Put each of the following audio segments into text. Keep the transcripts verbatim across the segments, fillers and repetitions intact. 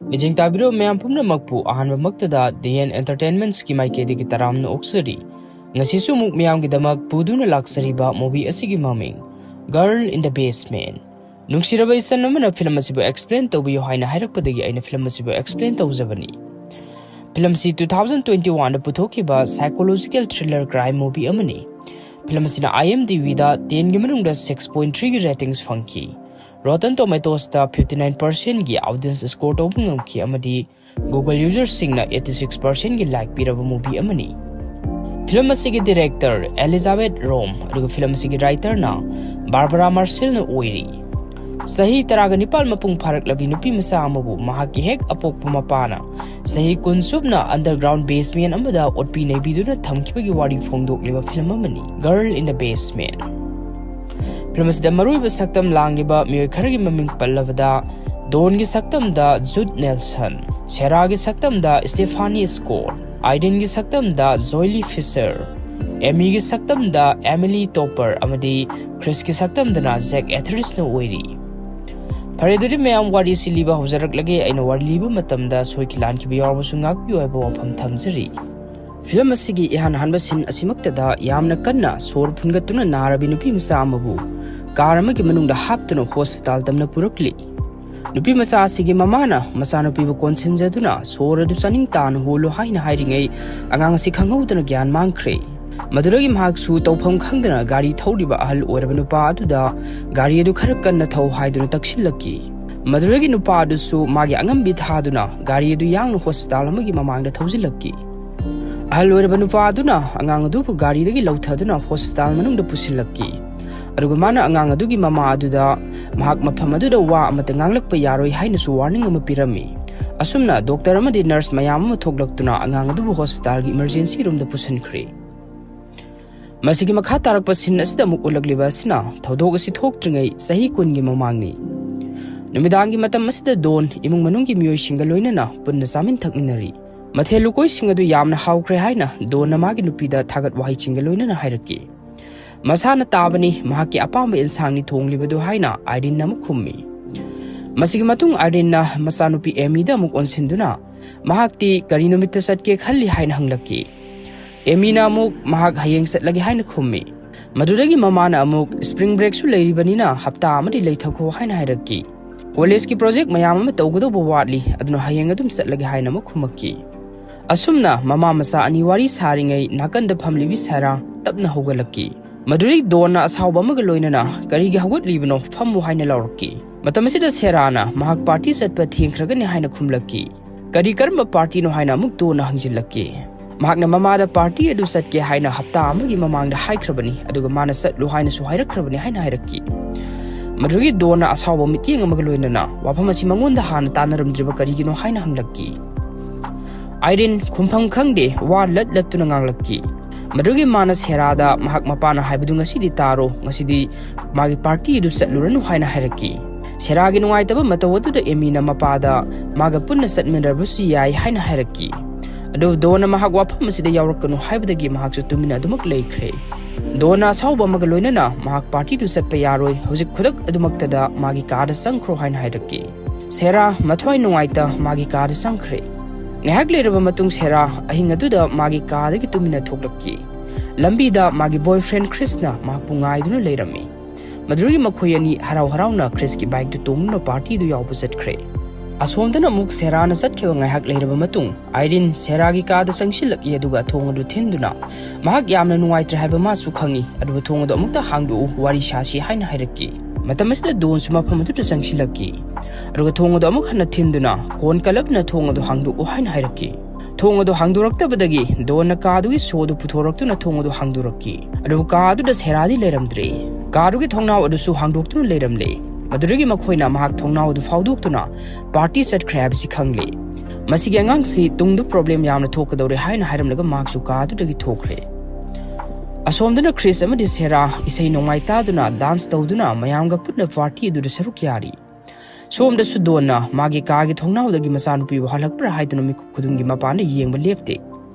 ꯃꯤꯠꯌꯦꯡ ꯇꯥꯕꯤꯔꯕ ꯃꯌꯥꯝ ꯄꯨꯝꯅꯃꯛꯄꯨ ꯑꯍꯥꯟꯕꯃꯛꯇꯗ ꯗꯤ ꯑꯦꯟ ꯑꯦꯟꯇꯔꯇꯦꯟꯃꯦꯟꯠꯁꯀꯤ ꯃꯥꯏꯀꯩꯗꯒꯤ ꯇꯔꯥꯝꯅ ꯑꯣꯛꯆꯔꯤ꯫ ꯉꯁꯤꯁꯨ ꯑꯃꯨꯛ ꯃꯌꯥꯝꯒꯤꯗꯃꯛ ꯄꯨꯗꯨꯅ ꯂꯥꯛꯆꯔꯤꯕ movie ꯑꯁꯤꯒꯤ ꯃꯃꯤꯡ Girl in the Basement꯫ ꯅꯨꯡꯁꯤꯔꯕ ꯏꯆꯟ ꯑꯃꯅ film ꯑꯁꯤꯕꯨ explain ꯇꯧꯕꯤꯌꯨ ꯍꯥꯏꯅ ꯍꯥꯏꯔꯛꯄꯗꯒꯤ ꯑꯩꯅ film ꯑꯁꯤꯕꯨ explain ꯇꯧꯖꯕꯅꯤ꯫ Film ꯑꯁꯤ two thousand twenty one ꯗ ꯄꯨꯊꯣꯛꯈꯤꯕ psychological thriller crime movie ꯑꯃꯅꯤ꯫ Film ꯑꯁꯤꯅ IMDb ꯗ ten ꯒꯤ ꯃꯅꯨꯡꯗ six point three ꯒꯤ ratings ꯐꯪꯈꯤ꯫ Rotten Tomatoes ꯇ fifty nine percent ꯒꯤ audience score ꯇꯧꯕ ꯉꯝꯈꯤ ꯑꯃꯗꯤ Google user ꯁꯤꯡꯅ eighty six percent ꯒꯤ like ꯄꯤꯔꯕ movie ꯑꯃꯅꯤ꯫ Film ꯑꯁꯤꯒꯤ director Elizabeth Röhm, ꯑꯗꯨꯒ film ꯑꯁꯤꯒꯤ writer ꯅ Barbara Marcel ꯅ ꯑꯣꯏꯔꯤ꯫ ꯆꯍꯤ ꯇꯔꯥꯒ ꯅꯤꯄꯥꯜ ꯃꯄꯨꯡ ꯐꯥꯔꯛꯂꯕꯤ ꯅꯨꯄꯤ ꯃꯆꯥ ꯑꯃꯕꯨ ꯃꯍꯥꯛꯀꯤ ꯍꯦꯛ ꯑꯄꯣꯛꯄ ꯃꯄꯥꯅ ꯆꯍꯤ ꯀꯨꯟ ꯆꯨꯞꯅ underground basement ꯑꯃꯗ ꯑꯣꯠꯄꯤ ꯅꯩꯕꯤꯗꯨꯅ ꯊꯝꯈꯤꯕꯒꯤ ꯋꯥꯔꯤ ꯐꯣꯡꯗꯣꯛꯂꯤꯕ film ꯑꯃꯅꯤ, Girl in the Basement꯫ Film ꯑꯁꯤꯗ ꯃꯔꯨꯑꯣꯏꯕ ꯁꯛꯇꯝ ꯂꯥꯡꯂꯤꯕ ꯃꯤꯑꯣꯏ ꯈꯔꯒꯤ ꯃꯃꯤꯡ ꯄꯜꯂꯕꯗ, Dawn ꯒꯤ ꯁꯛꯇꯝꯗ Judd Nelson, Sarah ꯒꯤ ꯁꯛꯇꯝꯗ Stephanie Scott, Irene ꯒꯤ ꯁꯛꯇꯝꯗ Joely Fisher, Amy ꯒꯤ ꯁꯛꯇꯝꯗ Emily Topper ꯑꯃꯗꯤ Chris ꯀꯤ ꯁꯛꯇꯝꯗꯅ Jack Etheridge ꯅ ꯑꯣꯏꯔꯤ꯫ ꯐꯔꯦ, ꯑꯗꯨꯗꯤ ꯃꯌꯥꯝ, ꯋꯥꯔꯤ ꯑꯁꯤ ꯂꯤꯕ ꯍꯧꯖꯔꯛꯂꯒꯦ꯫ ꯑꯩꯅ ꯋꯥꯔꯤ ꯂꯤꯕ ꯃꯇꯝꯗ ꯁꯣꯏꯈꯤ ꯂꯥꯟꯈꯤꯕ ꯌꯥꯎꯔꯕꯁꯨ ꯉꯥꯛꯄꯤꯌꯨ ꯍꯥꯏꯕ ꯋꯥꯐꯝ ꯊꯝꯖꯔꯤ꯫ Film ꯑꯁꯤꯒꯤ ꯏꯍꯥꯟ ꯍꯥꯟꯕ scene ꯑꯁꯤꯃꯛꯇꯗ ꯌꯥꯝꯅ ꯀꯟꯅ ꯁꯣꯔ ꯐꯨꯟꯒꯠꯇꯨꯅ ꯅꯥꯔꯕꯤ ꯅꯨꯄꯤ ꯃꯆꯥ ꯑꯃꯕꯨ car ꯑꯃꯒꯤ ꯃꯅꯨꯡꯗ ꯍꯥꯞꯇꯨꯅ hospital ꯇꯝꯅ ꯄꯨꯔꯛꯂꯤ꯫ ꯅꯨꯄꯤ ꯃꯆꯥ ꯑꯁꯤꯒꯤ ꯃꯃꯥꯅ ꯃꯆꯥꯅꯨꯄꯤꯕꯨ ꯀꯣꯟꯁꯤꯟꯖꯗꯨꯅ ꯁꯣꯔ ꯑꯗꯨ ꯆꯥꯅꯤꯡ ꯇꯥꯅ ꯍꯣꯜꯂꯨ ꯍꯥꯏꯅ ꯍꯥꯏꯔꯤꯉꯩ, ꯑꯉꯥꯡ ꯑꯁꯤ ꯈꯪꯍꯧꯗꯅ ꯒ꯭ꯌꯥꯟ ꯃꯥꯡꯈ꯭ꯔꯦ꯫ ꯃꯗꯨꯗꯒꯤ ꯃꯍꯥꯛꯁꯨ ꯇꯧꯐꯝ ꯈꯪꯗꯅ ꯒꯥꯔꯤ ꯊꯧꯔꯤꯕ ꯑꯍꯜ ꯑꯣꯏꯔꯕ ꯅꯨꯄꯥ ꯑꯗꯨꯗ ꯒꯥꯔꯤ ꯑꯗꯨ ꯈꯔ ꯀꯟꯅ ꯊꯧ ꯍꯥꯏꯗꯨꯅ ꯇꯛꯁꯤꯜꯂꯛꯈꯤ꯫ ꯃꯗꯨꯗꯒꯤ ꯅꯨꯄꯥ ꯑꯗꯨꯁꯨ ꯃꯥꯒꯤ ꯑꯉꯝꯕꯤ ꯊꯥꯗꯨꯅ ꯒꯥꯔꯤ ꯑꯗꯨ ꯌꯥꯡꯅ hospital ꯑꯃꯒꯤ ꯃꯃꯥꯡꯗ ꯊꯧꯖꯤꯜꯂꯛꯈꯤ꯫ ꯑꯍꯜ ꯑꯣꯏꯔꯕ ꯅꯨꯄꯥ ꯑꯗꯨꯅ ꯑꯉꯥꯡ ꯑꯗꯨꯕꯨ ꯒꯥꯔꯤꯗꯒꯤ ꯂꯧꯊꯗꯨꯅ hospital ꯃꯅꯨꯡꯗ ꯄꯨꯁꯤꯜꯂꯛꯈꯤ꯫ ꯑꯗꯨꯒ ꯃꯥꯅ ꯑꯉꯥꯡ ꯑꯗꯨꯒꯤ ꯃꯃꯥ ꯑꯗꯨꯗ ꯃꯍꯥꯛ ꯃꯐꯝ ꯑꯗꯨꯗ ꯋꯥ ꯑꯃꯠꯇ ꯉꯥꯡꯂꯛꯄ ꯌꯥꯔꯣꯏ ꯍꯥꯏꯅꯁꯨ warning ꯑꯃ ꯄꯤꯔꯝꯃꯤ꯫ ꯑꯁꯨꯝꯅ doctor ꯑꯃꯗꯤ nurse ꯃꯌꯥꯝ ꯑꯃ ꯊꯣꯛꯂꯛꯇꯨꯅ ꯑꯉꯥꯡ ꯑꯗꯨꯕꯨ hospital ꯒꯤ emergency room ꯗ ꯄꯨꯁꯤꯟꯈ꯭ꯔꯦ꯫ ꯃꯁꯤꯒꯤ ꯃꯈꯥ ꯇꯥꯔꯛꯄ scene ꯑꯁꯤꯗ ꯑꯃꯨꯛ ꯎꯠꯂꯛꯂꯤꯕ ꯑꯁꯤꯅ ꯊꯧꯗꯣꯛ ꯑꯁꯤ ꯊꯣꯛꯇ꯭ꯔꯤꯉꯩ ꯆꯍꯤ ꯀꯨꯟꯒꯤ ꯃꯃꯥꯡꯅꯤ꯫ ꯅꯨꯃꯤꯗꯥꯡꯒꯤ ꯃꯇꯝ ꯑꯁꯤꯗ Dawn ꯏꯃꯨꯡ ꯃꯅꯨꯡꯒꯤ ꯃꯤꯑꯣꯏꯁꯤꯡꯒ ꯂꯣꯏꯅꯅ ꯄꯨꯟꯅ ꯆꯥꯃꯤꯟ ꯊꯛꯃꯤꯟꯅꯔꯤ꯫ ꯃꯊꯦꯜ ꯂꯨꯀꯣꯏꯁꯤꯡ ꯑꯗꯨ ꯌꯥꯝꯅ ꯍꯥꯎꯈ꯭ꯔꯦ ꯍꯥꯏꯅ Dawn ꯅ ꯃꯥꯒꯤ ꯅꯨꯄꯤꯗ ꯊꯥꯒꯠ ꯋꯥꯍꯩꯁꯤꯡꯒ ꯂꯣꯏꯅꯅ ꯍꯥꯏꯔꯛꯈꯤ꯫ "ꯃꯁꯥꯅ ꯇꯥꯕꯅꯤ, ꯃꯍꯥꯛꯀꯤ ꯑꯄꯥꯝꯕ ꯏꯟꯁꯥꯡꯅꯤ ꯊꯣꯡꯂꯤꯕꯗꯨ" ꯍꯥꯏꯅ Irene ꯅ ꯑꯃꯨꯛ ꯈꯨꯝꯃꯤ꯫ ꯃꯁꯤꯒꯤ ꯃꯇꯨꯡ ꯑꯥꯏꯔꯤꯟꯅ ꯃꯆꯥꯅꯨꯄꯤ ꯑꯦꯃꯤꯗ ꯑꯃꯨꯛ ꯑꯣꯟꯁꯤꯟꯗꯨꯅ, "ꯃꯍꯥꯛꯇꯤ ꯀꯔꯤ ꯅꯨꯃꯤꯠꯇ ꯆꯠꯀꯦ ꯈꯜꯂꯤ?" ꯍꯥꯏꯅ ꯍꯪꯂꯛꯈꯤ꯫ ꯑꯦꯃꯤꯅ ꯑꯃꯨꯛ, "ꯃꯍꯥꯛ ꯍꯌꯦꯡ ꯆꯠꯂꯒꯦ" ꯍꯥꯏꯅ ꯈꯨꯝꯃꯤ꯫ ꯃꯗꯨꯗꯒꯤ ꯃꯃꯥꯅ ꯑꯃꯨꯛ, "ꯁ꯭ꯄ꯭ꯔꯤꯡ ꯕ꯭ꯔꯦꯛꯁꯨ ꯂꯩꯔꯤꯕꯅꯤꯅ ꯍꯞꯇꯥ ꯑꯃꯗꯤ ꯂꯩꯊꯣꯛꯈꯣ" ꯍꯥꯏꯅ ꯍꯥꯏꯔꯛꯈꯤ꯫ "ꯀꯣꯂꯦꯖꯀꯤ ꯄ꯭ꯔꯣꯖꯦꯛ ꯃꯌꯥꯝ ꯑꯃ ꯇꯧꯒꯗꯧꯕ ꯋꯥꯠꯂꯤ, ꯑꯗꯨꯅ ꯍꯌꯦꯡ ꯑꯗꯨꯝ ꯆꯠꯂꯒꯦ" ꯍꯥꯏꯅ ꯑꯃꯨꯛ ꯈꯨꯝꯃꯛꯈꯤ꯫ ꯑꯁꯨꯝꯅ ꯃꯃꯥ ꯃꯆꯥ ꯑꯅꯤ ꯋꯥꯔꯤ ꯁꯥꯔꯤꯉꯩ, ꯅꯥꯀꯟꯗ ꯐꯝꯂꯤꯕꯤ ꯁꯦꯔꯥ ꯇꯞꯅ ꯍꯧꯒꯠꯂꯛꯈꯤ꯫ ꯃꯗꯨꯗꯒꯤ ꯗꯣꯟꯅ ꯑꯁꯥꯎꯕ ꯑꯃꯒ ꯂꯣꯏꯅꯅ, "ꯀꯔꯤꯒꯤ ꯍꯧꯒꯠꯂꯤꯕꯅꯣ? ꯐꯝꯃꯨ" ꯍꯥꯏꯅ ꯂꯥꯎꯔꯛꯈꯤ꯫ ꯃꯇꯝ ꯑꯁꯤꯗ ꯁꯦꯔꯥꯅ ꯃꯍꯥꯛ ꯄꯥꯔꯇꯤ ꯆꯠꯄ ꯊꯦꯡꯈ꯭ꯔꯒꯅꯤ ꯍꯥꯏꯅ ꯈꯨꯝꯂꯛꯈꯤ꯫ "ꯀꯔꯤ, ꯀꯔꯝꯕ ꯄꯥꯔꯇꯤꯅꯣ?" ꯍꯥꯏꯅ ꯑꯃꯨꯛ ꯗꯣꯟꯅ ꯍꯪꯖꯤꯜꯂꯛꯈꯤ꯫ ꯃꯍꯥꯛꯅ ꯃꯃꯥꯗ ꯄꯥꯔꯇꯤ ꯑꯗꯨ ꯆꯠꯀꯦ ꯍꯥꯏꯅ ꯍꯞꯇꯥ ꯑꯃꯒꯤ ꯃꯃꯥꯡꯗ ꯍꯥꯏꯈ꯭ꯔꯕꯅꯤ, ꯑꯗꯨꯒ ꯃꯥꯅ ꯆꯠꯂꯨ ꯍꯥꯏꯅꯁꯨ ꯍꯥꯏꯔꯛꯈ꯭ꯔꯕꯅꯤ ꯍꯥꯏꯅ ꯍꯥꯏꯔꯛꯈꯤ꯫ ꯃꯗꯨꯒꯤ ꯗꯣꯟꯅ ꯑꯁꯥꯎꯕ ꯃꯤꯠꯌꯦꯡ ꯑꯃꯒ ꯂꯣꯏꯅꯅ, "ꯋꯥꯐꯝ ꯑꯁꯤ ꯃꯉꯣꯟꯗ ꯍꯥꯟꯅ ꯇꯥꯟꯅꯔꯝꯗ꯭ꯔꯤꯕ ꯀꯔꯤꯒꯤꯅꯣ?" ꯍꯥꯏꯅ ꯍꯪꯂꯛꯈꯤ꯫ ꯑꯥꯏꯔꯤꯟ ꯈꯨꯝꯐꯝ ꯈꯪꯗꯦ, ꯋꯥ ꯂꯠ ꯂꯠꯇꯨꯅ ꯉꯥꯡꯂꯛꯈꯤ꯫ ꯃꯗꯨꯒꯤ ꯃꯥꯅ ꯁꯦꯔꯥꯗ, "ꯃꯍꯥꯛ ꯃꯄꯥꯅ ꯍꯥꯏꯕꯗꯨ ꯉꯁꯤꯗꯤ ꯇꯥꯔꯣ, ꯉꯁꯤꯗꯤ ꯃꯥꯒꯤ ꯄꯥꯔꯇꯤ ꯑꯗꯨ ꯆꯠꯂꯨꯔꯅꯨ" ꯍꯥꯏꯅ ꯍꯥꯏꯔꯛꯈꯤ꯫ ꯁꯦꯔꯥꯒꯤ ꯅꯨꯡꯉꯥꯏꯇꯕ ꯃꯇꯧ ꯑꯗꯨꯗ ꯑꯦꯃꯤꯅ ꯃꯄꯥꯗ, "ꯃꯥꯒ ꯄꯨꯟꯅ ꯆꯠꯃꯤꯟꯅꯔꯕꯁꯨ ꯌꯥꯏ" ꯍꯥꯏꯅ ꯍꯥꯏꯔꯛꯈꯤ꯫ ꯑꯗꯨꯕꯨ ꯗꯣꯟꯅ ꯃꯍꯥꯛ ꯋꯥꯐꯝ ꯑꯁꯤꯗ ꯌꯥꯎꯔꯛꯀꯅꯨ ꯍꯥꯏꯕꯗꯒꯤ ꯃꯍꯥꯛꯁꯨ ꯇꯨꯃꯤꯟꯅ ꯑꯗꯨꯃꯛ ꯂꯩꯈ꯭ꯔꯦ꯫ ꯗꯣꯟꯅ ꯑꯁꯥꯎꯕ ꯑꯃꯒ ꯂꯣꯏꯅꯅ, "ꯃꯍꯥꯛ ꯄꯥꯔꯇꯤꯗꯨ ꯆꯠꯄ ꯌꯥꯔꯣꯏ, ꯍꯧꯖꯤꯛ ꯈꯨꯗꯛ ꯑꯗꯨꯃꯛꯇꯗ ꯃꯥꯒꯤ ꯀꯥꯗ ꯆꯪꯈ꯭ꯔꯣ" ꯍꯥꯏꯅ ꯍꯥꯏꯔꯛꯈꯤ꯫ ꯁꯦꯔꯥ ꯃꯊ꯭ꯋꯥꯏ ꯅꯨꯡꯉꯥꯏꯇ ꯃꯥꯒꯤ ꯀꯥꯗ ꯆꯪꯈ꯭ꯔꯦ꯫ ꯉꯥꯏꯍꯥꯛ ꯂꯩꯔꯕ ꯃꯇꯨꯡ ꯁꯦꯔꯥ ꯑꯍꯤꯡ ꯑꯗꯨꯗ ꯃꯥꯒꯤ ꯀꯥꯗꯒꯤ ꯇꯨꯃꯤꯟꯅ ꯊꯣꯛꯂꯛꯈꯤ꯫ ꯂꯝꯕꯤꯗ ꯃꯥꯒꯤ ꯕꯣꯏꯐ꯭ꯔꯦꯟ ꯈ꯭ꯔꯤꯁꯅ ꯃꯍꯥꯛꯄꯨ ꯉꯥꯏꯗꯨꯅ ꯂꯩꯔꯝꯃꯤ꯫ ꯃꯗꯨꯗꯒꯤ ꯃꯈꯣꯏ ꯑꯅꯤ ꯍꯔꯥꯎ ꯍꯔꯥꯎꯅ ꯈ꯭ꯔꯤꯁꯀꯤ ꯕꯥꯏꯛꯇꯨ ꯇꯣꯡꯗꯨꯅ ꯄꯥꯔꯇꯤꯗꯨ ꯌꯥꯎꯕ ꯆꯠꯈ꯭ꯔꯦ꯫ ꯑꯁꯣꯝꯗꯅ ꯑꯃꯨꯛ ꯁꯦꯔꯥꯅ ꯆꯠꯈꯤꯕ ꯉꯥꯏꯍꯥꯛ ꯂꯩꯔꯕ ꯃꯇꯨꯡ, ꯑꯥꯏꯔꯤꯟ ꯁꯦꯔꯥꯒꯤ ꯀꯥꯗ ꯆꯪꯁꯤꯜꯂꯛꯏ, ꯑꯗꯨꯒ ꯊꯣꯡ ꯑꯗꯨ ꯊꯤꯟꯗꯨꯅ, ꯃꯍꯥꯛ ꯌꯥꯝꯅ ꯅꯨꯡꯉꯥꯏꯇ꯭ꯔꯦ ꯍꯥꯏꯕ ꯃꯥꯁꯨ ꯈꯪꯏ, ꯑꯗꯨꯕꯨ "ꯊꯣꯡ ꯑꯗꯨ ꯑꯃꯨꯛꯇ ꯍꯥꯡꯗꯣꯛꯎ, ꯋꯥꯔꯤ ꯁꯥꯁꯤ" ꯍꯥꯏꯅ ꯍꯥꯏꯔꯛꯈꯤ꯫ ꯃꯇꯝ ꯑꯁꯤꯗ ꯗꯣꯟꯁꯨ ꯃꯐꯝ ꯑꯗꯨꯗ ꯆꯪꯁꯤꯜꯂꯛꯈꯤ, ꯑꯗꯨꯒ ꯊꯣꯡ ꯑꯗꯨ ꯑꯃꯨꯛ ꯍꯟꯅ ꯊꯤꯟꯗꯨꯅ, "ꯈꯣꯟ ꯀꯜꯂꯞꯅ ꯊꯣꯡ ꯑꯗꯨ ꯍꯥꯡꯗꯣꯛꯎ" ꯍꯥꯏꯅ ꯍꯥꯏꯔꯛꯈꯤ꯫ ꯊꯣꯡ ꯑꯗꯨ ꯍꯥꯡꯗꯣꯔꯛꯇꯕꯗꯒꯤ ꯗꯣꯟꯅ ꯀꯥꯗꯨꯒꯤ ꯁꯣ ꯑꯗꯨ ꯄꯨꯊꯣꯔꯛꯇꯨꯅ ꯊꯣꯡ ꯑꯗꯨ ꯍꯥꯡꯗꯣꯔꯛꯈꯤ꯫ ꯑꯗꯨꯕꯨ ꯀꯥ ꯑꯗꯨꯗ ꯁꯦꯔꯥꯗꯤ ꯂꯩꯔꯝꯗ꯭ꯔꯦ꯫ ꯀꯥꯗꯨꯒꯤ ꯊꯣꯡꯅꯥꯎ ꯑꯗꯨꯁꯨ ꯍꯥꯡꯗꯣꯛꯇꯨꯅ ꯂꯩꯔꯝꯂꯦ꯫ ꯃꯗꯨꯗꯒꯤ ꯃꯈꯣꯏꯅ ꯃꯍꯥꯛ ꯊꯣꯡꯅꯥꯎ ꯑꯗꯨ ꯐꯥꯎꯗꯣꯛꯇꯨꯅ ꯄꯥꯔꯇꯤ ꯆꯠꯈ꯭ꯔꯦ ꯍꯥꯏꯕꯁꯤ ꯈꯪꯂꯦ꯫ "ꯃꯁꯤꯒꯤ ꯑꯉꯥꯡꯁꯤ ꯇꯨꯡꯗ ꯄ꯭ꯔꯣꯕ꯭ꯂꯦꯝ ꯌꯥꯝꯅ ꯊꯣꯛꯀꯗꯧꯔꯦ" ꯍꯥꯏꯅ ꯍꯥꯏꯔꯝꯂꯒ ꯃꯍꯥꯛꯁꯨ ꯀꯥ ꯑꯗꯨꯗꯒꯤ ꯊꯣꯛꯈ꯭ꯔꯦ꯫ ꯑꯁꯣꯝꯗꯅ ꯈ꯭ꯔꯤꯁ ꯑꯃꯗꯤ ꯁꯦꯔꯥ ꯏꯁꯩ ꯅꯣꯡꯃꯥꯏ ꯇꯥꯗꯨꯅ, ꯗꯥꯟꯁ ꯇꯧꯗꯨꯅ ꯃꯌꯥꯝꯒ ꯄꯨꯟꯅ ꯄꯥꯔꯇꯤ ꯑꯗꯨꯗ ꯁꯔꯨꯛ ꯌꯥꯔꯤ꯫ ꯁꯣꯝꯗꯁꯨ ꯗꯣꯟꯅ ꯃꯥꯒꯤ ꯀꯥꯒꯤ ꯊꯣꯡꯅꯥꯎꯗꯒꯤ ꯃꯆꯥꯅꯨꯄꯤꯕꯨ ꯍꯜꯂꯛꯄ꯭ꯔꯥ ꯍꯥꯏꯗꯨꯅ ꯃꯤꯀꯨꯞ ꯈꯨꯗꯤꯡꯒꯤ ꯃꯄꯥꯟꯗ ꯌꯦꯡꯕ ꯂꯦꯞꯇꯦ꯫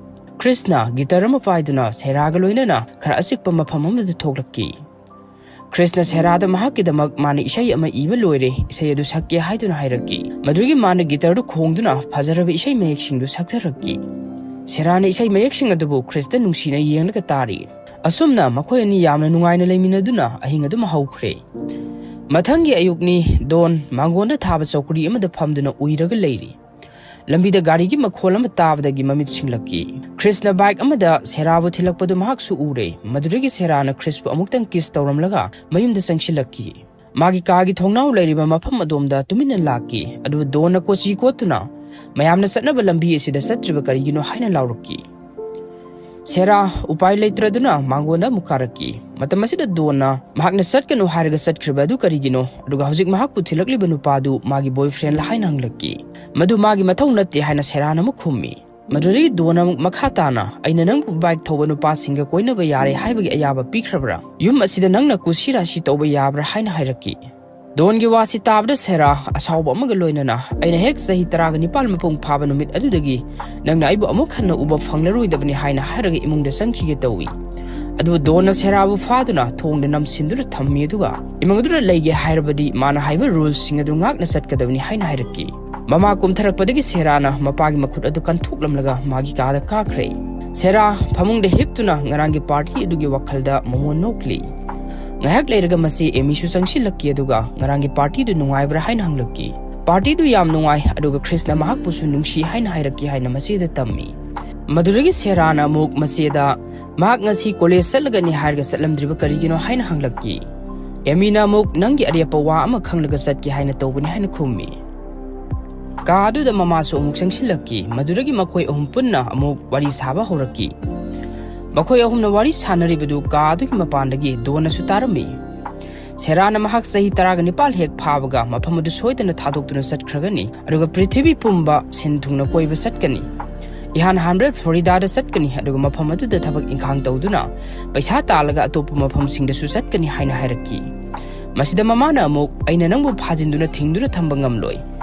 ꯈ꯭ꯔꯤꯁꯅ ꯒꯤꯇꯔ ꯑꯃ ꯄꯥꯏꯗꯨꯅ ꯁꯦꯔꯥꯒ ꯂꯣꯏꯅꯅ ꯈꯔ ꯑꯆꯤꯛꯄ ꯃꯐꯝ ꯑꯃꯗ ꯊꯣꯛꯂꯛꯈꯤ꯫ ꯈ꯭ꯔꯤꯁꯅ ꯁꯦꯔꯥꯗ ꯃꯍꯥꯛꯀꯤꯗꯃꯛ ꯃꯥꯅ ꯏꯁꯩ ꯑꯃ ꯏꯕ ꯂꯣꯏꯔꯦ, ꯏꯁꯩ ꯑꯗꯨ ꯁꯛꯀꯦ ꯍꯥꯏꯗꯨꯅ ꯍꯥꯏꯔꯛꯈꯤ꯫ ꯃꯗꯨꯗꯒꯤ ꯃꯥꯅ ꯒꯤꯇꯔꯗꯨ ꯈꯣꯡꯗꯨꯅ ꯐꯖꯔꯕ ꯏꯁꯩ ꯃꯌꯦꯛꯁꯤꯡꯗꯨ ꯁꯛꯊꯔꯛꯈꯤ꯫ ꯁꯦꯔꯥꯅ ꯏꯁꯩ ꯃꯌꯦꯛꯁꯤꯡ ꯑꯗꯨꯕꯨ ꯈ꯭ꯔꯤꯁꯇ ꯅꯨꯡꯁꯤꯅ ꯌꯦꯡꯂꯒ ꯇꯥꯔꯤ꯫ ꯑꯁꯨꯝꯅ ꯃꯈꯣꯏ ꯑꯅꯤ ꯌꯥꯝꯅ ꯅꯨꯡꯉꯥꯏꯅ ꯂꯩꯃꯤꯟꯅꯗꯨꯅ ꯑꯍꯤꯡ ꯑꯗꯨꯃ ꯍꯧꯈ꯭ꯔꯦ꯫ ꯃꯊꯪꯒꯤ ꯑꯌꯨꯛꯅꯤ꯫ ꯗꯣꯟ ꯃꯥꯡꯒꯣꯟꯗ ꯊꯥꯕ ꯆꯧꯀ꯭ꯔꯤ ꯑꯃꯗ ꯐꯝꯗꯨꯅ ꯎꯏꯔꯒ ꯂꯩꯔꯤ꯫ ꯂꯝꯕꯤꯗ ꯒꯥꯔꯤꯒꯤ ꯃꯈꯣꯜ ꯑꯃ ꯇꯥꯕꯗꯒꯤ ꯃꯃꯤꯠ ꯁꯤꯡꯂꯛꯈꯤ꯫ ꯈ꯭ꯔꯤꯁꯅ ꯕꯥꯏꯛ ꯑꯃꯗ ꯁꯦꯔꯥꯕꯨ ꯊꯤꯜꯂꯛꯄꯗꯨ ꯃꯍꯥꯛꯁꯨ ꯎꯔꯦ꯫ ꯃꯗꯨꯗꯒꯤ ꯁꯦꯔꯥꯅ ꯈ꯭ꯔꯤꯁꯄꯨ ꯑꯃꯨꯛꯇꯪ ꯀꯤꯁ ꯇꯧꯔꯝꯂꯒ ꯃꯌꯨꯝꯗ ꯆꯪꯁꯤꯜꯂꯛꯈꯤ꯫ ꯃꯥꯒꯤ ꯀꯥꯒꯤ ꯊꯣꯡꯅꯥꯎ ꯂꯩꯔꯤꯕ ꯃꯐꯝ ꯑꯗꯣꯝꯗ ꯇꯨꯃꯤꯟꯅ ꯂꯥꯛꯈꯤ꯫ ꯑꯗꯨꯕꯨ ꯗꯣꯟꯅ ꯀꯣꯆꯤ ꯀꯣꯠꯇꯨꯅ, "ꯃꯌꯥꯝꯅ ꯆꯠꯅꯕ ꯂꯝꯕꯤ ꯑꯁꯤꯗ ꯆꯠꯇ꯭ꯔꯤꯕ ꯀꯔꯤꯒꯤꯅꯣ?" ꯍꯥꯏꯅ ꯂꯥꯎꯔꯛꯈꯤ꯫ ꯁꯦꯔꯥ ꯎꯄꯥꯏ ꯂꯩꯇ꯭ꯔꯗꯨꯅ ꯃꯥꯡꯒꯣꯟꯗ ꯑꯃꯨꯛ ꯀꯥꯔꯛꯈꯤ꯫ ꯃꯇꯝ ꯑꯁꯤꯗ ꯗꯣꯟꯅ ꯃꯍꯥꯛꯅ ꯆꯠꯀꯅꯨ ꯍꯥꯏꯔꯒ ꯆꯠꯈ꯭ꯔꯤꯕ ꯑꯗꯨ ꯀꯔꯤꯒꯤꯅꯣ, ꯑꯗꯨꯒ ꯍꯧꯖꯤꯛ ꯃꯍꯥꯛꯄꯨ ꯊꯤꯜꯂꯛꯂꯤꯕ ꯅꯨꯄꯥꯗꯨ ꯃꯥꯒꯤ ꯕꯣꯏꯐ꯭ꯔꯦꯟꯂ ꯍꯥꯏꯅ ꯍꯪꯂꯛꯈꯤ꯫ "ꯃꯗꯨ ꯃꯥꯒꯤ ꯃꯊꯧ ꯅꯠꯇꯦ," ꯍꯥꯏꯅ ꯁꯦꯔꯥꯅ ꯑꯃꯨꯛ ꯈꯨꯝꯃꯤ꯫ ꯃꯗꯨꯗꯒꯤ ꯗꯣꯟꯅ ꯑꯃꯨꯛ ꯃꯈꯥ ꯇꯥꯅ, "ꯑꯩꯅ ꯅꯪꯕꯨ ꯕꯥꯏꯛ ꯊꯧꯕ ꯅꯨꯄꯥꯁꯤꯡꯒ ꯀꯣꯏꯅꯕ ꯌꯥꯔꯦ ꯍꯥꯏꯕꯒꯤ ꯑꯌꯥꯕ ꯄꯤꯈ꯭ꯔꯕ꯭ꯔꯥ? ꯌꯨꯝ ꯑꯁꯤꯗ ꯅꯪꯅ ꯀꯨꯁꯤ ꯔꯥꯁꯤ ꯇꯧꯕ ꯌꯥꯕ꯭ꯔꯥ?" ꯍꯥꯏꯅ ꯍꯥꯏꯔꯛꯈꯤ꯫ ꯗꯣꯟꯒꯤ ꯋꯥꯁꯤ ꯇꯥꯕꯗ ꯁꯦꯔꯥ ꯑꯁꯥꯎꯕ ꯑꯃꯒ ꯂꯣꯏꯅꯅ, "ꯑꯩꯅ ꯍꯦꯛ ꯆꯍꯤ ꯇꯔꯥꯒ ꯅꯤꯄꯥꯜ ꯃꯄꯨꯡ ꯐꯥꯕ ꯅꯨꯃꯤꯠ ꯑꯗꯨꯗꯒꯤ ꯅꯪꯅ ꯑꯩꯕꯨ ꯑꯃꯨꯛ ꯍꯟꯅ ꯎꯕ ꯐꯪꯂꯔꯣꯏꯗꯕꯅꯤ," ꯍꯥꯏꯅ ꯍꯥꯏꯔꯒ ꯏꯃꯨꯡꯗ ꯆꯪꯈꯤꯒꯦ ꯇꯧꯏ꯫ ꯑꯗꯨꯕꯨ ꯗꯣꯟꯅ ꯁꯦꯔꯥꯕꯨ ꯐꯥꯗꯨꯅ ꯊꯣꯡꯗ ꯅꯝꯁꯤꯟꯗꯨꯅ ꯊꯝꯃꯤ, ꯑꯗꯨꯒ ꯏꯃꯨꯡ ꯑꯗꯨꯗ ꯂꯩꯒꯦ ꯍꯥꯏꯔꯕꯗꯤ ꯃꯥꯅ ꯍꯥꯏꯕ ꯔꯨꯜꯁꯤꯡ ꯑꯗꯨ ꯉꯥꯛꯅ ꯆꯠꯀꯗꯕꯅꯤ ꯍꯥꯏꯅ ꯍꯥꯏꯔꯛꯈꯤ꯫ ꯃꯃꯥ ꯀꯨꯝꯊꯔꯛꯄꯗꯒꯤ ꯁꯦꯔꯥꯅ ꯃꯄꯥꯒꯤ ꯃꯈꯨꯠ ꯑꯗꯨ ꯀꯟꯊꯣꯛꯂꯝꯂꯒ ꯃꯥꯒꯤ ꯀꯥꯗ ꯀꯥꯈ꯭ꯔꯦ꯫ ꯁꯦꯔꯥ ꯐꯃꯨꯡꯗ ꯍꯤꯞꯇꯨꯅ ꯉꯔꯥꯡꯒꯤ ꯄꯥꯔꯇꯤ ꯑꯗꯨꯒꯤ ꯋꯥꯈꯜꯗ ꯃꯃꯣꯟ ꯅꯣꯛꯂꯤ꯫ ꯉꯥꯏꯍꯥꯛ ꯂꯩꯔꯒ ꯃꯆꯦ ꯑꯦꯃꯤꯁꯨ ꯆꯪꯁꯤꯜꯂꯛꯈꯤ, ꯑꯗꯨꯒ ꯉꯔꯥꯡꯒꯤ ꯄꯥꯔꯇꯤꯗꯨ ꯅꯨꯡꯉꯥꯏꯕ꯭ꯔꯥ ꯍꯥꯏꯅ ꯍꯪꯂꯛꯈꯤ꯫ ꯄꯥꯔꯇꯤꯗꯨ ꯌꯥꯝ ꯅꯨꯡꯉꯥꯏ, ꯑꯗꯨꯒ ꯈ꯭ꯔꯤꯁꯅ ꯃꯍꯥꯛꯄꯨꯁꯨ ꯅꯨꯡꯁꯤ ꯍꯥꯏꯅ ꯍꯥꯏꯔꯛꯈꯤ ꯍꯥꯏꯅ ꯃꯆꯦꯗ ꯇꯝꯃꯤ꯫ ꯃꯗꯨꯗꯒꯤ ꯁꯦꯔꯥꯅ ꯑꯃꯨꯛ ꯃꯆꯦꯗ, "ꯃꯍꯥꯛ ꯉꯁꯤ ꯀꯣꯂꯦꯖ ꯆꯠꯂꯒꯅꯤ ꯍꯥꯏꯔꯒ ꯆꯠꯂꯝꯗ꯭ꯔꯤꯕ ꯀꯔꯤꯒꯤꯅꯣ?" ꯍꯥꯏꯅ ꯍꯪꯂꯛꯈꯤ꯫ ꯑꯦꯃꯤꯅ ꯑꯃꯨꯛ, "ꯅꯪꯒꯤ ꯑꯔꯦꯞꯄ ꯋꯥ ꯑꯃ ꯈꯪꯂꯒ ꯆꯠꯀꯦ ꯍꯥꯏꯅ ꯇꯧꯕꯅꯤ," ꯍꯥꯏꯅ ꯈꯨꯝꯃꯤ꯫ ꯀꯥ ꯑꯗꯨꯗ ꯃꯃꯥꯁꯨ ꯑꯃꯨꯛ ꯆꯪꯁꯤꯜꯂꯛꯈꯤ꯫ ꯃꯗꯨꯗꯒꯤ ꯃꯈꯣꯏ ꯑꯍꯨꯝ ꯄꯨꯟꯅ ꯑꯃꯨꯛ ꯋꯥꯔꯤ ꯁꯥꯕ ꯍꯧꯔꯛꯈꯤ꯫ ꯃꯈꯣꯏ ꯑꯍꯨꯝꯅ ꯋꯥꯔꯤ ꯁꯥꯟꯅꯔꯤꯕꯗꯨ ꯀꯥ ꯑꯗꯨꯒꯤ ꯃꯄꯥꯟꯗꯒꯤ ꯗꯣꯟꯅꯁꯨ ꯇꯥꯔꯝꯃꯤ꯫ ꯁꯦꯔꯥꯅ ꯃꯍꯥꯛ ꯆꯍꯤ ꯇꯔꯥꯒ ꯅꯤꯄꯥꯜ ꯍꯦꯛ ꯐꯥꯕꯒ ꯃꯐꯝ ꯑꯗꯨ ꯁꯣꯏꯗꯅ ꯊꯥꯗꯣꯛꯇꯨꯅ ꯆꯠꯈ꯭ꯔꯒꯅꯤ, ꯑꯗꯨꯒ ꯄ꯭ꯔꯤꯊꯤꯕꯤ ꯄꯨꯝꯕ ꯁꯤꯟ ꯊꯨꯡꯅ ꯀꯣꯏꯕ ꯆꯠꯀꯅꯤ꯫ ꯏꯍꯥꯟ ꯍꯥꯟꯕꯗ ꯐ꯭ꯂꯣꯔꯤꯗꯥꯗ ꯆꯠꯀꯅꯤ, ꯑꯗꯨꯒ ꯃꯐꯝ ꯑꯗꯨꯗ ꯊꯕꯛ ꯏꯪꯈꯥꯡ ꯇꯧꯗꯨꯅ ꯄꯩꯁꯥ ꯇꯥꯜꯂꯒ ꯑꯇꯣꯞꯄ ꯃꯐꯝꯁꯤꯡꯗꯁꯨ ꯆꯠꯀꯅꯤ ꯍꯥꯏꯅ ꯍꯥꯏꯔꯛꯈꯤ꯫ ꯃꯁꯤꯗ ꯃꯃꯥꯅ ꯑꯃꯨꯛ, "ꯑꯩꯅ ꯅꯪꯕꯨ ꯐꯥꯖꯤꯟꯗꯨꯅ ꯊꯤꯡꯗꯨꯅ ꯊꯝꯕ ꯉꯝꯂꯣꯏ꯫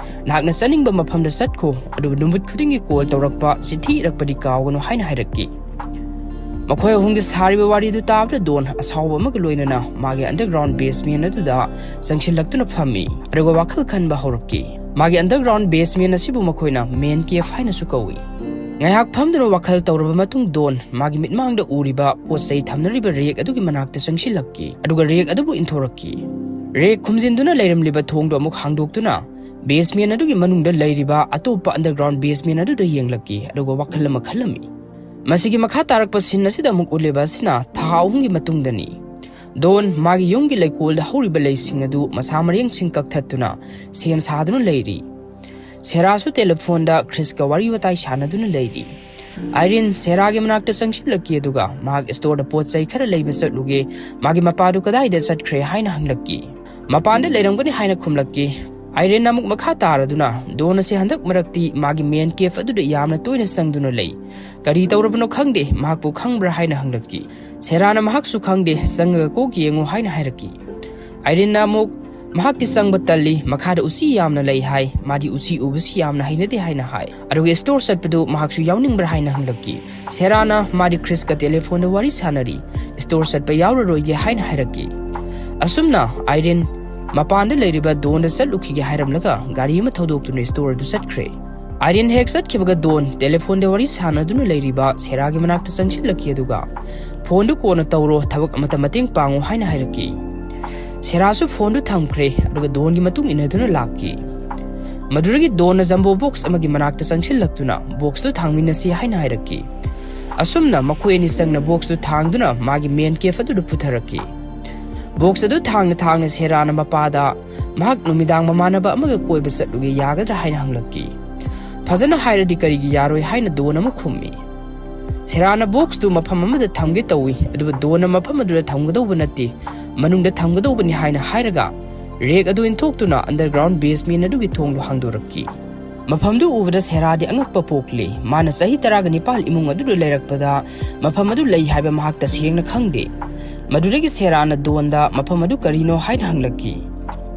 ꯅꯍꯥꯛꯅ ꯆꯠꯅꯤꯡꯕ ꯃꯐꯝꯗ ꯆꯠꯈꯣ, ꯑꯗꯨꯕꯨ ꯅꯨꯃꯤꯠ ꯈꯨꯗꯤꯡꯒꯤ ꯀꯣꯜ ꯇꯧꯔꯛꯄ, ꯆꯤꯊꯤ ꯏꯔꯛꯄꯗꯤ ꯀꯥꯎꯒꯅꯨ," ꯍꯥꯏꯅ ꯍꯥꯏꯔꯛꯈꯤ꯫ ꯃꯈꯣꯏ ꯑꯍꯨꯝꯒꯤ ꯁꯥꯔꯤꯕ ꯋꯥꯔꯤꯗꯨ ꯇꯥꯕꯗ ꯗꯣꯟ ꯑꯁꯥꯎꯕ ꯑꯃꯒ ꯂꯣꯏꯅꯅ ꯃꯥꯒꯤ underground basement ꯑꯗꯨꯗ ꯆꯪꯁꯤꯜꯂꯛꯇꯨꯅ ꯐꯝꯃꯤ, ꯑꯗꯨꯒ ꯋꯥꯈꯜ ꯈꯟꯕ ꯍꯧꯔꯛꯈꯤ꯫ ꯃꯥꯒꯤ underground basement ꯑꯁꯤꯕꯨ ꯃꯈꯣꯏꯅ man cave ꯍꯥꯏꯅꯁꯨ ꯀꯧꯏ꯫ ꯉꯥꯏꯍꯥꯛ ꯐꯝꯗꯨꯅ ꯋꯥꯈꯜ ꯇꯧꯔꯕ ꯃꯇꯨꯡ ꯗꯣꯟ ꯃꯥꯒꯤ ꯃꯤꯠꯃꯥꯡꯗ ꯎꯔꯤꯕ ꯄꯣꯠ ꯆꯩ ꯊꯝꯅꯔꯤꯕ rack ꯑꯗꯨꯒꯤ ꯃꯅꯥꯛꯇ ꯆꯪꯁꯤꯜꯂꯛꯈꯤ, ꯑꯗꯨꯒ rack ꯑꯗꯨꯕꯨ ꯏꯟꯊꯣꯔꯛꯈꯤ꯫ Rack ꯈꯨꯝꯖꯤꯟꯗꯨꯅ ꯂꯩꯔꯝꯂꯤꯕ ꯊꯣꯡꯗꯨ ꯑꯃꯨꯛ ꯍꯥꯡꯗꯣꯛꯇꯨꯅ basement ꯑꯗꯨꯒꯤ ꯃꯅꯨꯡꯗ ꯂꯩꯔꯤꯕ ꯑꯇꯣꯞꯄ underground basement ꯑꯗꯨꯗ ꯌꯦꯡꯂꯛꯈꯤ, ꯑꯗꯨꯒ ꯋꯥꯈꯜ ꯑꯃ ꯈꯜꯂꯝꯃꯤ꯫ ꯃꯁꯤꯒꯤ ꯃꯈꯥ ꯇꯥꯔꯛꯄ scene ꯑꯁꯤꯗ ꯑꯃꯨꯛ ꯎꯠꯂꯤꯕ ꯑꯁꯤꯅ ꯊꯥ ꯑꯍꯨꯝꯒꯤ ꯃꯇꯨꯡꯗꯅꯤ꯫ ꯗꯣꯟ ꯃꯥꯒꯤ ꯌꯨꯝꯒꯤ ꯂꯩꯀꯣꯜꯗ ꯍꯧꯔꯤꯕ ꯂꯩꯁꯤꯡ ꯑꯗꯨ ꯃꯁꯥ ꯃꯔꯦꯡꯁꯤꯡ ꯀꯛꯊꯠꯇꯨꯅ ꯁꯦꯝ ꯁꯥꯗꯨꯅ ꯂꯩꯔꯤ꯫ ꯁꯦꯔꯥꯁꯨ ꯇꯦꯂꯤꯐꯣꯟꯗ ꯈ꯭ꯔꯤꯁꯀ ꯋꯥꯔꯤ ꯋꯥꯇꯥꯏ ꯁꯥꯟꯅꯗꯨꯅ ꯂꯩꯔꯤ꯫ ꯑꯥꯏꯔꯤꯟ ꯁꯦꯔꯥꯒꯤ ꯃꯅꯥꯛꯇ ꯆꯪꯁꯤꯜꯂꯛꯈꯤ, ꯑꯗꯨꯒ ꯃꯍꯥꯛ storeꯗ ꯄꯣꯠ ꯆꯩ ꯈꯔ ꯂꯩꯕ ꯆꯠꯂꯨꯒꯦ, ꯃꯥꯒꯤ ꯃꯄꯥꯗꯨ ꯀꯗꯥꯏꯗ ꯆꯠꯈ꯭ꯔꯦ ꯍꯥꯏꯅ ꯍꯪꯂꯛꯈꯤ꯫ ꯃꯄꯥꯟꯗ ꯂꯩꯔꯝꯒꯅꯤ ꯍꯥꯏꯅ ꯈꯨꯝꯂꯛꯈꯤ꯫ ꯑꯥꯏꯔꯤꯟꯅ ꯑꯃꯨꯛ ꯃꯈꯥ ꯇꯥꯔꯗꯨꯅ, ꯗꯣꯟ ꯑꯁꯤ ꯍꯟꯗꯛ ꯃꯔꯛꯇꯤ ꯃꯥꯒꯤ man cave ꯑꯗꯨꯗ ꯌꯥꯝꯅ ꯇꯣꯏꯅ ꯆꯪꯗꯨꯅ ꯂꯩ꯫ ꯀꯔꯤ ꯇꯧꯔꯕꯅꯣ ꯈꯪꯗꯦ, ꯃꯍꯥꯛꯄꯨ ꯈꯪꯕ꯭ꯔꯥ ꯍꯥꯏꯅ ꯍꯪꯂꯛꯈꯤ꯫ ꯁꯦꯔꯥꯅ ꯃꯍꯥꯛꯁꯨ ꯈꯪꯗꯦ, ꯆꯪꯉꯒ ꯀꯣꯛ ꯌꯦꯡꯉꯨ ꯍꯥꯏꯅ ꯍꯥꯏꯔꯛꯈꯤ꯫ ꯑꯥꯏꯔꯤꯟꯅ ꯑꯃꯨꯛ, ꯃꯍꯥꯛꯇꯤ ꯆꯪꯕ ꯇꯜꯂꯤ, ꯃꯈꯥꯗ ꯎꯆꯤ ꯌꯥꯝꯅ ꯂꯩ ꯍꯥꯏ, ꯃꯥꯗꯤ ꯎꯆꯤ ꯎꯕꯁꯤ ꯌꯥꯝꯅ ꯍꯩꯅꯗꯦ ꯍꯥꯏꯅ ꯍꯥꯏ꯫ ꯑꯗꯨꯒ store ꯆꯠꯄꯗꯨ ꯃꯍꯥꯛꯁꯨ ꯌꯥꯎꯅꯤꯡꯕ꯭ꯔꯥ ꯍꯥꯏꯅ ꯍꯪꯂꯛꯈꯤ꯫ ꯁꯦꯔꯥꯅ ꯃꯥꯗꯤ ꯈ꯭ꯔꯤꯁꯀ ꯇꯦꯂꯤꯐꯣꯟꯗ ꯋꯥꯔꯤ ꯁꯥꯟꯅꯔꯤ, store ꯆꯠꯄ ꯌꯥꯎꯔꯔꯣꯏꯒꯦ ꯍꯥꯏꯅ ꯍꯥꯏꯔꯛꯈꯤ꯫ ꯑꯁꯨꯝꯅ ꯑꯥꯏꯔꯤꯟ ꯃꯄꯥꯟꯗ ꯂꯩꯔꯤꯕ ꯗꯣꯟꯗ ꯆꯠꯂꯨꯈꯤꯒꯦ ꯍꯥꯏꯔꯝꯂꯒ ꯒꯥꯔꯤ ꯑꯃ ꯊꯧꯗꯣꯛꯇꯨꯅ store ꯑꯗꯨ ꯆꯠꯈ꯭ꯔꯦ꯫ ꯑꯥꯏꯔꯤꯟ ꯍꯦꯛ ꯆꯠꯈꯤꯕꯒ ꯗꯣꯟ ꯇꯦꯂꯤꯐꯣꯟꯗ ꯋꯥꯔꯤ ꯁꯥꯟꯅꯗꯨꯅ ꯂꯩꯔꯤꯕ ꯁꯦꯔꯥꯒꯤ ꯃꯅꯥꯛꯇ ꯆꯪꯁꯤꯜꯂꯛꯈꯤ, ꯑꯗꯨꯒ "ꯐꯣꯟꯗꯨ ꯀꯣꯟꯅ ꯇꯧꯔꯣ, ꯊꯕꯛ ꯑꯃꯠꯇ ꯃꯇꯦꯡ ꯄꯥꯡꯉꯨ" ꯍꯥꯏꯅ ꯍꯥꯏꯔꯛꯈꯤ꯫ ꯁꯦꯔꯥꯁꯨ ꯐꯣꯟꯗꯨ ꯊꯝꯈ꯭ꯔꯦ, ꯑꯗꯨꯒ ꯗꯣꯟꯒꯤ ꯃꯇꯨꯡ ꯏꯟꯅꯗꯨꯅ ꯂꯥꯛꯈꯤ꯫ ꯃꯗꯨꯗꯒꯤ ꯗꯣꯟꯅ jumbo box ꯑꯃꯒꯤ ꯃꯅꯥꯛꯇ ꯆꯪꯁꯤꯜꯂꯛꯇꯨꯅ boxꯇꯨ ꯊꯥꯡꯃꯤꯟꯅꯁꯤ ꯍꯥꯏꯅ ꯍꯥꯏꯔꯛꯈꯤ꯫ ꯑꯁꯨꯝꯅ ꯃꯈꯣꯏ ꯑꯅꯤ ꯆꯪꯅ boxꯇꯨ ꯊꯥꯡꯗꯨꯅ ꯃꯥꯒꯤ man cave ꯑꯗꯨꯗ ꯄꯨꯊꯔꯛꯈꯤ꯫ Box ꯑꯗꯨ ꯊꯥꯡꯅ ꯊꯥꯡꯅ ꯁꯦꯔꯥꯅ ꯃꯄꯥꯗ ꯃꯍꯥꯛ ꯅꯨꯃꯤꯗꯥꯡ ꯃꯃꯥꯟꯅꯕ ꯑꯃꯒ ꯀꯣꯏꯕ ꯆꯠꯂꯨꯒꯦ ꯌꯥꯒꯗ꯭ꯔꯥ ꯍꯥꯏꯅ ꯍꯪꯂꯛꯈꯤ꯫ "ꯐꯖꯅ ꯍꯥꯏꯔꯗꯤ ꯀꯔꯤꯒꯤ ꯌꯥꯔꯣꯏ?" ꯍꯥꯏꯅ ꯗꯣꯟ ꯑꯃ ꯈꯨꯝꯃꯤ꯫ ꯁꯦꯔꯥꯅ boxꯇꯨ ꯃꯐꯝ ꯑꯃꯗ ꯊꯝꯒꯦ ꯇꯧꯏ, ꯑꯗꯨꯕꯨ ꯗꯣꯟꯅ ꯃꯐꯝ ꯑꯗꯨꯗ ꯊꯝꯒꯗꯧꯕ ꯅꯠꯇꯦ, ꯃꯅꯨꯡꯗ ꯊꯝꯒꯗꯧꯕꯅꯤ ꯍꯥꯏꯅ ꯍꯥꯏꯔꯒ rack ꯑꯗꯨ ꯏꯟꯊꯣꯛꯇꯨꯅ underground basement ꯑꯗꯨꯒꯤ ꯊꯣꯡꯗꯨ ꯍꯥꯡꯗꯣꯔꯛꯈꯤ꯫ ꯃꯐꯝꯗꯨ ꯎꯕꯗ ꯁꯦꯔꯥꯗꯤ ꯑꯉꯛꯄ ꯄꯣꯛꯂꯤ꯫ ꯃꯥꯅ ꯆꯍꯤ ꯇꯔꯥꯒ ꯅꯤꯄꯥꯜ ꯏꯃꯨꯡ ꯑꯗꯨꯗ ꯂꯩꯔꯛꯄꯗ ꯃꯐꯝ ꯑꯗꯨ ꯂꯩ ꯍꯥꯏꯕ ꯃꯍꯥꯛ ꯇꯁꯦꯡꯅ ꯈꯪꯗꯦ꯫ ꯃꯗꯨꯗꯒꯤ ꯁꯦꯔꯥꯅ ꯗꯣꯟꯗ ꯃꯐꯝ ꯑꯗꯨ ꯀꯔꯤꯅꯣ ꯍꯥꯏꯅ ꯍꯪꯂꯛꯈꯤ꯫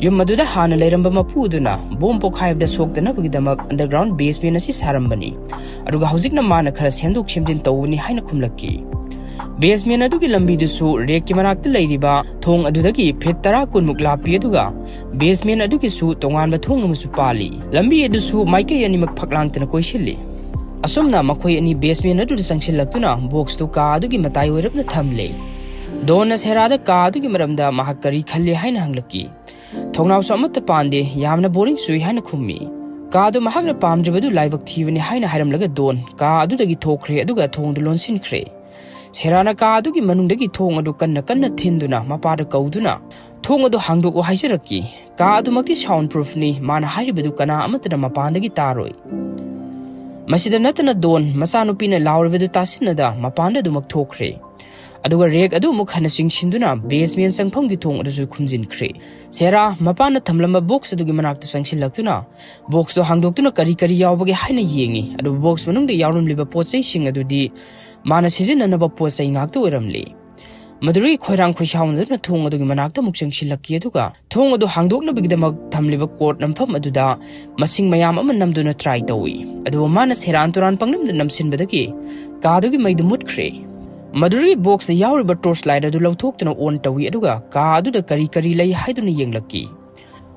ꯌꯨꯝ ꯑꯗꯨꯗ ꯍꯥꯟꯅ ꯂꯩꯔꯝꯕ ꯃꯄꯨ ꯑꯗꯨꯅ bomb ꯄꯣꯈꯥꯏꯕꯗ ꯁꯣꯛꯇꯅꯕꯒꯤꯗꯃꯛ underground basement ꯑꯁꯤ ꯁꯥꯔꯝꯕꯅꯤ, ꯑꯗꯨꯒ ꯍꯧꯖꯤꯛꯅ ꯃꯥꯅ ꯈꯔ ꯁꯦꯝꯗꯣꯛ ꯁꯦꯝꯖꯤꯟ ꯇꯧꯕꯅꯤ ꯍꯥꯏꯅ ꯈꯨꯝꯂꯛꯈꯤ꯫ ꯕꯦꯁꯃꯦꯟ ꯑꯗꯨꯒꯤ ꯂꯝꯕꯤꯗꯨꯁꯨ ꯔꯦꯛꯀꯤ ꯃꯅꯥꯛꯇ ꯂꯩꯔꯤꯕ ꯊꯣꯡ ꯑꯗꯨꯗꯒꯤ ꯐꯤꯠ ꯇꯔꯥ ꯀꯨꯟꯃꯨꯛ ꯂꯥꯞꯄꯤ, ꯑꯗꯨꯒ ꯕꯦꯁꯃꯦꯟ ꯑꯗꯨꯒꯤꯁꯨ ꯇꯣꯉꯥꯟꯕ ꯊꯣꯡ ꯑꯃꯁꯨ ꯄꯥꯜꯂꯤ꯫ ꯂꯝꯕꯤ ꯑꯗꯨꯁꯨ ꯃꯥꯏꯀꯩ ꯑꯅꯤꯃꯛ ꯐꯛꯂꯥꯡꯇꯅ ꯀꯣꯏꯁꯤꯜꯂꯤ꯫ ꯑꯁꯨꯝꯅ ꯃꯈꯣꯏ ꯑꯅꯤ ꯕꯦꯁꯃꯦꯟ ꯑꯗꯨꯗ ꯆꯪꯁꯤꯜꯂꯛꯇꯨꯅ ꯕꯣꯛꯁꯇꯨ ꯀꯥ ꯑꯗꯨꯒꯤ ꯃꯇꯥꯏ ꯑꯣꯏꯔꯞꯅ ꯊꯝꯂꯦ꯫ ꯗꯣꯟꯅ ꯁꯦꯔꯥꯗ ꯀꯥ ꯑꯗꯨꯒꯤ ꯃꯔꯝꯗ ꯃꯍꯥꯛ ꯀꯔꯤ ꯈꯜꯂꯤ ꯍꯥꯏꯅ ꯍꯪꯂꯛꯈꯤ꯫ "ꯊꯣꯡꯅꯥꯎꯁꯨ ꯑꯃꯠꯇ ꯄꯥꯟꯗꯦ, ꯌꯥꯝꯅ ꯕꯣꯔꯤꯡ ꯆꯨꯏ" ꯍꯥꯏꯅ ꯈꯨꯝꯃꯤ꯫ "ꯀꯥ ꯑꯗꯨ ꯃꯍꯥꯛꯅ ꯄꯥꯝꯗ꯭ꯔꯤꯕꯗꯨ ꯂꯥꯏꯕꯛ ꯊꯤꯕꯅꯤ" ꯍꯥꯏꯅ ꯍꯥꯏꯔꯝꯂꯒ ꯗꯣꯟ ꯀꯥ ꯑꯗꯨꯗꯒꯤ ꯊꯣꯛꯈ꯭ꯔꯦ, ꯑꯗꯨꯒ ꯊꯣꯡꯗꯨ ꯂꯣꯟꯁꯤꯟꯈ꯭ꯔꯦ꯫ ꯁꯦꯔꯥꯅ ꯀꯥ ꯑꯗꯨꯒꯤ ꯃꯅꯨꯡꯗꯒꯤ ꯊꯣꯡ ꯑꯗꯨ ꯀꯟꯅ ꯀꯟꯅ ꯊꯤꯟꯗꯨꯅ ꯃꯄꯥꯗ ꯀꯧꯗꯨꯅ, "ꯊꯣꯡ ꯑꯗꯨ ꯍꯥꯡꯗꯣꯛꯎ" ꯍꯥꯏꯖꯔꯛꯈꯤ꯫ "ꯀꯥ ꯑꯗꯨꯃꯛꯇꯤ sound proofꯅꯤ, ꯃꯥꯅ ꯍꯥꯏꯔꯤꯕꯗꯨ ꯀꯅꯥ ꯑꯃꯠꯇꯅ ꯃꯄꯥꯟꯗꯒꯤ ꯇꯥꯔꯣꯏ"꯫ ꯃꯁꯤꯗ ꯅꯠꯇꯅ ꯗꯣꯟ ꯃꯆꯥꯅꯨꯄꯤꯅ ꯂꯥꯎꯔꯤꯕꯗꯨ ꯇꯥꯁꯤꯟꯅꯗ ꯃꯄꯥꯟꯗ ꯑꯗꯨꯃꯛ ꯊꯣꯛꯈ꯭ꯔꯦ꯫ ꯑꯗꯨꯒ ꯔꯦꯛ ꯑꯗꯨ ꯑꯃꯨꯛ ꯍꯟꯅ ꯆꯤꯡꯁꯤꯟꯗꯨꯅ ꯕꯦꯁꯃꯦꯟ ꯆꯪꯐꯝꯒꯤ ꯊꯣꯡ ꯑꯗꯨꯁꯨ ꯈꯨꯝꯖꯤꯟꯈ꯭ꯔꯦ꯫ ꯁꯦꯔꯥ ꯃꯄꯥꯟꯗ ꯊꯝꯂꯝꯕ ꯕꯣꯛꯁ ꯑꯗꯨꯒꯤ ꯃꯅꯥꯛꯇ ꯆꯪꯁꯤꯜꯂꯛꯇꯨꯅ ꯕꯣꯛꯁꯇꯨ ꯍꯥꯡꯗꯣꯛꯇꯨꯅ ꯀꯔꯤ ꯀꯔꯤ ꯌꯥꯎꯕꯒꯦ ꯍꯥꯏꯅ ꯌꯦꯡꯉꯤ꯫ ꯑꯗꯨꯕꯨ ꯕꯣꯛꯁ ꯃꯅꯨꯡꯗ ꯌꯥꯎꯔꯝꯂꯤꯕ ꯄꯣꯠ ꯆꯩꯁꯤꯡ ꯑꯗꯨꯗꯤ ꯃꯥꯅ ꯁꯤꯖꯤꯟꯅꯅꯕ ꯄꯣꯠ ꯆꯩ ꯉꯥꯛꯇ ꯑꯣꯏꯔꯝꯂꯤ꯫ ꯃꯗꯨꯗꯒꯤ ꯈꯣꯏꯔꯥꯡ ꯈꯣꯏꯁꯥꯎꯅꯗꯨꯅ ꯊꯣꯡ ꯑꯗꯨꯒꯤ ꯃꯅꯥꯛꯇ ꯑꯃꯨꯛ ꯆꯪꯁꯤꯜꯂꯛꯈꯤ, ꯑꯗꯨꯒ ꯊꯣꯡ ꯑꯗꯨ ꯍꯥꯡꯗꯣꯛꯅꯕꯒꯤꯗꯃꯛ ꯊꯝꯂꯤꯕ ꯀꯣꯔꯠ ꯅꯝꯐꯝ ꯑꯗꯨꯗ ꯃꯁꯤꯡ ꯃꯌꯥꯝ ꯑꯃ ꯅꯝꯗꯨꯅ try ꯇꯧꯏ꯫ ꯑꯗꯨꯕꯨ ꯃꯥꯅ ꯁꯦꯔꯥꯟ ꯇꯨꯔꯥꯟ ꯄꯪꯅꯝꯗ ꯅꯝꯁꯤꯟꯕꯗꯒꯤ ꯀꯥꯗꯨꯒꯤ ꯃꯩꯗꯨ ꯃꯨꯠꯈ꯭ꯔꯦ꯫ ꯃꯗꯨꯗꯒꯤ ꯕꯣꯛꯁꯇ ꯌꯥꯎꯔꯤꯕ torch light ꯑꯗꯨ ꯂꯧꯊꯣꯛꯇꯨꯅ on ꯇꯧꯏ, ꯑꯗꯨꯒ ꯀꯥ ꯑꯗꯨꯗ ꯀꯔꯤ ꯀꯔꯤ ꯂꯩ ꯍꯥꯏꯗꯨꯅ ꯌꯦꯡꯂꯛꯈꯤ꯫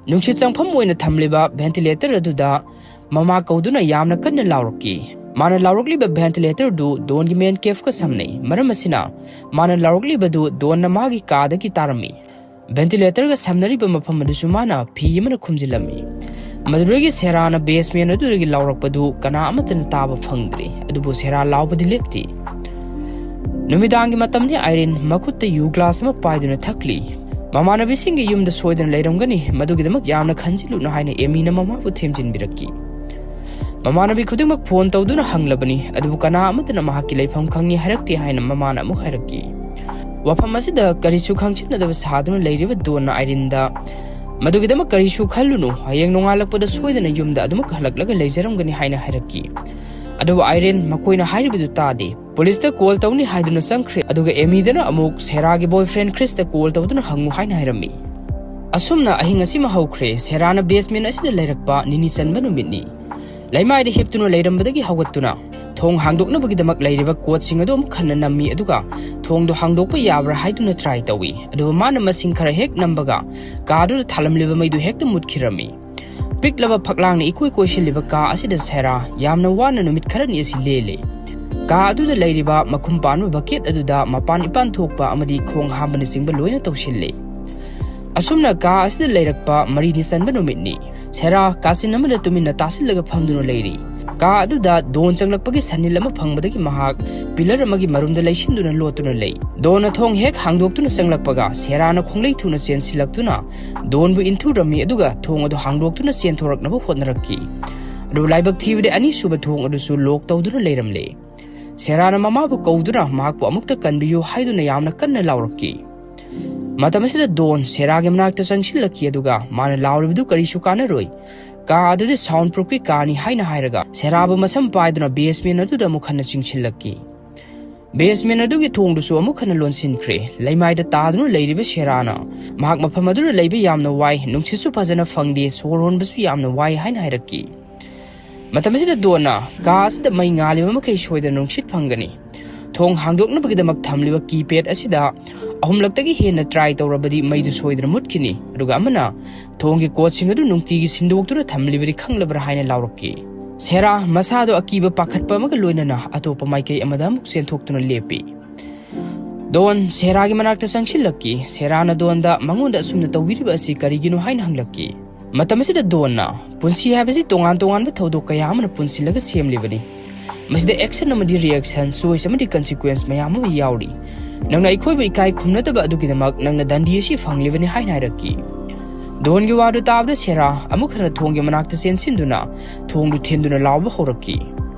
ꯅꯨꯡꯁꯤꯠ ꯆꯪꯐꯝ ꯑꯣꯏꯅ ꯊꯝꯂꯤꯕ ventilator ꯑꯗꯨꯗ ꯃꯃꯥ ꯀꯧꯗꯨꯅ ꯌꯥꯝꯅ ꯀꯟꯅ ꯂꯥꯎꯔꯛꯈꯤ꯫ ꯃꯥꯅ ꯂꯥꯎꯔꯛꯂꯤꯕ ventilatorꯗꯨ ꯗꯣꯟꯒꯤ main caveꯀ ꯁꯝꯅꯩ꯫ ꯃꯔꯝ ꯑꯁꯤꯅ, ꯃꯥꯅ ꯂꯥꯎꯔꯛꯂꯤꯕꯗꯨ ꯗꯣꯟꯅ ꯃꯥꯒꯤ ꯀꯥꯗꯒꯤ ꯇꯥꯔꯝꯃꯤ꯫ Ventilatorꯒ ꯁꯝꯅꯔꯤꯕ ꯃꯐꯝ ꯑꯗꯨꯁꯨ ꯃꯥꯅ ꯐꯤ ꯑꯃꯅ ꯈꯨꯝꯖꯤꯜꯂꯝꯃꯤ꯫ ꯃꯗꯨꯗꯒꯤ ꯁꯦꯔꯥꯅ basement ꯑꯗꯨꯗꯒꯤ ꯂꯥꯎꯔꯛꯄꯗꯨ ꯀꯅꯥ ꯑꯃꯠꯇꯅ ꯇꯥꯕ ꯐꯪꯗ꯭ꯔꯦ, ꯑꯗꯨꯕꯨ ꯁꯦꯔꯥ ꯂꯥꯎꯕꯗꯤ ꯂꯦꯞꯇꯦ꯫ ꯅꯨꯃꯤꯗꯥꯡꯒꯤ ꯃꯇꯝꯅꯤ꯫ ꯑꯥꯏꯔꯤꯟ ꯃꯈꯨꯠꯇ ꯌꯨ glass ꯑꯃ ꯄꯥꯏꯗꯨꯅ ꯊꯛꯂꯤ꯫ ꯃꯃꯥꯟꯅꯕꯤꯁꯤꯡꯒꯤ ꯌꯨꯝꯗ ꯁꯣꯏꯗꯅ ꯂꯩꯔꯝꯒꯅꯤ, ꯃꯗꯨꯒꯤꯗꯃꯛ ꯌꯥꯝꯅ ꯈꯟꯖꯤꯜꯂꯨꯅꯨ ꯍꯥꯏꯅ ꯑꯦꯃꯤꯅ ꯃꯃꯥꯕꯨ ꯊꯦꯝꯖꯤꯟꯕꯤꯔꯛꯈꯤ꯫ ꯃꯃꯥꯟꯅꯕꯤ ꯈꯨꯗꯤꯡꯃꯛ phone ꯇꯧꯗꯨꯅ ꯍꯪꯂꯕꯅꯤ, ꯑꯗꯨꯕꯨ ꯀꯅꯥ ꯑꯃꯠꯇꯅ ꯃꯍꯥꯛꯀꯤ ꯂꯩꯐꯝ ꯈꯪꯉꯤ ꯍꯥꯏꯔꯛꯇꯦ ꯍꯥꯏꯅ ꯃꯃꯥꯅ ꯑꯃꯨꯛ ꯍꯥꯏꯔꯛꯈꯤ꯫ ꯋꯥꯐꯝ ꯑꯁꯤꯗ ꯀꯔꯤꯁꯨ ꯈꯪꯖꯤꯟꯅꯗꯕ ꯁꯥꯗꯨꯅ ꯂꯩꯔꯤꯕ ꯗꯣꯟꯅ ꯑꯥꯏꯔꯤꯟꯗ, "ꯃꯗꯨꯒꯤꯗꯃꯛ ꯀꯔꯤꯁꯨ ꯈꯜꯂꯨꯅꯨ, ꯍꯌꯦꯡ ꯅꯣꯡꯉꯥꯜꯂꯛꯄꯗ ꯁꯣꯏꯗꯅ ꯌꯨꯝꯗ ꯑꯗꯨꯃꯛ ꯍꯜꯂꯛꯂꯒ ꯂꯩꯖꯔꯝꯒꯅꯤ" ꯍꯥꯏꯅ ꯍꯥꯏꯔꯛꯈꯤ꯫ ꯑꯗꯨꯕꯨ ꯑꯥꯏꯔꯤꯟ ꯃꯈꯣꯏꯅ ꯍꯥꯏꯔꯤꯕꯗꯨ ꯇꯥꯗꯦ꯫ Policeꯇ call ꯇꯧꯅꯤ ꯍꯥꯏꯗꯨꯅ ꯆꯪꯈ꯭ꯔꯦ, ꯑꯗꯨꯒ ꯑꯦꯃꯤꯗꯅ ꯑꯃꯨꯛ ꯁꯦꯔꯥꯒꯤ boyfriend Chrisꯇ call ꯇꯧꯗꯨꯅ ꯍꯪꯉꯨ ꯍꯥꯏꯅ ꯍꯥꯏꯔꯝꯃꯤ꯫ ꯑꯁꯨꯝꯅ ꯑꯍꯤꯡ ꯑꯁꯤꯃ ꯍꯧꯈ꯭ꯔꯦ꯫ ꯁꯦꯔꯥꯅ basement ꯑꯁꯤꯗ ꯂꯩꯔꯛꯄ ꯅꯤꯅꯤ ꯆꯟꯕ ꯅꯨꯃꯤꯠꯅꯤ꯫ ꯂꯩꯃꯥꯏꯗ ꯍꯤꯞꯇꯨꯅ ꯂꯩꯔꯝꯕꯗꯒꯤ ꯍꯧꯒꯠꯇꯨꯅ ꯊꯣꯡ ꯍꯥꯡꯗꯣꯛꯅꯕꯒꯤꯗꯃꯛ ꯂꯩꯔꯤꯕ ꯀꯣꯠꯁꯤꯡ ꯑꯗꯨ ꯑꯃꯨꯛ ꯍꯟꯅ ꯅꯝꯃꯤ, ꯑꯗꯨꯒ ꯊꯣꯡꯗꯣ ꯍꯥꯡꯗꯣꯛꯄ ꯌꯥꯕ꯭ꯔꯥ ꯍꯥꯏꯗꯨꯅ try ꯇꯧꯏ꯫ ꯑꯗꯨꯕꯨ ꯃꯥꯅ ꯃꯁꯤꯡ ꯈꯔ ꯍꯦꯛ ꯅꯝꯕꯒ ꯀꯥ ꯑꯗꯨꯗ ꯊꯥꯜꯂꯝꯂꯤꯕ ꯃꯩꯗꯨ ꯍꯦꯛꯇ ꯃꯨꯠꯈꯤꯔꯝꯃꯤ꯫ ꯄꯤꯛꯂꯕ ꯐꯛꯂꯥꯡꯅ ꯏꯀꯣꯏ ꯀꯣꯏꯁꯤꯜꯂꯤꯕ ꯀꯥ ꯑꯁꯤꯗ ꯁꯦꯔꯥ ꯌꯥꯝꯅ ꯋꯥꯅ ꯅꯨꯃꯤꯠ ꯈꯔꯅꯤ ꯑꯁꯤ ꯂꯦꯜꯂꯤ꯫ ꯀꯥ ꯑꯗꯨꯗ ꯂꯩꯔꯤꯕ ꯃꯈꯨꯝ ꯄꯥꯟꯕ bucket ꯑꯗꯨꯗ ꯃꯄꯥꯟ ꯏꯄꯥꯟ ꯊꯣꯛꯄ ꯑꯃꯗꯤ ꯈꯣꯡ ꯍꯥꯝꯕꯅꯆꯤꯡꯕ ꯂꯣꯏꯅ ꯇꯧꯁꯤꯜꯂꯤ꯫ ꯑꯁꯨꯝꯅ ꯀꯥ ꯑꯁꯤꯗ ꯂꯩꯔꯛꯄ ꯃꯔꯤꯅꯤ ꯆꯟꯕ ꯅꯨꯃꯤꯠꯅꯤ꯫ ꯁꯦꯔꯥ ꯀꯥꯆꯤꯟ ꯑꯃꯗ ꯇꯨꯃꯤꯟꯅ ꯇꯥꯁꯤꯜꯂꯒ ꯐꯝꯗꯨꯅ ꯂꯩꯔꯤ꯫ ꯀꯥ ꯑꯗꯨꯗ ꯗꯣꯟ ꯆꯪꯂꯛꯄꯒꯤ ꯁꯟꯅꯤꯜ ꯑꯃ ꯐꯪꯕꯗꯒꯤ ꯃꯍꯥꯛ pillar ꯑꯃꯒꯤ ꯃꯔꯨꯝꯗ ꯂꯩꯁꯤꯟꯗꯨꯅ ꯂꯣꯠꯇꯨꯅ ꯂꯩ꯫ ꯗꯣꯟꯅ ꯊꯣꯡ ꯍꯦꯛ ꯍꯥꯡꯗꯣꯛꯇꯨꯅ ꯆꯪꯂꯛꯄꯒ ꯁꯦꯔꯥꯅ ꯈꯣꯡꯂꯩ ꯊꯨꯅ ꯆꯦꯟꯁꯤꯜꯂꯛꯇꯨꯅ ꯗꯣꯟꯕꯨ ꯏꯟꯊꯨꯔꯝꯃꯤ, ꯑꯗꯨꯒ ꯊꯣꯡ ꯑꯗꯨ ꯍꯥꯡꯗꯣꯛꯇꯨꯅ ꯆꯦꯟꯊꯣꯔꯛꯅꯕ ꯍꯣꯠꯅꯔꯛꯈꯤ꯫ ꯑꯗꯨꯕꯨ ꯂꯥꯏꯕꯛ ꯊꯤꯕꯗꯤ ꯑꯅꯤꯁꯨꯕ ꯊꯣꯡ ꯑꯗꯨꯁꯨ lock ꯇꯧꯗꯨꯅ ꯂꯩꯔꯝꯂꯦ꯫ ꯁꯦꯔꯥꯅ ꯃꯃꯥꯕꯨ ꯀꯧꯗꯨꯅ ꯃꯍꯥꯛꯄꯨ ꯑꯃꯨꯛꯇ ꯀꯟꯕꯤꯌꯨ ꯍꯥꯏꯗꯨꯅ ꯌꯥꯝꯅ ꯀꯟꯅ ꯂꯥꯎꯔꯛꯈꯤ꯫ ꯃꯇꯝ ꯑꯁꯤꯗ ꯗꯣꯟ ꯁꯦꯔꯥꯒꯤ ꯃꯅꯥꯛꯇ ꯆꯪꯁꯤꯜꯂꯛꯈꯤ, ꯑꯗꯨꯒ ꯃꯥꯅ ꯂꯥꯎꯔꯤꯕꯗꯨ ꯀꯔꯤꯁꯨ ꯀꯥꯟꯅꯔꯣꯏ, ꯀꯥ ꯑꯗꯨꯗꯤ sound proofꯀꯤ ꯀꯥꯅꯤ ꯍꯥꯏꯅ ꯍꯥꯏꯔꯒ ꯁꯦꯔꯥꯕꯨ ꯃꯁꯝ ꯄꯥꯏꯗꯨꯅ basement ꯑꯗꯨꯗ ꯑꯃꯨꯛ ꯍꯟꯅ ꯆꯤꯡꯁꯤꯜꯂꯛꯈꯤ꯫ Basement ꯑꯗꯨꯒꯤ ꯊꯣꯡꯗꯨꯁꯨ ꯑꯃꯨꯛ ꯍꯟꯅ ꯂꯣꯟꯁꯤꯟꯈ꯭ꯔꯦ꯫ ꯂꯩꯃꯥꯏꯗ ꯇꯥꯗꯨꯅ ꯂꯩꯔꯤꯕ ꯁꯦꯔꯥꯅ ꯃꯍꯥꯛ ꯃꯐꯝ ꯑꯗꯨꯗ ꯂꯩꯕ ꯌꯥꯝꯅ ꯋꯥꯏ, ꯅꯨꯡꯁꯤꯠꯁꯨ ꯐꯖꯅ ꯐꯪꯗꯦ, ꯁꯣꯔ ꯍꯣꯟꯕꯁꯨ ꯌꯥꯝꯅ ꯋꯥꯏ ꯍꯥꯏꯅ ꯍꯥꯏꯔꯛꯈꯤ꯫ ꯃꯇꯝ ꯑꯁꯤꯗ ꯗꯣꯟꯅ ꯀꯥ ꯑꯁꯤꯗ ꯃꯩ ꯉꯥꯜꯂꯤꯕ ꯃꯈꯩ ꯁꯣꯏꯗꯅ ꯅꯨꯡꯁꯤꯠ ꯐꯪꯒꯅꯤ꯫ ꯊꯣꯡ ꯍꯥꯡꯗꯣꯛꯅꯕꯒꯤꯗꯃꯛ ꯊꯝꯂꯤꯕ keypad ꯑꯁꯤꯗ ꯑꯍꯨꯝꯂꯛꯇꯒꯤ ꯍꯦꯟꯅ try ꯇꯧꯔꯕꯗꯤ ꯃꯩꯗꯨ ꯁꯣꯏꯗꯅ ꯃꯨꯠꯈꯤꯅꯤ꯫ ꯑꯗꯨꯒ ꯑꯃꯅ ꯊꯣꯡꯒꯤ ꯀꯣꯠꯁꯤꯡ ꯑꯗꯨ ꯅꯨꯡꯇꯤꯒꯤ ꯁꯤꯟꯗꯣꯛꯇꯨꯅ ꯊꯝꯂꯤꯕꯗꯤ ꯈꯪꯂꯕ꯭ꯔꯥ ꯍꯥꯏꯅ ꯂꯥꯎꯔꯛꯈꯤ꯫ ꯁꯦꯔꯥ ꯃꯁꯥꯗꯣ ꯑꯀꯤꯕ ꯄꯥꯈꯠꯄ ꯑꯃꯒ ꯂꯣꯏꯅꯅ ꯑꯇꯣꯞꯄ ꯃꯥꯏꯀꯩ ꯑꯃꯗ ꯑꯃꯨꯛ ꯆꯦꯟꯊꯣꯛꯇꯨꯅ ꯂꯦꯞꯄꯤ꯫ ꯗꯣꯟ ꯁꯦꯔꯥꯒꯤ ꯃꯅꯥꯛꯇ ꯆꯪꯁꯤꯜꯂꯛꯈꯤ꯫ ꯁꯦꯔꯥꯅ ꯗꯣꯟꯗ ꯃꯉꯣꯟꯗ ꯑꯁꯨꯝꯅ ꯇꯧꯕꯤꯔꯤꯕ ꯑꯁꯤ ꯀꯔꯤꯒꯤꯅꯣ ꯍꯥꯏꯅ ꯍꯪꯂꯛꯈꯤ꯫ ꯃꯇꯝ ꯑꯁꯤꯗ ꯗꯣꯟꯅ, "ꯄꯨꯟꯁꯤ ꯍꯥꯏꯕꯁꯤ ꯇꯣꯉꯥꯟ ꯇꯣꯉꯥꯟꯕ ꯊꯧꯗꯣꯛ ꯀꯌꯥ ꯑꯃꯅ ꯄꯨꯟꯁꯤꯜꯂꯒ ꯁꯦꯝꯂꯤꯕꯅꯤ꯫ ꯃꯁꯤꯗ action ꯑꯃꯗꯤ reaction, choice ꯑꯃꯗꯤ consequence ꯃꯌꯥꯝ ꯑꯃ ꯌꯥꯎꯔꯤ꯫ ꯅꯪꯅ ꯑꯩꯈꯣꯏꯕꯨ ꯏꯀꯥꯏ ꯈꯨꯝꯅꯗꯕ ꯑꯗꯨꯒꯤꯗꯃꯛ ꯅꯪꯅ ꯗꯟꯗꯤ ꯑꯁꯤ ꯐꯪꯂꯤꯕꯅꯤ" ꯍꯥꯏꯅ ꯍꯥꯏꯔꯛꯈꯤ꯫ ꯗꯣꯟꯒꯤ ꯋꯥꯗꯨ ꯇꯥꯕꯗ ꯁꯦꯔꯥ ꯑꯃꯨꯛ ꯍꯟꯅ ꯊꯣꯡꯒꯤ ꯃꯅꯥꯛꯇ ꯆꯦꯟꯁꯤꯟꯗꯨꯅ ꯊꯣꯡꯗꯨ ꯊꯤꯟꯗꯨꯅ ꯂꯥꯎꯕ ꯍꯧꯔꯛꯈꯤ꯫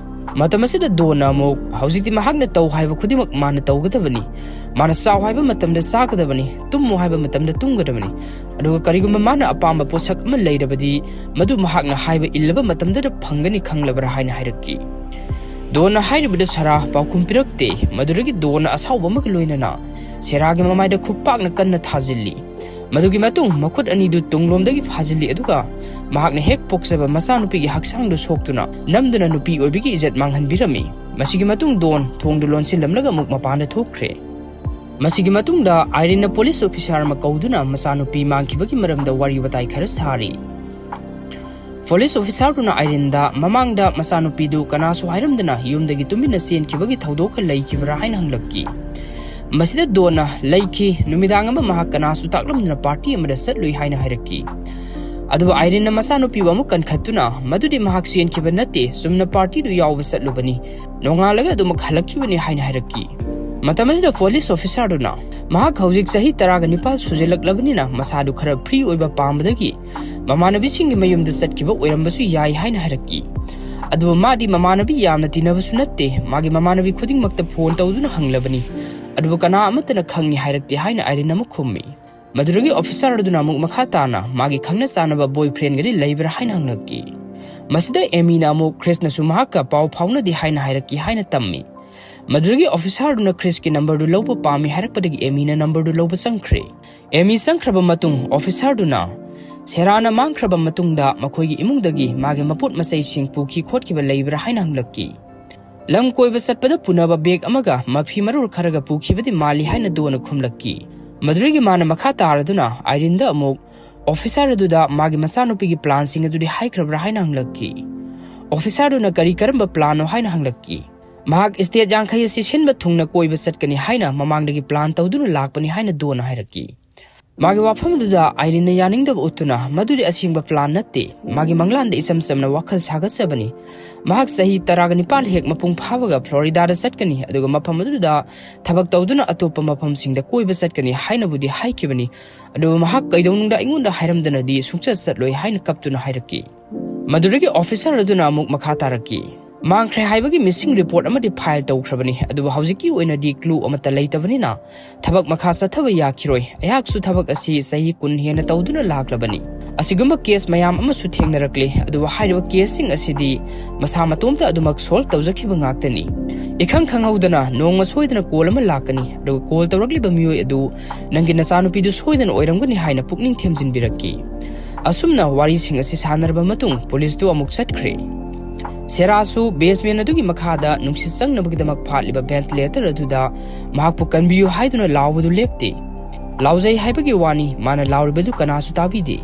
ꯃꯇꯝ ꯑꯁꯤꯗ ꯗꯣꯟꯅ ꯑꯃꯨꯛ, "ꯍꯧꯖꯤꯛꯇꯤ ꯃꯍꯥꯛꯅ ꯇꯧ ꯍꯥꯏꯕ ꯈꯨꯗꯤꯡꯃꯛ ꯃꯥꯅ ꯇꯧꯒꯗꯕꯅꯤ꯫ ꯃꯥꯅ ꯆꯥꯎ ꯍꯥꯏꯕ ꯃꯇꯝꯗ ꯆꯥꯒꯗꯕꯅꯤ, ꯇꯨꯝꯃꯨ ꯍꯥꯏꯕ ꯃꯇꯝꯗ ꯇꯨꯝꯒꯗꯕꯅꯤ꯫ ꯑꯗꯨꯒ ꯀꯔꯤꯒꯨꯝꯕ ꯃꯥꯅ ꯑꯄꯥꯝꯕ ꯄꯣꯠꯁꯛ ꯑꯃ ꯂꯩꯔꯕꯗꯤ ꯃꯗꯨ ꯃꯍꯥꯛꯅ ꯍꯥꯏꯕ ꯏꯜꯂꯕ ꯃꯇꯝꯗꯗ ꯐꯪꯒꯅꯤ, ꯈꯪꯂꯕ꯭ꯔꯥ?" ꯍꯥꯏꯅ ꯍꯥꯏꯔꯛꯈꯤ꯫ ꯗꯣꯟꯅ ꯍꯥꯏꯔꯤꯕꯗꯨ ꯁꯦꯔꯥ ꯄꯥꯎꯈꯨꯝ ꯄꯤꯔꯛꯇꯦ꯫ ꯃꯗꯨꯗꯒꯤ ꯗꯣꯟꯅ ꯑꯁꯥꯎꯕ ꯑꯃꯒ ꯂꯣꯏꯅꯅ ꯁꯦꯔꯥꯒꯤ ꯃꯃꯥꯏꯗ ꯈꯨꯄꯥꯛꯅ ꯀꯟꯅ ꯊꯥꯖꯤꯜꯂꯤ꯫ ꯃꯗꯨꯒꯤ ꯃꯇꯨꯡ ꯃꯈꯨꯠ ꯑꯅꯤꯗꯨ ꯇꯨꯡꯂꯣꯝꯗꯒꯤ ꯐꯥꯖꯤꯜꯂꯤ, ꯑꯗꯨꯒ ꯃꯍꯥꯛꯅ ꯍꯦꯛ ꯄꯣꯛꯆꯕ ꯃꯆꯥꯅꯨꯄꯤꯒꯤ ꯍꯛꯆꯥꯡꯗꯨ ꯁꯣꯛꯇꯨꯅ ꯅꯝꯗꯨꯅ ꯅꯨꯄꯤ ꯑꯣꯏꯕꯤꯒꯤ ꯏꯖꯠ ꯃꯥꯡꯍꯟꯕꯤꯔꯝꯃꯤ꯫ ꯃꯁꯤꯒꯤ ꯃꯇꯨꯡ ꯗꯣꯟ ꯊꯣꯡꯗꯨ ꯂꯣꯟꯁꯤꯜꯂꯝꯂꯒ ꯑꯃꯨꯛ ꯃꯄꯥꯟꯗ ꯊꯣꯛꯈ꯭ꯔꯦ꯫ ꯃꯁꯤꯒꯤ ꯃꯇꯨꯡꯗ ꯑꯥꯏꯔꯤꯟꯅ ꯄꯨꯂꯤꯁ ꯑꯣꯐꯤꯁꯥꯔ ꯑꯃ ꯀꯧꯗꯨꯅ ꯃꯆꯥꯅꯨꯄꯤ ꯃꯥꯡꯈꯤꯕꯒꯤ ꯃꯔꯝꯗ ꯋꯥꯔꯤ ꯋꯥꯇꯥꯏ ꯈꯔ ꯁꯥꯔꯤ꯫ ꯄꯨꯂꯤꯁ ꯑꯣꯐꯤꯁꯥꯔꯗꯨꯅ ꯑꯥꯏꯔꯤꯟꯗ ꯃꯃꯥꯡꯗ ꯃꯆꯥꯅꯨꯄꯤꯗꯨ ꯀꯅꯥꯁꯨ ꯍꯥꯏꯔꯝꯗꯅ ꯌꯨꯝꯗꯒꯤ ꯇꯨꯃꯤꯟꯅ ꯆꯦꯟꯈꯤꯕꯒꯤ ꯊꯧꯗꯣꯛꯀ ꯂꯩꯈꯤꯕ꯭ꯔꯥ ꯍꯥꯏꯅ ꯍꯪꯂꯛꯈꯤ꯫ ꯃꯁꯤꯗ ꯗꯣꯟꯅ, "ꯂꯩꯈꯤ, ꯅꯨꯃꯤꯗꯥꯡ ꯑꯃ ꯃꯍꯥꯛ ꯀꯅꯥꯁꯨ ꯇꯥꯛꯂꯝꯗꯅ ꯄꯥꯔꯇꯤ ꯑꯃꯗ ꯆꯠꯂꯨꯏ" ꯍꯥꯏꯅ ꯍꯥꯏꯔꯛꯈꯤ꯫ ꯑꯗꯨꯕꯨ ꯑꯥꯏꯔꯤꯟꯅ ꯃꯆꯥꯅꯨꯄꯤꯕꯨ ꯑꯃꯨꯛ ꯀꯟꯈꯠꯇꯨꯅ, "ꯃꯗꯨꯗꯤ ꯃꯍꯥꯛ ꯆꯦꯟꯈꯤꯕ ꯅꯠꯇꯦ, ꯆꯨꯝꯅ ꯄꯥꯔꯇꯤꯗꯨ ꯌꯥꯎꯕ ꯆꯠꯂꯨꯕꯅꯤ, ꯅꯣꯡꯉꯥꯜꯂꯒ ꯑꯗꯨꯃꯛ ꯍꯜꯂꯛꯈꯤꯕꯅꯤ" ꯍꯥꯏꯅ ꯍꯥꯏꯔꯛꯈꯤ꯫ ꯃꯇꯝ ꯑꯁꯤꯗ ꯄꯨꯂꯤꯁ ꯑꯣꯐꯤꯁꯥꯔꯗꯨꯅ, "ꯃꯍꯥꯛ ꯍꯧꯖꯤꯛ ꯆꯍꯤ ꯇꯔꯥꯒ ꯅꯤꯄꯥꯜ ꯁꯨꯖꯤꯜꯂꯛꯂꯕꯅꯤꯅ ꯃꯁꯥꯗꯨ ꯈꯔ ꯐ꯭ꯔꯤ ꯑꯣꯏꯕ ꯄꯥꯝꯕꯗꯒꯤ ꯃꯃꯥꯟꯅꯕꯤꯁꯤꯡꯒꯤ ꯃꯌꯨꯝꯗ ꯆꯠꯈꯤꯕ ꯑꯣꯏꯔꯝꯕꯁꯨ ꯌꯥꯏ" ꯍꯥꯏꯅ ꯍꯥꯏꯔꯛꯈꯤ꯫ ꯑꯗꯨꯕꯨ ꯃꯥꯗꯤ ꯃꯃꯥꯟꯅꯕꯤ ꯌꯥꯝꯅ ꯇꯤꯟꯅꯕꯁꯨ ꯅꯠꯇꯦ, ꯃꯥꯒꯤ ꯃꯃꯥꯟꯅꯕꯤ ꯈꯨꯗꯤꯡꯃꯛꯇ ꯐꯣꯟ ꯇꯧꯗꯨꯅ ꯍꯪꯂꯕꯅꯤ, ꯑꯗꯨꯕꯨ ꯀꯅꯥ ꯑꯃꯠꯇꯅ ꯈꯪꯉꯤ ꯍꯥꯏꯔꯛꯇꯦ ꯍꯥꯏꯅ ꯑꯥꯏꯔꯤꯟ ꯑꯃꯨꯛ ꯈꯨꯝꯃꯤ꯫ ꯃꯗꯨꯗꯒꯤ ꯑꯣꯐꯤꯁꯥꯔ ꯑꯗꯨꯅ ꯑꯃꯨꯛ ꯃꯈꯥ ꯇꯥꯅ ꯃꯥꯒꯤ ꯈꯪꯅ ꯆꯥꯟꯅꯕ ꯕꯣꯏ ꯐ꯭ꯔꯦꯟꯒꯗꯤ ꯂꯩꯕ꯭ꯔꯥ ꯍꯥꯏꯅ ꯍꯪꯂꯛꯈꯤ꯫ ꯃꯁꯤꯗ ꯑꯦꯃꯤꯅ ꯑꯃꯨꯛ ꯈ꯭ꯔꯤꯁꯅꯁꯨ ꯃꯍꯥꯛꯀ ꯄꯥꯎ ꯐꯥꯎꯅꯗꯦ ꯍꯥꯏꯅ ꯍꯥꯏꯔꯛꯈꯤ ꯍꯥꯏꯅ ꯇꯝꯃꯤ꯫ ꯃꯗꯨꯗꯒꯤ ꯑꯣꯐꯤꯁꯥꯔꯗꯨꯅ ꯈ꯭ꯔꯤꯁꯀꯤ ꯅꯝꯕꯔꯗꯨ ꯂꯧꯕ ꯄꯥꯝꯃꯤ ꯍꯥꯏꯔꯛꯄꯗꯒꯤ ꯑꯦꯃꯤꯅ ꯅꯝꯕꯔꯗꯨ ꯂꯧꯕ ꯆꯪꯈ꯭ꯔꯦ꯫ ꯑꯦꯃꯤ ꯆꯪꯈ꯭ꯔꯕ ꯃꯇꯨꯡ ꯑꯣꯐꯤꯁꯥꯔꯗꯨꯅ ꯁꯦꯔꯥꯅ ꯃꯥꯡꯈ꯭ꯔꯕ ꯃꯇꯨꯡꯗ ꯃꯈꯣꯏꯒꯤ ꯏꯃꯨꯡꯗꯒꯤ ꯃꯥꯒꯤ ꯃꯄꯣꯠ ꯃꯆꯩꯁꯤꯡ ꯄꯨꯈꯤ ꯈꯣꯠꯈꯤꯕ ꯂꯩꯕ꯭ꯔꯥ ꯍꯥꯏꯅ ꯍꯪꯂꯛꯈꯤ꯫ "ꯂꯝ ꯀꯣꯏꯕ ꯆꯠꯄꯗ ꯄꯨꯅꯕ ꯕꯦꯒ ꯑꯃꯒ ꯃꯐꯤ ꯃꯔꯣꯜ ꯈꯔꯒ ꯄꯨꯈꯤꯕꯗꯤ ꯃꯥꯜꯂꯤ" ꯍꯥꯏꯅ ꯗꯣꯟꯅ ꯈꯨꯝꯂꯛꯈꯤ꯫ ꯃꯗꯨꯗꯒꯤ ꯃꯥꯅ ꯃꯈꯥ ꯇꯥꯔꯗꯨꯅ ꯑꯥꯏꯔꯤꯟꯗ ꯑꯃꯨꯛ ꯑꯣꯐꯤꯁꯥꯔ ꯑꯗꯨꯗ ꯃꯥꯒꯤ ꯃꯆꯥꯅꯨꯄꯤꯒꯤ ꯄ꯭ꯂꯥꯟꯁꯤꯡ ꯑꯗꯨꯗꯤ ꯍꯥꯏꯈ꯭ꯔꯕ꯭ꯔꯥ ꯍꯥꯏꯅ ꯍꯪꯂꯛꯈꯤ꯫ ꯑꯣꯐꯤꯁꯥꯔꯗꯨꯅ ꯀꯔꯤ ꯀꯔꯝꯕ ꯄ꯭ꯂꯥꯟꯅꯣ ꯍꯥꯏꯅ ꯍꯪꯂꯛꯈꯤ꯫ "ꯃꯍꯥꯛ ꯏꯁꯇꯦꯠ ꯌꯥꯡꯈꯩ ꯑꯁꯤ ꯁꯤꯟꯕ ꯊꯨꯡꯅ ꯀꯣꯏꯕ ꯆꯠꯀꯅꯤ ꯍꯥꯏꯅ ꯃꯃꯥꯡꯗꯒꯤ ꯄ꯭ꯂꯥꯟ ꯇꯧꯗꯨꯅ ꯂꯥꯛꯄꯅꯤ" ꯍꯥꯏꯅ ꯗꯣꯟꯅ ꯍꯥꯏꯔꯛꯈꯤ꯫ ꯃꯥꯒꯤ ꯋꯥꯐꯝ ꯑꯗꯨꯗ ꯑꯥꯏꯔꯤꯟꯅ ꯌꯥꯅꯤꯡꯗꯕ ꯎꯠꯇꯨꯅ, "ꯃꯗꯨꯗꯤ ꯑꯁꯦꯡꯕ ꯄ꯭ꯂꯥꯟ ꯅꯠꯇꯦ, ꯃꯥꯒꯤ ꯃꯪꯂꯥꯟꯗ ꯏꯆꯝ ꯆꯝꯅ ꯋꯥꯈꯜ ꯁꯥꯒꯠꯆꯕꯅꯤ꯫ ꯃꯍꯥꯛ ꯆꯍꯤ ꯇꯔꯥꯒ ꯅꯤꯄꯥꯟ ꯍꯦꯛ ꯃꯄꯨꯡ ꯐꯥꯕꯒ ꯐ꯭ꯂꯣꯔꯤꯗꯥꯗ ꯆꯠꯀꯅꯤ, ꯑꯗꯨꯒ ꯃꯐꯝ ꯑꯗꯨꯗ ꯊꯕꯛ ꯇꯧꯗꯨꯅ ꯑꯇꯣꯞꯄ ꯃꯐꯝꯁꯤꯡꯗ ꯀꯣꯏꯕ ꯆꯠꯀꯅꯤ ꯍꯥꯏꯅꯕꯨꯗꯤ ꯍꯥꯏꯈꯤꯕꯅꯤ, ꯑꯗꯨꯕꯨ ꯃꯍꯥꯛ ꯀꯩꯗꯧꯅꯨꯡꯗ ꯑꯩꯉꯣꯟꯗ ꯍꯥꯏꯔꯝꯗꯅꯗꯤ ꯁꯨꯡꯆꯠ ꯆꯠꯂꯣꯏ" ꯍꯥꯏꯅ ꯀꯞꯇꯨꯅ ꯍꯥꯏꯔꯛꯈꯤ꯫ ꯃꯗꯨꯗꯒꯤ ꯑꯣꯐꯤꯁꯥꯔ ꯑꯗꯨꯅ ꯑꯃꯨꯛ ꯃꯈꯥ ꯇꯥꯔꯛꯈꯤ, "ꯃꯥꯡꯈ꯭ꯔꯦ ꯍꯥꯏꯕꯒꯤ ꯃꯤꯁꯤꯡ ꯔꯤꯄꯣꯔꯠ ꯑꯃꯗꯤ ꯐꯥꯏꯜ ꯇꯧꯈ꯭ꯔꯕꯅꯤ, ꯑꯗꯨꯕꯨ ꯍꯧꯖꯤꯛꯀꯤ ꯑꯣꯏꯅꯗꯤ ꯀ꯭ꯂꯨ ꯑꯃꯠꯇ ꯂꯩꯇꯕꯅꯤꯅ ꯊꯕꯛ ꯃꯈꯥ ꯆꯠꯊꯕ ꯌꯥꯈꯤꯔꯣꯏ꯫ ꯑꯩꯍꯥꯛꯁꯨ ꯊꯕꯛ ꯑꯁꯤ ꯆꯍꯤ ꯀꯨꯟ ꯍꯦꯟꯅ ꯇꯧꯗꯨꯅ ꯂꯥꯛꯂꯕꯅꯤ꯫ ꯑꯁꯤꯒꯨꯝꯕ ꯀꯦꯁ ꯃꯌꯥꯝ ꯑꯃꯁꯨ ꯊꯦꯡꯅꯔꯛꯂꯦ, ꯑꯗꯨꯕꯨ ꯍꯥꯏꯔꯤꯕ ꯀꯦꯁꯁꯤꯡ ꯑꯁꯤꯗꯤ ꯃꯁꯥ ꯃꯇꯣꯝꯇ ꯑꯗꯨꯃꯛ ꯁꯣꯜꯕ ꯇꯧꯖꯈꯤꯕ ꯉꯥꯛꯇꯅꯤ꯫ ꯏꯈꯪ ꯈꯪꯍꯧꯗꯅ ꯅꯣꯡꯃ ꯁꯣꯏꯗꯅ ꯀꯣꯜ ꯑꯃ ꯂꯥꯛꯀꯅꯤ, ꯑꯗꯨꯒ ꯀꯣꯜ ꯇꯧꯔꯛꯂꯤꯕ ꯃꯤꯑꯣꯏ ꯑꯗꯨ ꯅꯪꯒꯤ ꯅꯆꯥꯅꯨꯄꯤꯗꯨ ꯁꯣꯏꯗꯅ ꯑꯣꯏꯔꯝꯒꯅꯤ ꯍꯥꯏꯅ ꯄꯨꯛꯅꯤꯡ ꯊꯦꯝꯖꯤꯟꯕꯤꯔꯛꯈꯤ꯫ ꯑꯁꯨꯝꯅ ꯋꯥꯔꯤꯁꯤꯡ ꯑꯁꯤ ꯁꯥꯟꯅꯔꯕ ꯃꯇꯨꯡ ꯄꯨꯂꯤꯁꯇꯨ ꯑꯃꯨꯛ ꯆꯠꯈ꯭ꯔꯦ꯫ ꯁꯦꯔꯥꯁꯨ ꯕꯦꯁꯃꯦꯟ ꯑꯗꯨꯒꯤ ꯃꯈꯥꯗ ꯅꯨꯡꯁꯤꯠ ꯆꯪꯅꯕꯒꯤꯗꯃꯛ ꯐꯥꯠꯂꯤꯕ ꯚꯦꯟꯇꯤꯂꯦꯇꯔ ꯑꯗꯨꯗ ꯃꯍꯥꯛꯄꯨ ꯀꯟꯕꯤꯌꯨ ꯍꯥꯏꯗꯨꯅ ꯂꯥꯎꯕꯗꯨ ꯂꯦꯞꯇꯦ꯫ ꯂꯥꯎꯖꯩ ꯍꯥꯏꯕꯒꯤ ꯋꯥꯅꯤ, ꯃꯥꯅ ꯂꯥꯎꯔꯤꯕꯗꯨ ꯀꯅꯥꯁꯨ ꯇꯥꯕꯤꯗꯦ꯫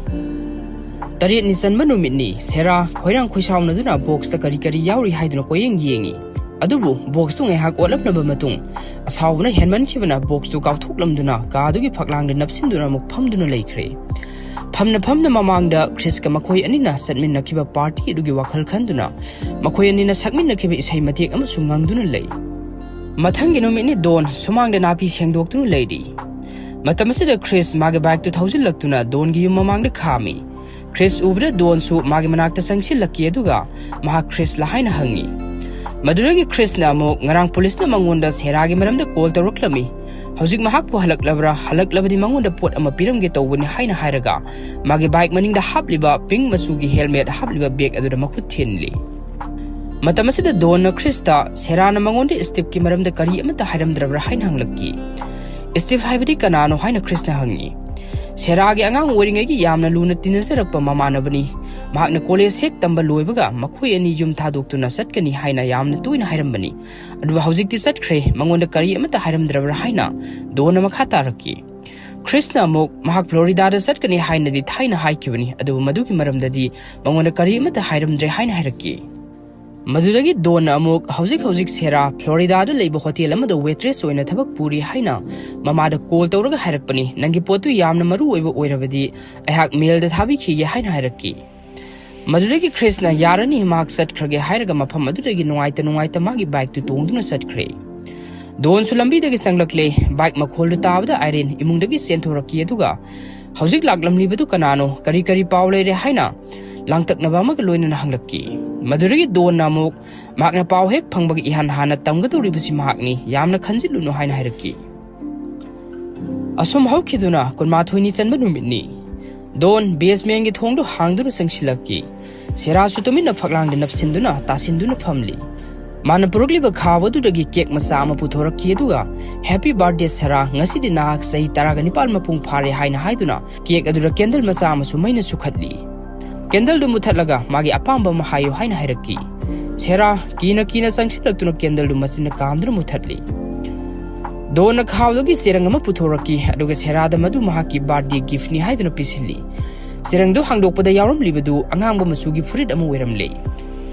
ꯇꯔꯦꯠꯅꯤ ꯆꯟꯕ ꯅꯨꯃꯤꯠꯅꯤ꯫ ꯁꯦꯔꯥ ꯈꯣꯏꯔꯥꯡ ꯈꯣꯏꯁꯥꯎꯅꯗꯨꯅ ꯕꯣꯛꯁꯇ ꯀꯔꯤ ꯀꯔꯤ ꯌꯥꯎꯔꯤ ꯍꯥꯏꯗꯨꯅ ꯀꯣꯏꯌꯦꯡ ꯌꯦꯡꯉꯤ꯫ ꯑꯗꯨꯕꯨ ꯕꯣꯛꯁꯇꯨ ꯉꯥꯏꯍꯥꯛ ꯑꯣꯠꯂꯝꯂꯕ ꯃꯇꯨꯡ ꯑꯁꯥꯎꯕꯅ ꯍꯦꯟꯃꯟꯈꯤꯕꯅ ꯕꯣꯛꯁꯇꯨ ꯀꯥꯎꯊꯣꯛꯂꯝꯗꯨꯅ ꯀꯥꯗꯨꯒꯤ ꯐꯛꯂꯥꯡꯗ ꯅꯞꯁꯤꯟꯗꯨꯅ ꯑꯃꯨꯛ ꯐꯝꯗꯨꯅ ꯂꯩꯈ꯭ꯔꯦ꯫ ꯐꯝꯅ ꯐꯝꯅ ꯃꯃꯥꯡꯗ ꯈ꯭ꯔꯤꯁꯀ ꯃꯈꯣꯏ ꯑꯅꯤꯅ ꯆꯠꯃꯤꯟꯅꯈꯤꯕ ꯄꯥꯔꯇꯤ ꯑꯗꯨꯒꯤ ꯋꯥꯈꯜ ꯈꯟꯗꯨꯅ ꯃꯈꯣꯏ ꯑꯅꯤꯅ ꯁꯛꯃꯤꯟꯅꯈꯤꯕ ꯏꯁꯩ ꯃꯇꯦꯛ ꯑꯃꯁꯨ ꯉꯪꯗꯨꯅ ꯂꯩ꯫ ꯃꯊꯪꯒꯤ ꯅꯨꯃꯤꯠꯅꯤ꯫ ꯗꯣꯟ ꯁꯨꯃꯥꯡꯗ ꯅꯥꯄꯤ ꯁꯦꯡꯗꯣꯛꯇꯨꯅ ꯂꯩꯔꯤ꯫ ꯃꯇꯝ ꯑꯁꯤꯗ ꯈ꯭ꯔꯤꯁ ꯃꯥꯒꯤ ꯕꯥꯏꯛꯇꯨ ꯊꯧꯖꯤꯜꯂꯛꯇꯨꯅ ꯗꯣꯟꯒꯤ ꯌꯨꯝ ꯃꯃꯥꯡꯗ ꯈꯥꯝꯃꯤ꯫ ꯈ꯭ꯔꯤꯁ ꯎꯕꯗ ꯗꯣꯟꯁꯨ ꯃꯥꯒꯤ ꯃꯅꯥꯛꯇ ꯆꯪꯁꯤꯜꯂꯛꯈꯤ, ꯑꯗꯨꯒ ꯃꯍꯥꯛ ꯈ꯭ꯔꯤꯁꯂ ꯍꯥꯏꯅ ꯍꯪꯉꯤ꯫ ꯃꯗꯨꯗꯒꯤ ꯈ꯭ꯔꯤꯁꯅ ꯑꯃꯨꯛ ꯉꯔꯥꯡ ꯄꯨꯂꯤꯁꯅ ꯃꯉꯣꯟꯗ ꯁꯦꯔꯥꯒꯤ ꯃꯔꯝꯗ ꯀꯣꯜ ꯇꯧꯔꯛꯂꯝꯃꯤ, ꯍꯧꯖꯤꯛ ꯃꯍꯥꯛꯄꯨ ꯍꯜꯂꯛꯂꯕ꯭ꯔꯥ, ꯍꯜꯂꯛꯂꯕꯗꯤ ꯃꯉꯣꯟꯗ ꯄꯣꯠ ꯑꯃ ꯄꯤꯔꯝꯒꯦ ꯇꯧꯕꯅꯤ ꯍꯥꯏꯅ ꯍꯥꯏꯔꯒ ꯃꯥꯒꯤ ꯕꯥꯏꯛ ꯃꯅꯤꯡꯗ ꯍꯥꯞꯂꯤꯕ ꯄꯤꯡ ꯃꯆꯨꯒꯤ ꯍꯦꯜꯃꯦꯠ ꯍꯥꯞꯂꯤꯕ ꯕꯦꯒ ꯑꯗꯨꯗ ꯃꯈꯨꯠ ꯊꯤꯟꯂꯤ꯫ ꯃꯇꯝ ꯑꯁꯤꯗ ꯗꯣꯟꯅ ꯈ꯭ꯔꯤꯁꯇ ꯁꯦꯔꯥꯅ ꯃꯉꯣꯟꯗ ꯁ꯭ꯇꯤꯞꯀꯤ ꯃꯔꯝꯗ ꯀꯔꯤ ꯑꯃꯠꯇ ꯍꯥꯏꯔꯝꯗ꯭ꯔꯕ꯭ꯔꯥ ꯍꯥꯏꯅ ꯍꯪꯂꯛꯈꯤ꯫ "ꯁ꯭ꯇꯤꯞ ꯍꯥꯏꯕꯗꯤ ꯀꯅꯥꯅꯣ?" ꯍꯥꯏꯅ ꯈ꯭ꯔꯤꯁꯅ ꯍꯪꯉꯤ꯫ "ꯁꯦꯔꯥꯒꯤ ꯑꯉꯥꯡ ꯑꯣꯏꯔꯤꯉꯩꯒꯤ ꯌꯥꯝꯅ ꯂꯨꯅ ꯇꯤꯟꯅꯖꯔꯛꯄ ꯃꯃꯥꯟꯅꯕꯅꯤ꯫ ꯃꯍꯥꯛꯅ ꯀꯣꯂꯦꯖ ꯍꯦꯛ ꯇꯝꯕ ꯂꯣꯏꯕꯒ ꯃꯈꯣꯏ ꯑꯅꯤ ꯌꯨꯝ ꯊꯥꯗꯣꯛꯇꯨꯅ ꯆꯠꯀꯅꯤ ꯍꯥꯏꯅ ꯌꯥꯝꯅ ꯇꯣꯏꯅ ꯍꯥꯏꯔꯝꯕꯅꯤ꯫ ꯑꯗꯨꯕꯨ ꯍꯧꯖꯤꯛꯇꯤ ꯆꯠꯈ꯭ꯔꯦ, ꯃꯉꯣꯟꯗ ꯀꯔꯤ ꯑꯃꯠꯇ ꯍꯥꯏꯔꯝꯗ꯭ꯔꯕ꯭ꯔꯥ?" ꯍꯥꯏꯅ ꯗꯣꯟꯅ ꯃꯈꯥ ꯇꯥꯔꯛꯈꯤ꯫ ꯈ꯭ꯔꯤꯁꯅ ꯑꯃꯨꯛ ꯃꯍꯥꯛ ꯐ꯭ꯂꯣꯔꯤꯗꯥꯗ ꯆꯠꯀꯅꯤ ꯍꯥꯏꯅꯗꯤ ꯊꯥꯏꯅ ꯍꯥꯏꯈꯤꯕꯅꯤ, ꯑꯗꯨꯕꯨ ꯃꯗꯨꯒꯤ ꯃꯔꯝꯗꯗꯤ ꯃꯉꯣꯟꯗ ꯀꯔꯤ ꯑꯃꯠꯇ ꯍꯥꯏꯔꯝꯗ꯭ꯔꯦ ꯍꯥꯏꯅ ꯍꯥꯏꯔꯛꯈꯤ꯫ ꯃꯗꯨꯗꯒꯤ ꯗꯣꯟꯅ ꯑꯃꯨꯛ, "ꯍꯧꯖꯤꯛ ꯍꯧꯖꯤꯛ ꯁꯦꯔꯥ ꯐ꯭ꯂꯣꯔꯤꯗꯥꯗ ꯂꯩꯕ ꯍꯣꯇꯦꯜ ꯑꯃꯗ ꯋꯦꯇ꯭ꯔꯦꯁ ꯑꯣꯏꯅ ꯊꯕꯛ ꯄꯨꯔꯤ ꯍꯥꯏꯅ ꯃꯃꯥꯗ ꯀꯣꯜ ꯇꯧꯔꯒ ꯍꯥꯏꯔꯛꯄꯅꯤ꯫ ꯅꯪꯒꯤ ꯄꯣꯠꯇꯨ ꯌꯥꯝꯅ ꯃꯔꯨ ꯑꯣꯏꯕ ꯑꯣꯏꯔꯕꯗꯤ ꯑꯩꯍꯥꯛ ꯃꯦꯜꯗ ꯊꯥꯕꯤꯈꯤꯒꯦ" ꯍꯥꯏꯅ ꯍꯥꯏꯔꯛꯈꯤ꯫ ꯃꯗꯨꯗꯒꯤ ꯈ꯭ꯔꯤꯁꯅ "ꯌꯥꯔꯅꯤ, ꯃꯍꯥꯛ ꯆꯠꯈ꯭ꯔꯒꯦ" ꯍꯥꯏꯔꯒ ꯃꯐꯝ ꯑꯗꯨꯗꯒꯤ ꯅꯨꯡꯉꯥꯏꯇ ꯅꯨꯡꯉꯥꯏꯇ ꯃꯥꯒꯤ ꯕꯥꯏꯛꯇꯨ ꯇꯣꯡꯗꯨꯅ ꯆꯠꯈ꯭ꯔꯦ꯫ ꯗꯣꯟꯁꯨ ꯂꯝꯕꯤꯗꯒꯤ ꯆꯪꯂꯛꯂꯦ꯫ ꯕꯥꯏꯛ ꯃꯈꯣꯜꯗꯨ ꯇꯥꯕꯗ ꯑꯥꯏꯔꯤꯟ ꯏꯃꯨꯡꯗꯒꯤ ꯆꯦꯟꯊꯣꯔꯛꯈꯤ, ꯑꯗꯨꯒ "ꯍꯧꯖꯤꯛ ꯂꯥꯛꯂꯝꯂꯤꯕꯗꯨ ꯀꯅꯥꯅꯣ? ꯀꯔꯤ ꯀꯔꯤ ꯄꯥꯎ ꯂꯩꯔꯦ?" ꯍꯥꯏꯅ ꯂꯥꯡꯇꯛꯅꯕ ꯑꯃꯒ ꯂꯣꯏꯅꯅ ꯍꯪꯂꯛꯈꯤ꯫ ꯃꯗꯨꯗꯒꯤ ꯗꯣꯟꯅ ꯑꯃꯨꯛ ꯃꯍꯥꯛꯅ ꯄꯥꯎ ꯍꯦꯛ ꯐꯪꯕꯒ ꯏꯍꯥꯟ ꯍꯥꯟꯅ ꯇꯝꯒꯗꯧꯔꯤꯕꯁꯤ ꯃꯍꯥꯛꯅꯤ, ꯌꯥꯝꯅ ꯈꯟꯖꯤꯜꯂꯨꯅꯨ ꯍꯥꯏꯅ ꯍꯥꯏꯔꯛꯈꯤ꯫ ꯑꯁꯨꯝ ꯍꯧꯈꯤꯗꯨꯅ ꯀꯨꯟꯃꯥꯊꯣꯏꯅꯤ ꯆꯟꯕ ꯅꯨꯃꯤꯠꯅꯤ꯫ ꯗꯣꯟ ꯕꯦꯁꯃꯦꯟꯒꯤ ꯊꯣꯡꯗꯨ ꯍꯥꯡꯗꯨꯅ ꯆꯪꯁꯤꯜꯂꯛꯈꯤ꯫ ꯁꯦꯔꯥꯁꯨ ꯇꯨꯃꯤꯟꯅ ꯐꯛꯂꯥꯡꯗ ꯅꯞꯁꯤꯟꯗꯨꯅ ꯇꯥꯁꯤꯟꯗꯨꯅ ꯐꯝꯂꯤ꯫ ꯃꯥꯅ ꯄꯨꯔꯛꯂꯤꯕ ꯈꯥꯎ ꯑꯗꯨꯗꯒꯤ ꯀꯦꯛ ꯃꯆꯥ ꯑꯃ ꯄꯨꯊꯣꯔꯛꯈꯤ, ꯑꯗꯨꯒ "Happy birthday, ꯁꯦꯔꯥ, ꯉꯁꯤꯗꯤ ꯅꯍꯥꯛ ꯆꯍꯤ ꯇꯔꯥꯒ ꯅꯤꯄꯥꯜ ꯃꯄꯨꯡ ꯐꯥꯔꯦ" ꯍꯥꯏꯅ ꯍꯥꯏꯗꯨꯅ ꯀꯦꯛ ꯑꯗꯨꯗ ꯀꯦꯟꯗꯜ ꯃꯆꯥ ꯑꯃꯁꯨ ꯃꯩꯅ ꯁꯨꯈꯠꯂꯤ꯫ ꯀꯦꯟꯗꯜꯗꯨ ꯃꯨꯊꯠꯂꯒ ꯃꯥꯒꯤ ꯑꯄꯥꯝꯕ ꯑꯃ ꯍꯥꯏꯌꯨ ꯍꯥꯏꯅ ꯍꯥꯏꯔꯛꯈꯤ꯫ ꯁꯦꯔꯥ ꯀꯤꯅ ꯀꯤꯅ ꯆꯪꯁꯤꯜꯂꯛꯇꯨꯅ ꯀꯦꯟꯗꯜꯗꯨ ꯃꯆꯤꯟꯅ ꯀꯥꯝꯗꯨꯅ ꯃꯨꯊꯠꯂꯤ꯫ ꯗꯣꯟꯅ ꯈꯥꯎꯗꯒꯤ ꯆꯦꯔꯪ ꯑꯃ ꯄꯨꯊꯣꯔꯛꯈꯤ, ꯑꯗꯨꯒ ꯁꯦꯔꯥꯗ ꯃꯗꯨ ꯃꯍꯥꯛꯀꯤ birthday giftꯅꯤ ꯍꯥꯏꯗꯨꯅ ꯄꯤꯁꯤꯜꯂꯤ꯫ ꯆꯦꯔꯪꯗꯨ ꯍꯥꯡꯗꯣꯛꯄꯗ ꯌꯥꯎꯔꯝꯂꯤꯕꯗꯨ ꯑꯉꯥꯡꯕ ꯃꯆꯨꯒꯤ ꯐꯨꯔꯤꯠ ꯑꯃ ꯑꯣꯏꯔꯝꯂꯦ꯫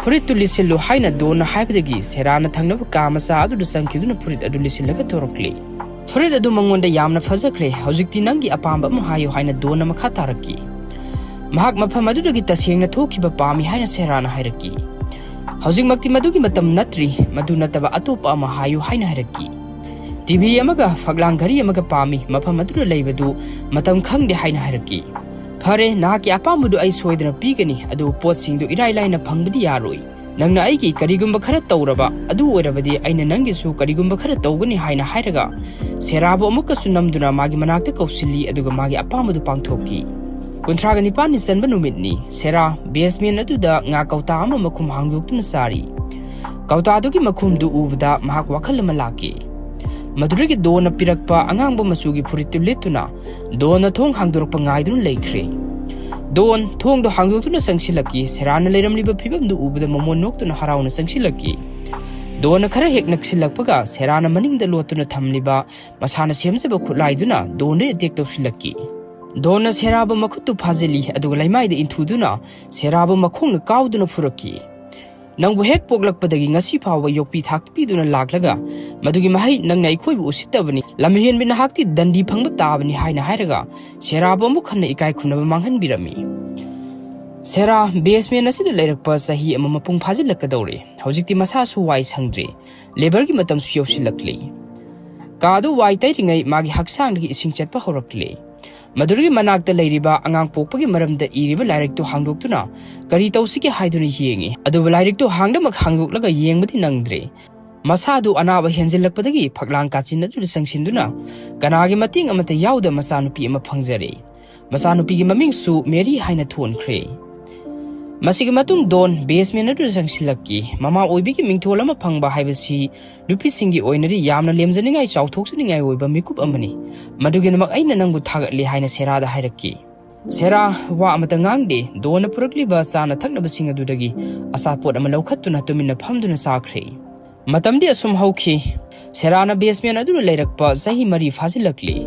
"ꯐꯨꯔꯤꯠꯇꯨ ꯂꯤꯠꯁꯤꯜꯂꯨ" ꯍꯥꯏꯅ ꯗꯣꯟꯅ ꯍꯥꯏꯕꯗꯒꯤ ꯁꯦꯔꯥꯅ ꯊꯪꯅꯕ ꯀꯥ ꯃꯆꯥ ꯑꯗꯨꯗ ꯆꯪꯈꯤꯗꯨꯅ ꯐꯨꯔꯤꯠ ꯑꯗꯨ ꯂꯤꯠꯁꯤꯜꯂꯒ ꯊꯣꯔꯛꯂꯦ꯫ "ꯐꯨꯔꯤꯠ ꯑꯗꯨ ꯃꯉꯣꯟꯗ ꯌꯥꯝꯅ ꯐꯖꯈ꯭ꯔꯦ, ꯍꯧꯖꯤꯛꯇꯤ ꯅꯪꯒꯤ ꯑꯄꯥꯝꯕ ꯑꯃ ꯍꯥꯏꯌꯨ" ꯍꯥꯏꯅ ꯗꯣꯟꯅ ꯃꯈꯥ ꯇꯥꯔꯛꯈꯤ꯫ ꯃꯍꯥꯛ ꯃꯐꯝ ꯑꯗꯨꯗꯒꯤ ꯇꯁꯦꯡꯅ ꯊꯣꯛꯈꯤꯕ ꯄꯥꯝꯃꯤ ꯍꯥꯏꯅ ꯁꯦꯔꯥꯅ ꯍꯥꯏꯔꯛꯈꯤ꯫ "ꯍꯧꯖꯤꯛꯃꯛꯇꯤ ꯃꯗꯨꯒꯤ ꯃꯇꯝ ꯅꯠꯇ꯭ꯔꯤ, ꯃꯗꯨ ꯅꯠꯇꯕ ꯑꯇꯣꯞꯄ ꯑꯃ ꯍꯥꯏꯌꯨ" ꯍꯥꯏꯅ ꯍꯥꯏꯔꯛꯈꯤ꯫ "ꯇꯤ ꯚꯤ ꯑꯃꯒ ꯐꯛꯂꯥꯡ ꯘꯔꯤ ꯑꯃꯒ ꯄꯥꯝꯃꯤ, ꯃꯐꯝ ꯑꯗꯨꯗ ꯂꯩꯕꯗꯨ ꯃꯇꯝ ꯈꯪꯗꯦ" ꯍꯥꯏꯅ ꯍꯥꯏꯔꯛꯈꯤ꯫ "ꯐꯔꯦ, ꯅꯍꯥꯛꯀꯤ ꯑꯄꯥꯝꯕꯗꯨ ꯑꯩ ꯁꯣꯏꯗꯅ ꯄꯤꯒꯅꯤ, ꯑꯗꯨꯕꯨ ꯄꯣꯠꯁꯤꯡꯗꯨ ꯏꯔꯥꯏ ꯂꯥꯏꯅ ꯐꯪꯕꯗꯤ ꯌꯥꯔꯣꯏ꯫ ꯅꯪꯅ ꯑꯩꯒꯤ ꯀꯔꯤꯒꯨꯝꯕ ꯈꯔ ꯇꯧꯔꯕ ꯑꯗꯨ ꯑꯣꯏꯔꯕꯗꯤ ꯑꯩꯅ ꯅꯪꯒꯤꯁꯨ ꯀꯔꯤꯒꯨꯝꯕ ꯈꯔ ꯇꯧꯒꯅꯤ" ꯍꯥꯏꯅ ꯍꯥꯏꯔꯒ ꯁꯦꯔꯥꯕꯨ ꯑꯃꯨꯛꯀꯁꯨ ꯅꯝꯗꯨꯅ ꯃꯥꯒꯤ ꯃꯅꯥꯛꯇ ꯀꯧꯁꯤꯜꯂꯤ, ꯑꯗꯨꯒ ꯃꯥꯒꯤ ꯑꯄꯥꯝꯕꯗꯨ ꯄꯥꯡꯊꯣꯛꯈꯤ꯫ ꯀꯨꯟꯊ꯭ꯔꯥꯒ ꯅꯤꯄꯥꯟꯅꯤ ꯆꯟꯕ ꯅꯨꯃꯤꯠꯅꯤ꯫ ꯁꯦꯔꯥ basement ꯑꯗꯨꯗ ꯉꯥ ꯀꯧꯇꯥ ꯑꯃ ꯃꯈꯨꯝ ꯍꯥꯡꯗꯣꯛꯇꯨꯅ ꯆꯥꯔꯤ꯫ ꯀꯧꯇꯥꯗꯨꯒꯤ ꯃꯈꯨꯝꯗꯨ ꯎꯕꯗ ꯃꯍꯥꯛ ꯋꯥꯈꯜ ꯑꯃ ꯂꯥꯛꯈꯤ꯫ ꯃꯗꯨꯗꯒꯤ ꯗꯣꯟꯅ ꯄꯤꯔꯛꯄ ꯑꯉꯥꯡꯕ ꯃꯆꯨꯒꯤ ꯐꯨꯔꯤꯠꯇꯨ ꯂꯤꯠꯇꯨꯅ ꯗꯣꯟꯅ ꯊꯣꯡ ꯍꯥꯡꯗꯣꯔꯛꯄ ꯉꯥꯏꯗꯨꯅ ꯂꯩꯈ꯭ꯔꯦ꯫ ꯗꯣꯟ ꯊꯣꯡꯗꯣ ꯍꯥꯡꯗꯣꯛꯇꯨꯅ ꯆꯪꯁꯤꯜꯂꯛꯈꯤ꯫ ꯁꯦꯔꯥꯅ ꯂꯩꯔꯝꯂꯤꯕ ꯐꯤꯕꯝꯗꯨ ꯎꯕꯗ ꯃꯃꯣꯟ ꯅꯣꯛꯇꯨꯅ ꯍꯔꯥꯎꯅ ꯆꯪꯁꯤꯜꯂꯛꯈꯤ꯫ ꯗꯣꯟꯅ ꯈꯔ ꯍꯦꯛ ꯅꯛꯁꯤꯜꯂꯛꯄꯒ ꯁꯦꯔꯥꯅ ꯃꯅꯤꯡꯗ ꯂꯣꯠꯇꯨꯅ ꯊꯝꯂꯤꯕ ꯃꯁꯥꯅ ꯁꯦꯝꯖꯕ ꯈꯨꯠꯂꯥꯏꯗꯨꯅ ꯗꯣꯟꯗ attack ꯇꯧꯁꯤꯜꯂꯛꯈꯤ꯫ ꯗꯣꯟꯅ ꯁꯦꯔꯥꯕꯨ ꯃꯈꯨꯠꯇꯨ ꯐꯥꯖꯤꯜꯂꯤ, ꯑꯗꯨꯒ ꯂꯩꯃꯥꯏꯗ ꯏꯟꯊꯨꯗꯨꯅ ꯁꯦꯔꯥꯕꯨ ꯃꯈꯣꯡꯅ ꯀꯥꯎꯗꯨꯅ ꯐꯨꯔꯛꯈꯤ꯫ "ꯅꯪꯕꯨ ꯍꯦꯛ ꯄꯣꯛꯂꯛꯄꯗꯒꯤ ꯉꯁꯤ ꯐꯥꯎꯕ ꯌꯣꯛꯄꯤ ꯊꯥꯛꯄꯤꯗꯨꯅ ꯂꯥꯛꯂꯒ ꯃꯗꯨꯒꯤ ꯃꯍꯩ ꯅꯪꯅ ꯑꯩꯈꯣꯏꯕꯨ ꯎꯁꯤꯠꯇꯕꯅꯤ꯫ ꯂꯝꯍꯦꯟꯕꯤ ꯅꯍꯥꯛꯇꯤ ꯗꯟꯗꯤ ꯐꯪꯕ ꯇꯥꯕꯅꯤ" ꯍꯥꯏꯅ ꯍꯥꯏꯔꯒ ꯁꯦꯔꯥꯕꯨ ꯑꯃꯨꯛ ꯍꯟꯅ ꯏꯀꯥꯏ ꯈꯨꯝꯅꯕ ꯃꯥꯡꯍꯟꯕꯤꯔꯝꯃꯤ꯫ ꯁꯦꯔꯥ basement ꯑꯁꯤꯗ ꯂꯩꯔꯛꯄ ꯆꯍꯤ ꯑꯃ ꯃꯄꯨꯡ ꯐꯥꯖꯤꯜꯂꯛꯀꯗꯧꯔꯦ꯫ ꯍꯧꯖꯤꯛꯇꯤ ꯃꯁꯥꯁꯨ ꯋꯥꯏ ꯁꯪꯗ꯭ꯔꯦ꯫ Labourꯒꯤ ꯃꯇꯝꯁꯨ ꯌꯧꯁꯤꯜꯂꯛꯂꯦ꯫ ꯀꯥꯗꯨ ꯋꯥꯏ ꯇꯩꯔꯤꯉꯩ ꯃꯥꯒꯤ ꯍꯛꯆꯥꯡꯗꯒꯤ ꯏꯁꯤꯡ ꯆꯠꯄ ꯍꯧꯔꯛꯂꯦ꯫ ꯃꯗꯨꯗꯒꯤ ꯃꯅꯥꯛꯇ ꯂꯩꯔꯤꯕ ꯑꯉꯥꯡ ꯄꯣꯛꯄꯒꯤ ꯃꯔꯝꯗ ꯏꯔꯤꯕ ꯂꯥꯏꯔꯤꯛꯇꯨ ꯍꯥꯡꯗꯣꯛꯇꯨꯅ ꯀꯔꯤ ꯇꯧꯁꯤꯒꯦ ꯍꯥꯏꯗꯨꯅ ꯌꯦꯡꯉꯤ꯫ ꯑꯗꯨꯕꯨ ꯂꯥꯏꯔꯤꯛꯇꯨ ꯍꯥꯡꯗꯃꯛ ꯍꯥꯡꯗꯣꯛꯂꯒ ꯌꯦꯡꯕꯗꯤ ꯅꯪꯗ꯭ꯔꯦ꯫ ꯃꯁꯥꯗꯨ ꯑꯅꯥꯕ ꯍꯦꯟꯖꯤꯜꯂꯛꯄꯗꯒꯤ ꯐꯛꯂꯥꯡ ꯀꯥꯆꯤꯟ ꯑꯗꯨꯗ ꯆꯪꯁꯤꯟꯗꯨꯅ ꯀꯅꯥꯒꯤ ꯃꯇꯦꯡ ꯑꯃꯠꯇ ꯌꯥꯎꯗ ꯃꯆꯥꯅꯨꯄꯤ ꯑꯃ ꯐꯪꯖꯔꯦ꯫ ꯃꯆꯥꯅꯨꯄꯤꯒꯤ ꯃꯃꯤꯡꯁꯨ ꯃꯦꯔꯤ ꯍꯥꯏꯅ ꯊꯣꯟꯈ꯭ꯔꯦ꯫ ꯃꯁꯤꯒꯤ ꯃꯇꯨꯡ ꯗꯣꯟ ꯕꯦꯁꯃꯦꯟ ꯑꯗꯨꯗ ꯆꯪꯁꯤꯜꯂꯛꯈꯤ꯫ ꯃꯃꯥ ꯑꯣꯏꯕꯤꯒꯤ ꯃꯤꯡꯊꯣꯜ ꯑꯃ ꯐꯪꯕ ꯍꯥꯏꯕꯁꯤ ꯅꯨꯄꯤꯁꯤꯡꯒꯤ ꯑꯣꯏꯅꯗꯤ ꯌꯥꯝꯅ ꯂꯦꯝꯖꯅꯤꯡꯉꯥꯏ, ꯆꯥꯎꯊꯣꯛꯆꯅꯤꯡꯉꯥꯏ ꯑꯣꯏꯕ ꯃꯤꯀꯨꯞ ꯑꯃꯅꯤ꯫ "ꯃꯗꯨꯒꯤꯗꯃꯛ ꯑꯩꯅ ꯅꯪꯕꯨ ꯊꯥꯒꯠꯂꯤ" ꯍꯥꯏꯅ ꯁꯦꯔꯥꯗ ꯍꯥꯏꯔꯛꯈꯤ꯫ ꯁꯦꯔꯥ ꯋꯥ ꯑꯃꯇ ꯉꯥꯡꯗꯦ꯫ ꯗꯣꯟꯅ ꯄꯨꯔꯛꯂꯤꯕ ꯆꯥꯅ ꯊꯛꯅꯕꯁꯤꯡ ꯑꯗꯨꯗꯒꯤ ꯑꯆꯥꯄꯣꯠ ꯑꯃ ꯂꯧꯈꯠꯇꯨꯅ ꯇꯨꯃꯤꯟꯅ ꯐꯝꯗꯨꯅ ꯆꯥꯈ꯭ꯔꯦ꯫ ꯃꯇꯝꯗꯤ ꯑꯁꯨꯝ ꯍꯧꯈꯤ꯫ ꯁꯦꯔꯥꯅ ꯕꯦꯁꯃꯦꯟ ꯑꯗꯨꯗ ꯂꯩꯔꯛꯄ ꯆꯍꯤ ꯃꯔꯤ ꯐꯥꯖꯤꯜꯂꯛꯂꯤ꯫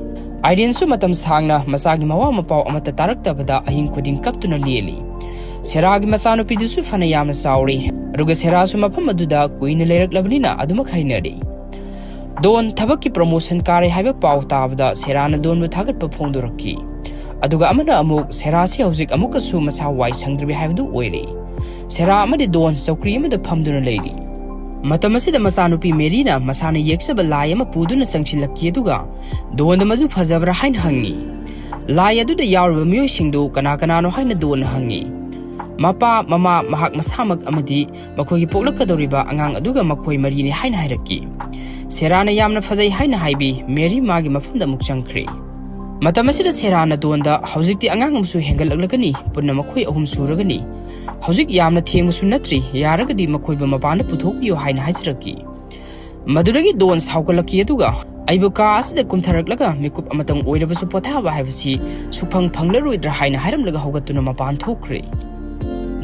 ꯑꯥꯏꯔꯤꯟꯁꯨ ꯃꯇꯝ ꯁꯥꯡꯅ ꯃꯆꯥꯒꯤ ꯃꯋꯥ ꯃꯄꯥꯎ ꯑꯃꯠꯇ ꯇꯥꯔꯛꯇꯕꯗ ꯑꯍꯤꯡ ꯈꯨꯗꯤꯡ ꯀꯞꯇꯨꯅ ꯂꯦꯜꯂꯤ꯫ ꯁꯦꯔꯥꯒꯤ ꯃꯆꯥꯅꯨꯄꯤꯗꯨꯁꯨ ꯐꯅ ꯌꯥꯝꯅ ꯆꯥꯎꯔꯦ, ꯑꯗꯨꯒ ꯁꯦꯔꯥꯁꯨ ꯃꯐꯝ ꯑꯗꯨꯗ ꯀꯨꯏꯅ ꯂꯩꯔꯛꯂꯕꯅꯤꯅ ꯑꯗꯨꯃꯛ ꯍꯩꯅꯔꯦ꯫ ꯗꯣꯟ ꯊꯕꯛꯀꯤ ꯄ꯭ꯔꯣꯃꯣꯁꯟ ꯀꯥꯔꯦ ꯍꯥꯏꯕ ꯄꯥꯎ ꯇꯥꯕꯗ ꯁꯦꯔꯥꯅ ꯗꯣꯟꯕꯨ ꯊꯥꯒꯠꯄ ꯐꯣꯡꯗꯣꯔꯛꯈꯤ꯫ ꯑꯗꯨꯒ ꯑꯃꯅ ꯑꯃꯨꯛ ꯁꯦꯔꯥꯁꯤ ꯍꯧꯖꯤꯛ ꯑꯃꯨꯛꯀꯁꯨ ꯃꯁꯥ ꯋꯥꯏ ꯁꯪꯗ꯭ꯔꯤꯕꯤ ꯍꯥꯏꯕꯗꯨ ꯑꯣꯏꯔꯦ꯫ ꯁꯦꯔꯥ ꯑꯃꯗꯤ ꯗꯣꯟ ꯆꯧꯀ꯭ꯔꯤ ꯑꯃꯗ ꯐꯝꯗꯨꯅ ꯂꯩꯔꯤ꯫ ꯃꯇꯝ ꯑꯁꯤꯗ ꯃꯆꯥꯅꯨꯄꯤ ꯃꯦꯔꯤꯅ ꯃꯁꯥꯅ ꯌꯦꯛꯆꯕ ꯂꯥꯏ ꯑꯃ ꯄꯨꯗꯨꯅ ꯆꯪꯁꯤꯜꯂꯛꯈꯤ, ꯑꯗꯨꯒ ꯗꯣꯟꯗ ꯃꯗꯨ ꯐꯖꯕ꯭ꯔꯥ ꯍꯥꯏꯅ ꯍꯪꯉꯤ꯫ ꯂꯥꯏ ꯑꯗꯨꯗ ꯌꯥꯎꯔꯤꯕ ꯃꯤꯑꯣꯏꯁꯤꯡꯗꯨ ꯀꯅꯥ ꯀꯅꯥꯅꯣ ꯍꯥꯏꯅ ꯗꯣꯟꯅ ꯍꯪꯉꯤ꯫ ꯃꯄꯥ, ꯃꯃꯥ, ꯃꯍꯥꯛ ꯃꯁꯥꯃꯛ ꯑꯃꯗꯤ ꯃꯈꯣꯏꯒꯤ ꯄꯣꯛꯂꯛꯀꯗꯧꯔꯤꯕ ꯑꯉꯥꯡ ꯑꯗꯨꯒ ꯃꯈꯣꯏ ꯃꯔꯤꯅꯤ ꯍꯥꯏꯅ ꯍꯥꯏꯔꯛꯈꯤ꯫ ꯁꯦꯔꯥꯅ ꯌꯥꯝꯅ ꯐꯖꯩ ꯍꯥꯏꯅ ꯍꯥꯏꯕꯤ꯫ ꯃꯦꯔꯤ ꯃꯥꯒꯤ ꯃꯐꯝꯗ ꯑꯃꯨꯛ ꯆꯪꯈ꯭ꯔꯦ꯫ ꯃꯇꯝ ꯑꯁꯤꯗ ꯁꯦꯔꯥꯅ ꯗꯣꯟꯗ, "ꯍꯧꯖꯤꯛꯇꯤ ꯑꯉꯥꯡ ꯑꯃꯁꯨ ꯍꯦꯟꯒꯠꯂꯛꯂꯒꯅꯤ, ꯄꯨꯟꯅ ꯃꯈꯣꯏ ꯑꯍꯨꯝ ꯁꯨꯔꯒꯅꯤ꯫ ꯍꯧꯖꯤꯛ ꯌꯥꯝꯅ ꯊꯦꯡꯕꯁꯨ ꯅꯠꯇ꯭ꯔꯤ, ꯌꯥꯔꯒꯗꯤ ꯃꯈꯣꯏꯕꯨ ꯃꯄꯥꯟꯗ ꯄꯨꯊꯣꯛꯄꯤꯌꯨ" ꯍꯥꯏꯅ ꯍꯥꯏꯖꯔꯛꯈꯤ꯫ ꯃꯗꯨꯗꯒꯤ ꯗꯣꯟ ꯁꯥꯎꯒꯠꯂꯛꯈꯤ, ꯑꯗꯨꯒ "ꯑꯩꯕꯨ ꯀꯥ ꯑꯁꯤꯗ ꯀꯨꯝꯊꯔꯛꯂꯒ ꯃꯤꯀꯨꯞ ꯑꯃꯇꯪ ꯑꯣꯏꯔꯕꯁꯨ ꯄꯣꯊꯥꯕ ꯍꯥꯏꯕꯁꯤ ꯁꯨꯛꯐꯪ ꯐꯪꯂꯔꯣꯏꯗ꯭ꯔꯥ" ꯍꯥꯏꯅ ꯍꯥꯏꯔꯝꯂꯒ ꯍꯧꯒꯠꯇꯨꯅ ꯃꯄꯥꯟ ꯊꯣꯛꯈ꯭ꯔꯦ꯫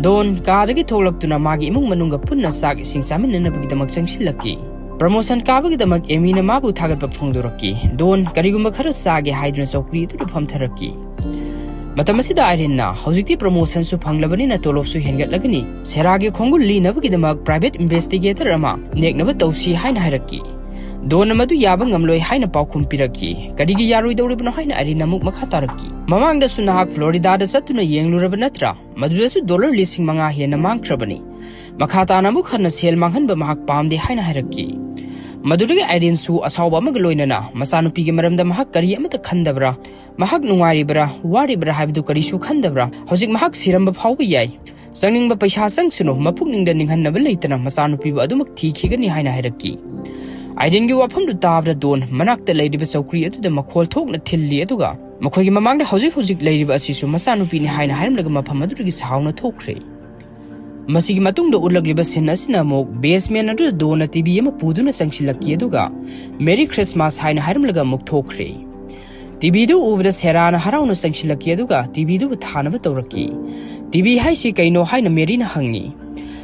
ꯗꯣꯟ ꯀꯥꯗꯒꯤ ꯊꯣꯛꯂꯛꯇꯨꯅ ꯃꯥꯒꯤ ꯏꯃꯨꯡ ꯃꯅꯨꯡꯒ ꯄꯨꯟꯅ ꯆꯥꯛ ꯏꯁꯤꯡ ꯆꯥꯃꯤꯟꯅꯅꯕꯒꯤꯗꯃꯛ ꯆꯪꯁꯤꯜꯂꯛꯈꯤ꯫ ꯄ꯭ꯔꯃꯣꯁꯟ ꯀꯥꯕꯒꯤꯗꯃꯛ ꯑꯦꯃꯤꯅ ꯃꯥꯕꯨ ꯊꯥꯒꯠꯄ ꯐꯣꯡꯗꯣꯔꯛꯈꯤ꯫ ꯗꯣꯟ ꯀꯔꯤꯒꯨꯝꯕ ꯈꯔ ꯆꯥꯒꯦ ꯍꯥꯏꯗꯨꯅ ꯆꯧꯀ꯭ꯔꯤ ꯑꯗꯨꯗ ꯐꯝꯊꯔꯛꯈꯤ꯫ ꯃꯇꯝ ꯑꯁꯤꯗ ꯑꯥꯏꯔꯤꯟꯅ, "ꯍꯧꯖꯤꯛꯇꯤ ꯄ꯭ꯔꯃꯣꯁꯟꯁꯨ ꯐꯪꯂꯕꯅꯤꯅ ꯇꯣꯂꯣꯞꯁꯨ ꯍꯦꯟꯒꯠꯂꯒꯅꯤ꯫ ꯁꯦꯔꯥꯒꯤ ꯈꯣꯡꯒꯨꯜ ꯂꯤꯅꯕꯒꯤꯗꯃꯛ ꯄ꯭ꯔꯥꯏꯚꯦꯠ ꯏꯟꯚꯦꯁꯇꯤꯒꯦꯇꯔ ꯑꯃ ꯅꯦꯛꯅꯕ ꯇꯧꯁꯤ" ꯍꯥꯏꯅ ꯍꯥꯏꯔꯛꯈꯤ꯫ ꯗꯣꯟꯅ ꯃꯗꯨ ꯌꯥꯕ ꯉꯝꯂꯣꯏ ꯍꯥꯏꯅ ꯄꯥꯎꯈꯨꯝ ꯄꯤꯔꯛꯈꯤ꯫ "ꯀꯔꯤꯒꯤ ꯌꯥꯔꯣꯏꯗꯧꯔꯤꯕꯅꯣ?" ꯍꯥꯏꯅ ꯑꯥꯏꯔꯤꯟꯅ ꯑꯃꯨꯛ ꯃꯈꯥ ꯇꯥꯔꯛꯈꯤ꯫ "ꯃꯃꯥꯡꯗꯁꯨ ꯅꯍꯥꯛ ꯐ꯭ꯂꯣꯔꯤꯗꯥꯗ ꯆꯠꯇꯨꯅ ꯌꯦꯡꯂꯨꯔꯕ ꯅꯠꯇ꯭ꯔꯥ? ꯃꯗꯨꯗꯁꯨ ꯗꯣꯂꯔ ꯂꯤꯁꯤꯡ ꯃꯉꯥ ꯍꯦꯟꯅ ꯃꯥꯡꯈ꯭ꯔꯕꯅꯤ꯫ ꯃꯈꯥ ꯇꯥꯅ ꯑꯃꯨꯛ ꯍꯟꯅ ꯁꯦꯜ ꯃꯥꯡꯍꯟꯕ ꯃꯍꯥꯛ ꯄꯥꯝꯗꯦ" ꯍꯥꯏꯅ ꯍꯥꯏꯔꯛꯈꯤ꯫ ꯃꯗꯨꯗꯒꯤ ꯑꯥꯏꯔꯤꯟꯁꯨ ꯑꯁꯥꯎꯕ ꯑꯃꯒ ꯂꯣꯏꯅꯅ, "ꯃꯆꯥꯅꯨꯄꯤꯒꯤ ꯃꯔꯝꯗ ꯃꯍꯥꯛ ꯀꯔꯤ ꯑꯃꯠꯇ ꯈꯟꯗꯕ꯭ꯔꯥ? ꯃꯍꯥꯛ ꯅꯨꯡꯉꯥꯏꯔꯤꯕ꯭ꯔꯥ, ꯋꯥꯔꯤꯕ꯭ꯔꯥ ꯍꯥꯏꯕꯗꯨ ꯀꯔꯤꯁꯨ ꯈꯟꯗꯕ꯭ꯔꯥ? ꯍꯧꯖꯤꯛ ꯃꯍꯥꯛ ꯁꯤꯔꯝꯕ ꯐꯥꯎꯕ ꯌꯥꯏ꯫ ꯆꯪꯅꯤꯡꯕ ꯄꯩꯁꯥ ꯆꯪꯁꯅꯨ, ꯃꯄꯨꯛꯅꯤꯡꯗ ꯅꯤꯡꯍꯟꯅꯕ ꯂꯩꯇꯅ ꯃꯆꯥꯅꯨꯄꯤꯕꯨ ꯑꯗꯨꯃꯛ ꯊꯤꯈꯤꯒꯅꯤ" ꯍꯥꯏꯅ ꯍꯥꯏꯔꯛꯈꯤ꯫ ꯑꯥꯏꯔꯤꯟꯒꯤ ꯋꯥꯐꯝꯗꯨ ꯇꯥꯕꯗ ꯗꯣꯟ ꯃꯅꯥꯛꯇ ꯂꯩꯔꯤꯕ ꯆꯧꯀ꯭ꯔꯤ ꯑꯗꯨꯗ ꯃꯈꯣꯜ ꯊꯣꯛꯅ ꯊꯤꯜꯂꯤ, ꯑꯗꯨꯒ ꯃꯈꯣꯏꯒꯤ ꯃꯃꯥꯡꯗ "ꯍꯧꯖꯤꯛ ꯍꯧꯖꯤꯛ ꯂꯩꯔꯤꯕ ꯑꯁꯤꯁꯨ ꯃꯆꯥꯅꯨꯄꯤꯅꯤ" ꯍꯥꯏꯅ ꯍꯥꯏꯔꯝꯂꯒ ꯃꯐꯝ ꯑꯗꯨꯗꯒꯤ ꯁꯥꯎꯅ ꯊꯣꯛꯈ꯭ꯔꯦ꯫ ꯃꯁꯤꯒꯤ ꯃꯇꯨꯡꯗ ꯎꯠꯂꯛꯂꯤꯕ ꯁꯤꯟ ꯑꯁꯤꯅ ꯑꯃꯨꯛ ꯕꯦꯁꯃꯦꯟ ꯑꯗꯨꯗ ꯗꯣꯟꯅ ꯇꯤꯚꯤ ꯑꯃ ꯄꯨꯗꯨꯅ ꯆꯪꯁꯤꯜꯂꯛꯈꯤ, ꯑꯗꯨꯒ "Merry Christmas" ꯍꯥꯏꯅ ꯍꯥꯏꯔꯝꯂꯒ ꯑꯃꯨꯛ ꯊꯣꯛꯈ꯭ꯔꯦ꯫ ꯇꯤꯚꯤꯗꯨ ꯎꯕꯗ ꯁꯦꯔꯥꯅ ꯍꯔꯥꯎꯅ ꯆꯪꯁꯤꯜꯂꯛꯈꯤ, ꯑꯗꯨꯒ ꯇꯤꯚꯤꯗꯨꯕꯨ ꯊꯥꯅꯕ ꯇꯧꯔꯛꯈꯤ꯫ "ꯇꯤꯚꯤ ꯍꯥꯏꯁꯤ ꯀꯩꯅꯣ?" ꯍꯥꯏꯅ ꯃꯦꯔꯤꯅ ꯍꯪꯉꯤ꯫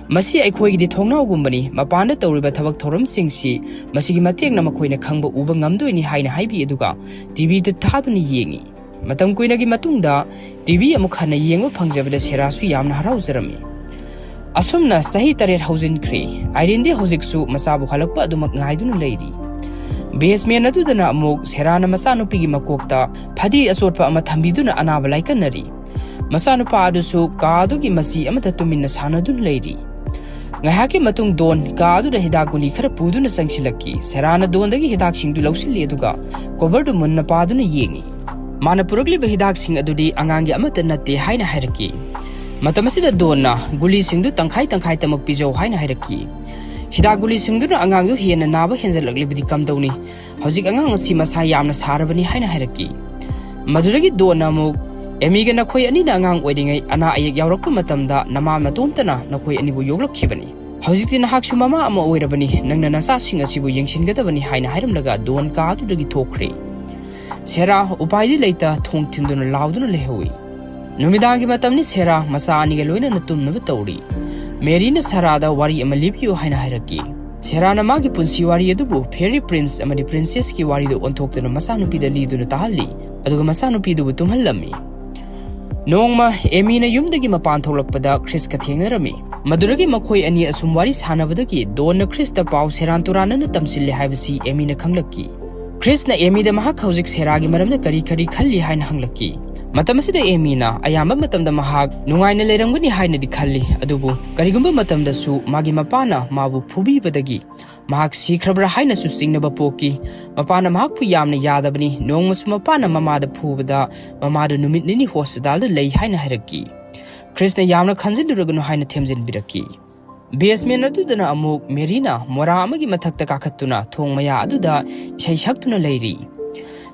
"ꯃꯁꯤ ꯑꯩꯈꯣꯏꯒꯤꯗꯤ ꯊꯣꯡꯅꯥꯎꯒꯨꯝꯕꯅꯤ, ꯃꯄꯥꯟꯗ ꯇꯧꯔꯤꯕ ꯊꯕꯛ ꯊꯧꯔꯝꯁꯤꯡꯁꯤ ꯃꯁꯤꯒꯤ ꯃꯇꯦꯡꯅ ꯃꯈꯣꯏꯅ ꯈꯪꯕ ꯎꯕ ꯉꯝꯗꯣꯏꯅꯤ" ꯍꯥꯏꯅ ꯍꯥꯏꯕꯤ, ꯑꯗꯨꯒ ꯇꯤꯚꯤꯗ ꯊꯥꯗꯨꯅ ꯌꯦꯡꯉꯤ꯫ ꯃꯇꯝ ꯀꯨꯏꯅꯒꯤ ꯃꯇꯨꯡꯗ ꯇꯤꯚꯤ ꯑꯃꯨꯛ ꯍꯟꯅ ꯌꯦꯡꯕ ꯐꯪꯖꯕꯗ ꯁꯦꯔꯥꯁꯨ ꯌꯥꯝꯅ ꯍꯔꯥꯎꯖꯔꯝꯃꯤ꯫ ꯑꯁꯨꯝꯅ ꯆꯍꯤ ꯇꯔꯦꯠ ꯍꯧꯖꯤꯟꯈ꯭ꯔꯦ꯫ ꯑꯥꯏꯔꯤꯟꯗꯤ ꯍꯧꯖꯤꯛꯁꯨ ꯃꯆꯥꯕꯨ ꯍꯜꯂꯛꯄ ꯑꯗꯨꯃꯛ ꯉꯥꯏꯗꯨꯅ ꯂꯩꯔꯤ꯫ ꯕꯦꯁꯃꯦꯟ ꯑꯗꯨꯗꯅ ꯑꯃꯨꯛ ꯁꯦꯔꯥꯅ ꯃꯆꯥꯅꯨꯄꯤꯒꯤ ꯃꯀꯣꯛꯇ ꯐꯗꯤ ꯑꯆꯣꯠꯄ ꯑꯃ ꯊꯝꯕꯤꯗꯨꯅ ꯑꯅꯥꯕ ꯂꯥꯏꯀꯠꯅꯔꯤ꯫ ꯃꯆꯥꯅꯨꯄꯥ ꯑꯗꯨꯁꯨ ꯀꯥ ꯑꯗꯨꯒꯤ ꯃꯆꯤ ꯑꯃꯗ ꯇꯨꯃꯤꯟꯅ ꯁꯥꯟꯅꯗꯨꯅ ꯂꯩꯔꯤ꯫ ꯉꯥꯏꯍꯥꯛꯀꯤ ꯃꯇꯨꯡ ꯗꯣꯟ ꯀꯥ ꯑꯗꯨꯗ ꯍꯤꯗꯥꯛ ꯒꯨꯂꯤ ꯈꯔ ꯄꯨꯗꯨꯅ ꯆꯪꯁꯤꯜꯂꯛꯈꯤ꯫ ꯁꯦꯔꯥꯅ ꯗꯣꯟꯗꯒꯤ ꯍꯤꯗꯥꯛꯁꯤꯡꯗꯨ ꯂꯧꯁꯤꯜꯂꯤ, ꯑꯗꯨꯒ ꯀꯣꯕꯔꯗꯨ ꯃꯨꯟꯅ ꯄꯥꯗꯨꯅ ꯌꯦꯡꯉꯤ꯫ ꯃꯥꯅ ꯄꯨꯔꯛꯂꯤꯕ ꯍꯤꯗꯥꯛꯁꯤꯡ ꯑꯗꯨꯗꯤ ꯑꯉꯥꯡꯒꯤ ꯑꯃꯠꯇ ꯅꯠꯇꯦ ꯍꯥꯏꯅ ꯍꯥꯏꯔꯛꯈꯤ꯫ ꯃꯇꯝ ꯑꯁꯤꯗ ꯗꯣꯟꯅ ꯒꯨꯂꯤꯁꯤꯡꯗꯨ ꯇꯪꯈꯥꯏ ꯇꯪꯈꯥꯏꯇꯃꯛ ꯄꯤꯖꯧ ꯍꯥꯏꯅ ꯍꯥꯏꯔꯛꯈꯤ꯫ ꯍꯤꯗꯥꯛ ꯒꯨꯂꯤꯁꯤꯡꯗꯨꯅ ꯑꯉꯥꯡꯗꯨ ꯍꯦꯟꯅ ꯅꯥꯕ ꯍꯦꯟꯖꯜꯂꯛꯂꯤꯕꯗꯤ ꯀꯝꯗꯧꯅꯤ? ꯍꯧꯖꯤꯛ ꯑꯉꯥꯡ ꯑꯁꯤ ꯃꯁꯥ ꯌꯥꯝꯅ ꯁꯥꯔꯕꯅꯤ ꯍꯥꯏꯅ ꯍꯥꯏꯔꯛꯈꯤ꯫ ꯃꯗꯨꯗꯒꯤ ꯗꯣꯟꯅ ꯑꯃꯨꯛ, "ꯑꯦꯃꯤꯒ ꯅꯈꯣꯏ ꯑꯅꯤꯅ ꯑꯉꯥꯡ ꯑꯣꯏꯔꯤꯉꯩ ꯑꯅꯥ ꯑꯌꯦꯛ ꯌꯥꯎꯔꯛꯄ ꯃꯇꯝꯗ ꯅꯃꯥ ꯅꯇꯣꯝꯇꯅ ꯅꯈꯣꯏ ꯑꯅꯤꯕꯨ ꯌꯣꯛꯂꯛꯈꯤꯕꯅꯤ꯫ ꯍꯧꯖꯤꯛꯇꯤ ꯅꯍꯥꯛꯁꯨ ꯃꯃꯥ ꯑꯃ ꯑꯣꯏꯔꯕꯅꯤ, ꯅꯪꯅ ꯅꯆꯥꯁꯤꯡ ꯑꯁꯤꯕꯨ ꯌꯦꯡꯁꯤꯟꯒꯗꯕꯅꯤ" ꯍꯥꯏꯅ ꯍꯥꯏꯔꯝꯂꯒ ꯗꯣꯟ ꯀꯥ ꯑꯗꯨꯗꯒꯤ ꯊꯣꯛꯈ꯭ꯔꯦ꯫ ꯁꯦꯔꯥ ꯎꯄꯥꯏꯗꯤ ꯂꯩꯇ ꯊꯣꯡ ꯊꯤꯟꯗꯨꯅ ꯂꯥꯎꯗꯨꯅ ꯂꯩꯍꯧꯏ꯫ ꯅꯨꯃꯤꯗꯥꯡꯒꯤ ꯃꯇꯝꯅꯤ꯫ ꯁꯦꯔꯥ ꯃꯆꯥ ꯑꯅꯤꯒ ꯂꯣꯏꯅꯅ ꯇꯨꯝꯅꯕ ꯇꯧꯔꯤ꯫ ꯃꯦꯔꯤꯅ ꯁꯦꯔꯥꯗ ꯋꯥꯔꯤ ꯑꯃ ꯂꯤꯕꯤꯌꯨ ꯍꯥꯏꯅ ꯍꯥꯏꯔꯛꯈꯤ꯫ ꯁꯦꯔꯥꯅ ꯃꯥꯒꯤ ꯄꯨꯟꯁꯤ ꯋꯥꯔꯤ ꯑꯗꯨꯕꯨ ꯐꯦꯔꯤ ꯄ꯭ꯔꯤꯟꯁ ꯑꯃꯗꯤ ꯄ꯭ꯔꯤꯟꯁꯦꯁꯀꯤ ꯋꯥꯔꯤꯗ ꯑꯣꯟꯊꯣꯛꯇꯨꯅ ꯃꯆꯥꯅꯨꯄꯤꯗ ꯂꯤꯗꯨꯅ ꯇꯥꯍꯜꯂꯤ, ꯑꯗꯨꯒ ꯃꯆꯥꯅꯨꯄꯤꯗꯨꯕꯨ ꯇꯨꯝꯍꯜꯂꯝꯃꯤ꯫ ꯅꯣꯡꯃ ꯑꯦꯃꯤꯅ ꯌꯨꯝꯗꯒꯤ ꯃꯄꯥꯟ ꯊꯣꯛꯂꯛꯄꯗ ꯈ꯭ꯔꯤꯁꯀ ꯊꯦꯡꯅꯔꯝꯃꯤ꯫ ꯃꯗꯨꯗꯒꯤ ꯃꯈꯣꯏ ꯑꯅꯤ ꯑꯁꯨꯝ ꯋꯥꯔꯤ ꯁꯥꯟꯅꯕꯗꯒꯤ ꯗꯣꯟꯅ ꯈ꯭ꯔꯤꯁꯇ ꯄꯥꯎ ꯁꯦꯔꯥꯟ ꯇꯨꯔꯥꯟꯅꯅ ꯇꯝꯁꯤꯜꯂꯦ ꯍꯥꯏꯕꯁꯤ ꯑꯦꯃꯤꯅ ꯈꯪꯂꯛꯈꯤ꯫ ꯈ꯭ꯔꯤꯁꯅ ꯑꯦꯃꯤꯗ ꯃꯍꯥꯛ ꯍꯧꯖꯤꯛ ꯁꯦꯔꯥꯒꯤ ꯃꯔꯝꯗ ꯀꯔꯤ ꯀꯔꯤ ꯈꯜꯂꯤ ꯍꯥꯏꯅ ꯍꯪꯂꯛꯈꯤ꯫ ꯃꯇꯝ ꯑꯁꯤꯗ ꯑꯦꯃꯤꯅ ꯑꯌꯥꯝꯕ ꯃꯇꯝꯗ ꯃꯍꯥꯛ ꯅꯨꯡꯉꯥꯏꯅ ꯂꯩꯔꯝꯒꯅꯤ ꯍꯥꯏꯅꯗꯤ ꯈꯜꯂꯤ, ꯑꯗꯨꯕꯨ ꯀꯔꯤꯒꯨꯝꯕ ꯃꯇꯝꯗꯁꯨ ꯃꯥꯒꯤ ꯃꯄꯥꯅ ꯃꯥꯕꯨ ꯐꯨꯕꯤꯕꯗꯒꯤ ꯃꯍꯥꯛ ꯁꯤꯈ꯭ꯔꯕ꯭ꯔꯥ ꯍꯥꯏꯅꯁꯨ ꯆꯤꯡꯅꯕ ꯄꯣꯛꯈꯤ꯫ ꯃꯄꯥꯅ ꯃꯍꯥꯛꯄꯨ ꯌꯥꯝꯅ ꯌꯥꯗꯕꯅꯤ꯫ ꯅꯣꯡꯃꯁꯨ ꯃꯄꯥꯅ ꯃꯃꯥꯗ ꯐꯨꯕꯗ ꯃꯃꯥꯗꯨ ꯅꯨꯃꯤꯠ ꯅꯤꯅꯤ ꯍꯣꯁꯄꯤꯇꯥꯜꯗ ꯂꯩ ꯍꯥꯏꯅ ꯍꯥꯏꯔꯛꯈꯤ꯫ ꯈ꯭ꯔꯤꯁꯅ ꯌꯥꯝꯅ ꯈꯟꯖꯤꯜꯂꯨꯔꯒꯅꯨ ꯍꯥꯏꯅ ꯊꯦꯝꯖꯤꯟꯕꯤꯔꯛꯈꯤ꯫ ꯕꯦꯁꯃꯦꯟ ꯑꯗꯨꯗꯅ ꯑꯃꯨꯛ ꯃꯦꯔꯤꯅ ꯃꯣꯔꯥ ꯑꯃꯒꯤ ꯃꯊꯛꯇ ꯀꯥꯈꯠꯇꯨꯅ ꯊꯣꯡ ꯃꯌꯥ ꯑꯗꯨꯗ ꯏꯁꯩ ꯁꯛꯇꯨꯅ ꯂꯩꯔꯤ꯫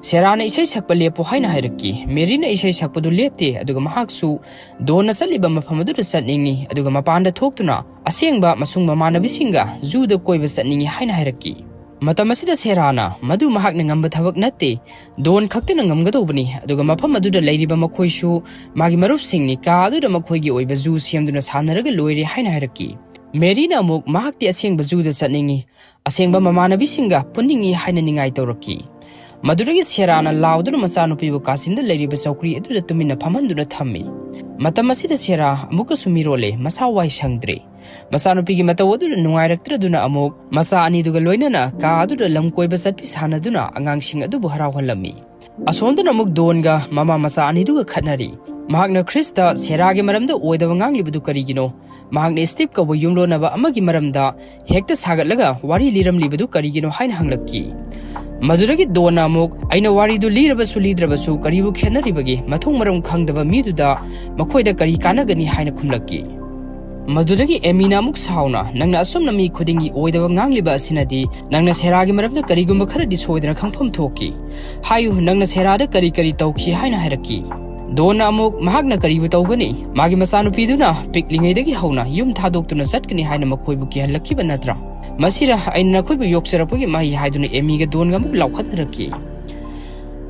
ꯁꯦꯔꯥꯅ ꯏꯁꯩ ꯁꯛꯄ ꯂꯦꯞꯄꯨ ꯍꯥꯏꯅ ꯍꯥꯏꯔꯛꯈꯤ꯫ ꯃꯦꯔꯤꯅ ꯏꯁꯩ ꯁꯛꯄꯗꯨ ꯂꯦꯞꯇꯦ, ꯑꯗꯨꯒ ꯃꯍꯥꯛꯁꯨ ꯗꯣꯟꯅ ꯆꯠꯂꯤꯕ ꯃꯐꯝ ꯑꯗꯨꯗ ꯆꯠꯅꯤꯡꯏ, ꯑꯗꯨꯒ ꯃꯄꯥꯟꯗ ꯊꯣꯛꯇꯨꯅ ꯑꯁꯦꯡꯕ ꯑꯃꯁꯨꯡ ꯃꯃꯥꯟꯅꯕꯤꯁꯤꯡꯒ ꯖꯨꯗ ꯀꯣꯏꯕ ꯆꯠꯅꯤꯡꯏ ꯍꯥꯏꯅ ꯍꯥꯏꯔꯛꯈꯤ꯫ ꯃꯇꯝ ꯑꯁꯤꯗ ꯁꯦꯔꯥꯅ, "ꯃꯗꯨ ꯃꯍꯥꯛꯅ ꯉꯝꯕ ꯊꯕꯛ ꯅꯠꯇꯦ, ꯗꯣꯟ ꯈꯛꯇꯅ ꯉꯝꯒꯗꯧꯕꯅꯤ, ꯑꯗꯨꯒ ꯃꯐꯝ ꯑꯗꯨꯗ ꯂꯩꯔꯤꯕ ꯃꯈꯣꯏꯁꯨ ꯃꯥꯒꯤ ꯃꯔꯨꯞꯁꯤꯡꯅꯤ, ꯀꯥ ꯑꯗꯨꯗ ꯃꯈꯣꯏꯒꯤ ꯑꯣꯏꯕ ꯖꯨ ꯁꯦꯝꯗꯨꯅ ꯁꯥꯟꯅꯔꯒ ꯂꯣꯏꯔꯦ" ꯍꯥꯏꯅ ꯍꯥꯏꯔꯛꯈꯤ꯫ ꯃꯦꯔꯤꯅ ꯑꯃꯨꯛ ꯃꯍꯥꯛꯇꯤ ꯑꯁꯦꯡꯕ ꯖꯨꯗ ꯆꯠꯅꯤꯡꯏ, ꯑꯁꯦꯡꯕ ꯃꯃꯥꯟꯅꯕꯤꯁꯤꯡꯒ ꯄꯨꯟꯅꯤꯡꯏ ꯍꯥꯏꯅ ꯅꯤꯡꯉꯥꯏ ꯇꯧꯔꯛꯈꯤ꯫ ꯃꯗꯨꯗꯒꯤ ꯁꯦꯔꯥꯅ ꯂꯥꯎꯗꯨꯅ ꯃꯆꯥꯅꯨꯄꯤꯕꯨ ꯀꯥꯆꯤꯟꯗ ꯂꯩꯔꯤꯕ ꯆꯧꯀ꯭ꯔꯤ ꯑꯗꯨꯗ ꯇꯨꯃꯤꯟꯅ ꯐꯝꯍꯟꯗꯨꯅ ꯊꯝꯃꯤ꯫ ꯃꯇꯝ ꯑꯁꯤꯗ ꯁꯦꯔꯥ ꯑꯃꯨꯛꯀꯁꯨ ꯃꯤꯔꯣꯜꯂꯦ, ꯃꯁꯥ ꯋꯥꯏ ꯁꯪꯗ꯭ꯔꯦ꯫ ꯃꯆꯥꯅꯨꯄꯤꯒꯤ ꯃꯇꯧ ꯑꯗꯨꯗ ꯅꯨꯡꯉꯥꯏꯔꯛꯇ꯭ꯔꯗꯨꯅ ꯑꯃꯨꯛ ꯃꯆꯥ ꯑꯅꯤꯗꯨꯒ ꯂꯣꯏꯅꯅ ꯀꯥ ꯑꯗꯨꯗ ꯂꯝ ꯀꯣꯏꯕ ꯆꯠꯄꯤ ꯁꯥꯟꯅꯗꯨꯅ ꯑꯉꯥꯡꯁꯤꯡ ꯑꯗꯨꯕꯨ ꯍꯔꯥꯎꯍꯜꯂꯝꯃꯤ꯫ ꯑꯁꯣꯝꯗꯅ ꯑꯃꯨꯛ ꯗꯣꯟꯒ ꯃꯃꯥ ꯃꯆꯥ ꯑꯅꯤꯗꯨꯒ ꯈꯠꯅꯔꯤ꯫ ꯃꯍꯥꯛꯅ ꯈ꯭ꯔꯤꯁꯇ ꯁꯦꯔꯥꯒꯤ ꯃꯔꯝꯗ ꯑꯣꯏꯗꯕ ꯉꯥꯡꯂꯤꯕꯗꯨ ꯀꯔꯤꯒꯤꯅꯣ? ꯃꯍꯥꯛꯅ ꯁ꯭ꯇꯤꯞ ꯀꯧꯕ ꯌꯨꯝꯂꯣꯟꯅꯕ ꯑꯃꯒꯤ ꯃꯔꯝꯗ ꯍꯦꯛꯇ ꯁꯥꯒꯠꯂꯒ ꯋꯥꯔꯤ ꯂꯤꯔꯝꯂꯤꯕꯗꯨ ꯀꯔꯤꯒꯤꯅꯣ ꯍꯥꯏꯅ ꯍꯪꯂꯛꯈꯤ꯫ ꯃꯗꯨꯗꯒꯤ ꯗꯣꯟꯅ ꯑꯃꯨꯛ, "ꯑꯩꯅ ꯋꯥꯔꯤꯗꯨ ꯂꯤꯔꯕꯁꯨ ꯂꯤꯗ꯭ꯔꯕꯁꯨ ꯀꯔꯤꯕꯨ ꯈꯦꯠꯅꯔꯤꯕꯒꯦ? ꯃꯊꯣꯡ ꯃꯔꯝ ꯈꯪꯗꯕ ꯃꯤꯗꯨꯗ ꯃꯈꯣꯏꯗ ꯀꯔꯤ ꯀꯥꯟꯅꯒꯅꯤ?" ꯍꯥꯏꯅ ꯈꯨꯝꯂꯛꯈꯤ꯫ ꯃꯗꯨꯗꯒꯤ ꯑꯦꯃꯤꯅ ꯑꯃꯨꯛ ꯁꯥꯎꯅ, "ꯅꯪꯅ ꯑꯁꯨꯝꯅ ꯃꯤ ꯈꯨꯗꯤꯡꯒꯤ ꯑꯣꯏꯗꯕ ꯉꯥꯡꯂꯤꯕ ꯑꯁꯤꯅꯗꯤ ꯅꯪꯅ ꯁꯦꯔꯥꯒꯤ ꯃꯔꯝꯗ ꯀꯔꯤꯒꯨꯝꯕ ꯈꯔꯗꯤ ꯁꯣꯏꯗꯅ ꯈꯪꯐꯝ ꯊꯣꯛꯈꯤ꯫ ꯍꯥꯏꯌꯨ, ꯅꯪꯅ ꯁꯦꯔꯥꯗ ꯀꯔꯤ ꯀꯔꯤ ꯇꯧꯈꯤ?" ꯍꯥꯏꯅ ꯍꯥꯏꯔꯛꯈꯤ꯫ ꯗꯣꯟꯅ ꯑꯃꯨꯛ, "ꯃꯍꯥꯛꯅ ꯀꯔꯤꯕꯨ ꯇꯧꯒꯅꯤ? ꯃꯥꯒꯤ ꯃꯆꯥꯅꯨꯄꯤꯗꯨꯅ ꯄꯤꯛꯂꯤꯉꯩꯗꯒꯤ ꯍꯧꯅ ꯌꯨꯝ ꯊꯥꯗꯣꯛꯇꯨꯅ ꯆꯠꯀꯅꯤ ꯍꯥꯏꯅ ꯃꯈꯣꯏꯕꯨ ꯀꯤꯍꯜꯂꯛꯈꯤꯕ ꯅꯠꯇ꯭ꯔꯥ? ꯃꯁꯤꯔ ꯑꯩꯅ ꯅꯈꯣꯏꯕꯨ ꯌꯣꯛꯆꯔꯛꯄꯒꯤ ꯃꯍꯩ?" ꯍꯥꯏꯗꯨꯅ ꯑꯦꯃꯤꯒ ꯗꯣꯟꯒ ꯑꯃꯨꯛ ꯂꯥꯎꯈꯠꯅꯔꯛꯈꯤ꯫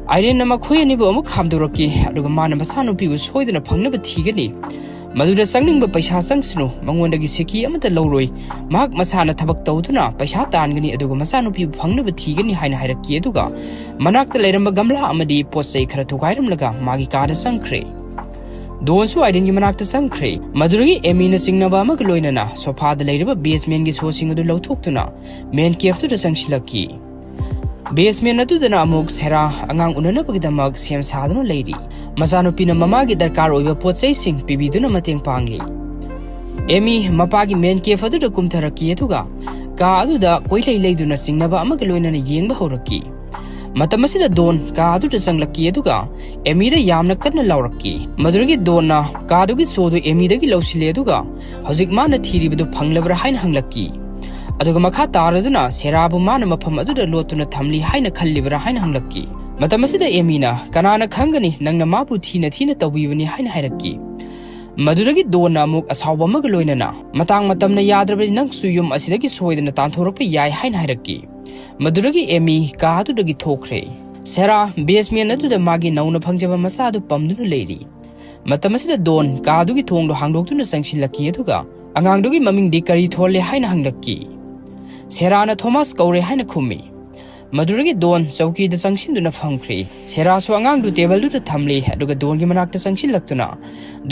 ꯑꯥꯏꯔꯤꯟꯅ ꯃꯈꯣꯏ ꯑꯅꯤꯕꯨ ꯑꯃꯨꯛ ꯈꯥꯝꯗꯣꯔꯛꯈꯤ, ꯑꯗꯨꯒ ꯃꯥꯅ ꯃꯆꯥꯅꯨꯄꯤꯕꯨ ꯁꯣꯏꯗꯅ ꯐꯪꯅꯕ ꯊꯤꯒꯅꯤ꯫ ꯃꯗꯨꯗ ꯆꯪꯅꯤꯡꯕ ꯄꯩꯁꯥ ꯆꯪꯁꯅꯨ, ꯃꯉꯣꯟꯗꯒꯤ ꯁꯤꯀꯤ ꯑꯃꯠꯇ ꯂꯧꯔꯣꯏ꯫ ꯃꯍꯥꯛ ꯃꯁꯥꯅ ꯊꯕꯛ ꯇꯧꯗꯨꯅ ꯄꯩꯁꯥ ꯇꯥꯟꯒꯅꯤ, ꯑꯗꯨꯒ ꯃꯆꯥꯅꯨꯄꯤꯕꯨ ꯐꯪꯅꯕ ꯊꯤꯒꯅꯤ ꯍꯥꯏꯅ ꯍꯥꯏꯔꯛꯈꯤ, ꯑꯗꯨꯒ ꯃꯅꯥꯛꯇ ꯂꯩꯔꯝꯕ ꯒꯝꯂꯥ ꯑꯃꯗꯤ ꯄꯣꯠ ꯆꯩ ꯈꯔ ꯊꯨꯒꯥꯏꯔꯝꯂꯒ ꯃꯥꯒꯤ ꯀꯥꯗ ꯆꯪꯈ꯭ꯔꯦ꯫ ꯗꯣꯟꯁꯨ ꯑꯥꯏꯔꯤꯟꯒꯤ ꯃꯅꯥꯛꯇ ꯆꯪꯈ꯭ꯔꯦ꯫ ꯃꯗꯨꯗꯒꯤ ꯑꯦꯃꯤꯅ ꯆꯤꯡꯅꯕ ꯑꯃꯒ ꯂꯣꯏꯅꯅ ꯁꯣꯐꯥꯗ ꯂꯩꯔꯤꯕ ꯕꯦꯁꯃꯦꯟꯒꯤ ꯁꯣꯁꯤꯡ ꯑꯗꯨ ꯂꯧꯊꯣꯛꯇꯨꯅ ꯃꯦꯟ ꯀꯦꯐꯇꯨꯗ ꯆꯪꯁꯤꯜꯂꯛꯈꯤ꯫ ꯕꯦꯁꯃꯦꯟ ꯑꯗꯨꯗꯅ ꯑꯃꯨꯛ ꯁꯦꯔꯥ ꯑꯉꯥꯡ ꯎꯅꯅꯕꯒꯤꯗꯃꯛ ꯁꯦꯝ ꯁꯥꯗꯨꯅ ꯂꯩꯔꯤ꯫ ꯃꯆꯥꯅꯨꯄꯤꯅ ꯃꯃꯥꯒꯤ ꯗꯔꯀꯥꯔ ꯑꯣꯏꯕ ꯄꯣꯠ ꯆꯩꯁꯤꯡ ꯄꯤꯕꯤꯗꯨꯅ ꯃꯇꯦꯡ ꯄꯥꯡꯂꯤ꯫ ꯑꯦꯃꯤ ꯃꯄꯥꯒꯤ ꯃꯦꯟ ꯀꯦꯐ ꯑꯗꯨꯗ ꯀꯨꯝꯊꯔꯛꯈꯤ, ꯑꯗꯨꯒ ꯀꯥ ꯑꯗꯨꯗ ꯀꯣꯏꯂꯩ ꯂꯩꯗꯨꯅ ꯆꯤꯡꯅꯕ ꯑꯃꯒ ꯂꯣꯏꯅꯅ ꯌꯦꯡꯕ ꯍꯧꯔꯛꯈꯤ꯫ ꯃꯇꯝ ꯑꯁꯤꯗ ꯗꯣꯟ ꯀꯥ ꯑꯗꯨꯗ ꯆꯪꯂꯛꯈꯤ, ꯑꯗꯨꯒ ꯑꯦꯃꯤꯗ ꯌꯥꯝꯅ ꯀꯟꯅ ꯂꯥꯎꯔꯛꯈꯤ꯫ ꯃꯗꯨꯗꯒꯤ ꯗꯣꯟꯅ ꯀꯥꯗꯨꯒꯤ ꯁꯣꯗꯨ ꯑꯦꯃꯤꯗꯒꯤ ꯂꯧꯁꯤꯜꯂꯦ, ꯑꯗꯨꯒ ꯍꯧꯖꯤꯛ ꯃꯥꯅ ꯊꯤꯔꯤꯕꯗꯨ ꯐꯪꯂꯕ꯭ꯔꯥ ꯍꯥꯏꯅ ꯍꯪꯂꯛꯈꯤ꯫ ꯑꯗꯨꯒ ꯃꯈꯥ ꯇꯥꯔꯗꯨꯅ ꯁꯦꯔꯥꯕꯨ ꯃꯥꯅ ꯃꯐꯝ ꯑꯗꯨꯗ ꯂꯣꯠꯇꯨꯅ ꯊꯝꯂꯤ ꯍꯥꯏꯅ ꯈꯜꯂꯤꯕ꯭ꯔꯥ ꯍꯥꯏꯅ ꯍꯪꯂꯛꯈꯤ꯫ ꯃꯇꯝ ꯑꯁꯤꯗ ꯑꯦꯃꯤꯅ, "ꯀꯅꯥꯅ ꯈꯪꯒꯅꯤ, ꯅꯪꯅ ꯃꯥꯕꯨ ꯊꯤꯅ ꯊꯤꯅ ꯇꯧꯕꯤꯕꯅꯤ" ꯍꯥꯏꯅ ꯍꯥꯏꯔꯛꯈꯤ꯫ ꯃꯗꯨꯗꯒꯤ ꯗꯣꯟꯅ ꯑꯃꯨꯛ ꯑꯁꯥꯎꯕ ꯑꯃꯒ ꯂꯣꯏꯅꯅ, "ꯃꯇꯥꯡ ꯃꯇꯝꯅ ꯌꯥꯗ꯭ꯔꯕꯗꯤ ꯅꯪꯁꯨ ꯌꯨꯝ ꯑꯁꯤꯗꯒꯤ ꯁꯣꯏꯗꯅ ꯇꯥꯟꯊꯣꯔꯛꯄ ꯌꯥꯏ" ꯍꯥꯏꯅ ꯍꯥꯏꯔꯛꯈꯤ꯫ ꯃꯗꯨꯗꯒꯤ ꯑꯦꯃꯤ ꯀꯥ ꯑꯗꯨꯗꯒꯤ ꯊꯣꯛꯈ꯭ꯔꯦ꯫ ꯁꯦꯔꯥ ꯕꯦꯁꯃꯦꯟ ꯑꯗꯨꯗ ꯃꯥꯒꯤ ꯅꯧꯅ ꯐꯪꯖꯕ ꯃꯆꯥ ꯑꯗꯨ ꯄꯝꯗꯨꯅ ꯂꯩꯔꯤ꯫ ꯃꯇꯝ ꯑꯁꯤꯗ ꯗꯣꯟ ꯀꯥ ꯑꯗꯨꯒꯤ ꯊꯣꯡꯗꯨ ꯍꯥꯡꯗꯣꯛꯇꯨꯅ ꯆꯪꯁꯤꯜꯂꯛꯈꯤ, ꯑꯗꯨꯒ ꯑꯉꯥꯡꯗꯨꯒꯤ ꯃꯃꯤꯡꯗꯤ ꯀꯔꯤ ꯊꯣꯜꯂꯦ ꯍꯥꯏꯅ ꯍꯪꯂꯛꯈꯤ꯫ ꯁꯦꯔꯥꯅ ꯊꯣꯃꯥꯁ ꯀꯧꯔꯦ ꯍꯥꯏꯅ ꯈꯨꯝꯃꯤ꯫ ꯃꯗꯨꯗꯒꯤ ꯗꯣꯟ ꯆꯧꯀꯤꯗ ꯆꯪꯁꯤꯟꯗꯨꯅ ꯐꯝꯈ꯭ꯔꯦ꯫ ꯁꯦꯔꯥꯁꯨ ꯑꯉꯥꯡꯗꯨ ꯇꯦꯕꯜꯗꯨꯗ ꯊꯝꯂꯦ, ꯑꯗꯨꯒ ꯗꯣꯟꯒꯤ ꯃꯅꯥꯛꯇ ꯆꯪꯁꯤꯜꯂꯛꯇꯨꯅ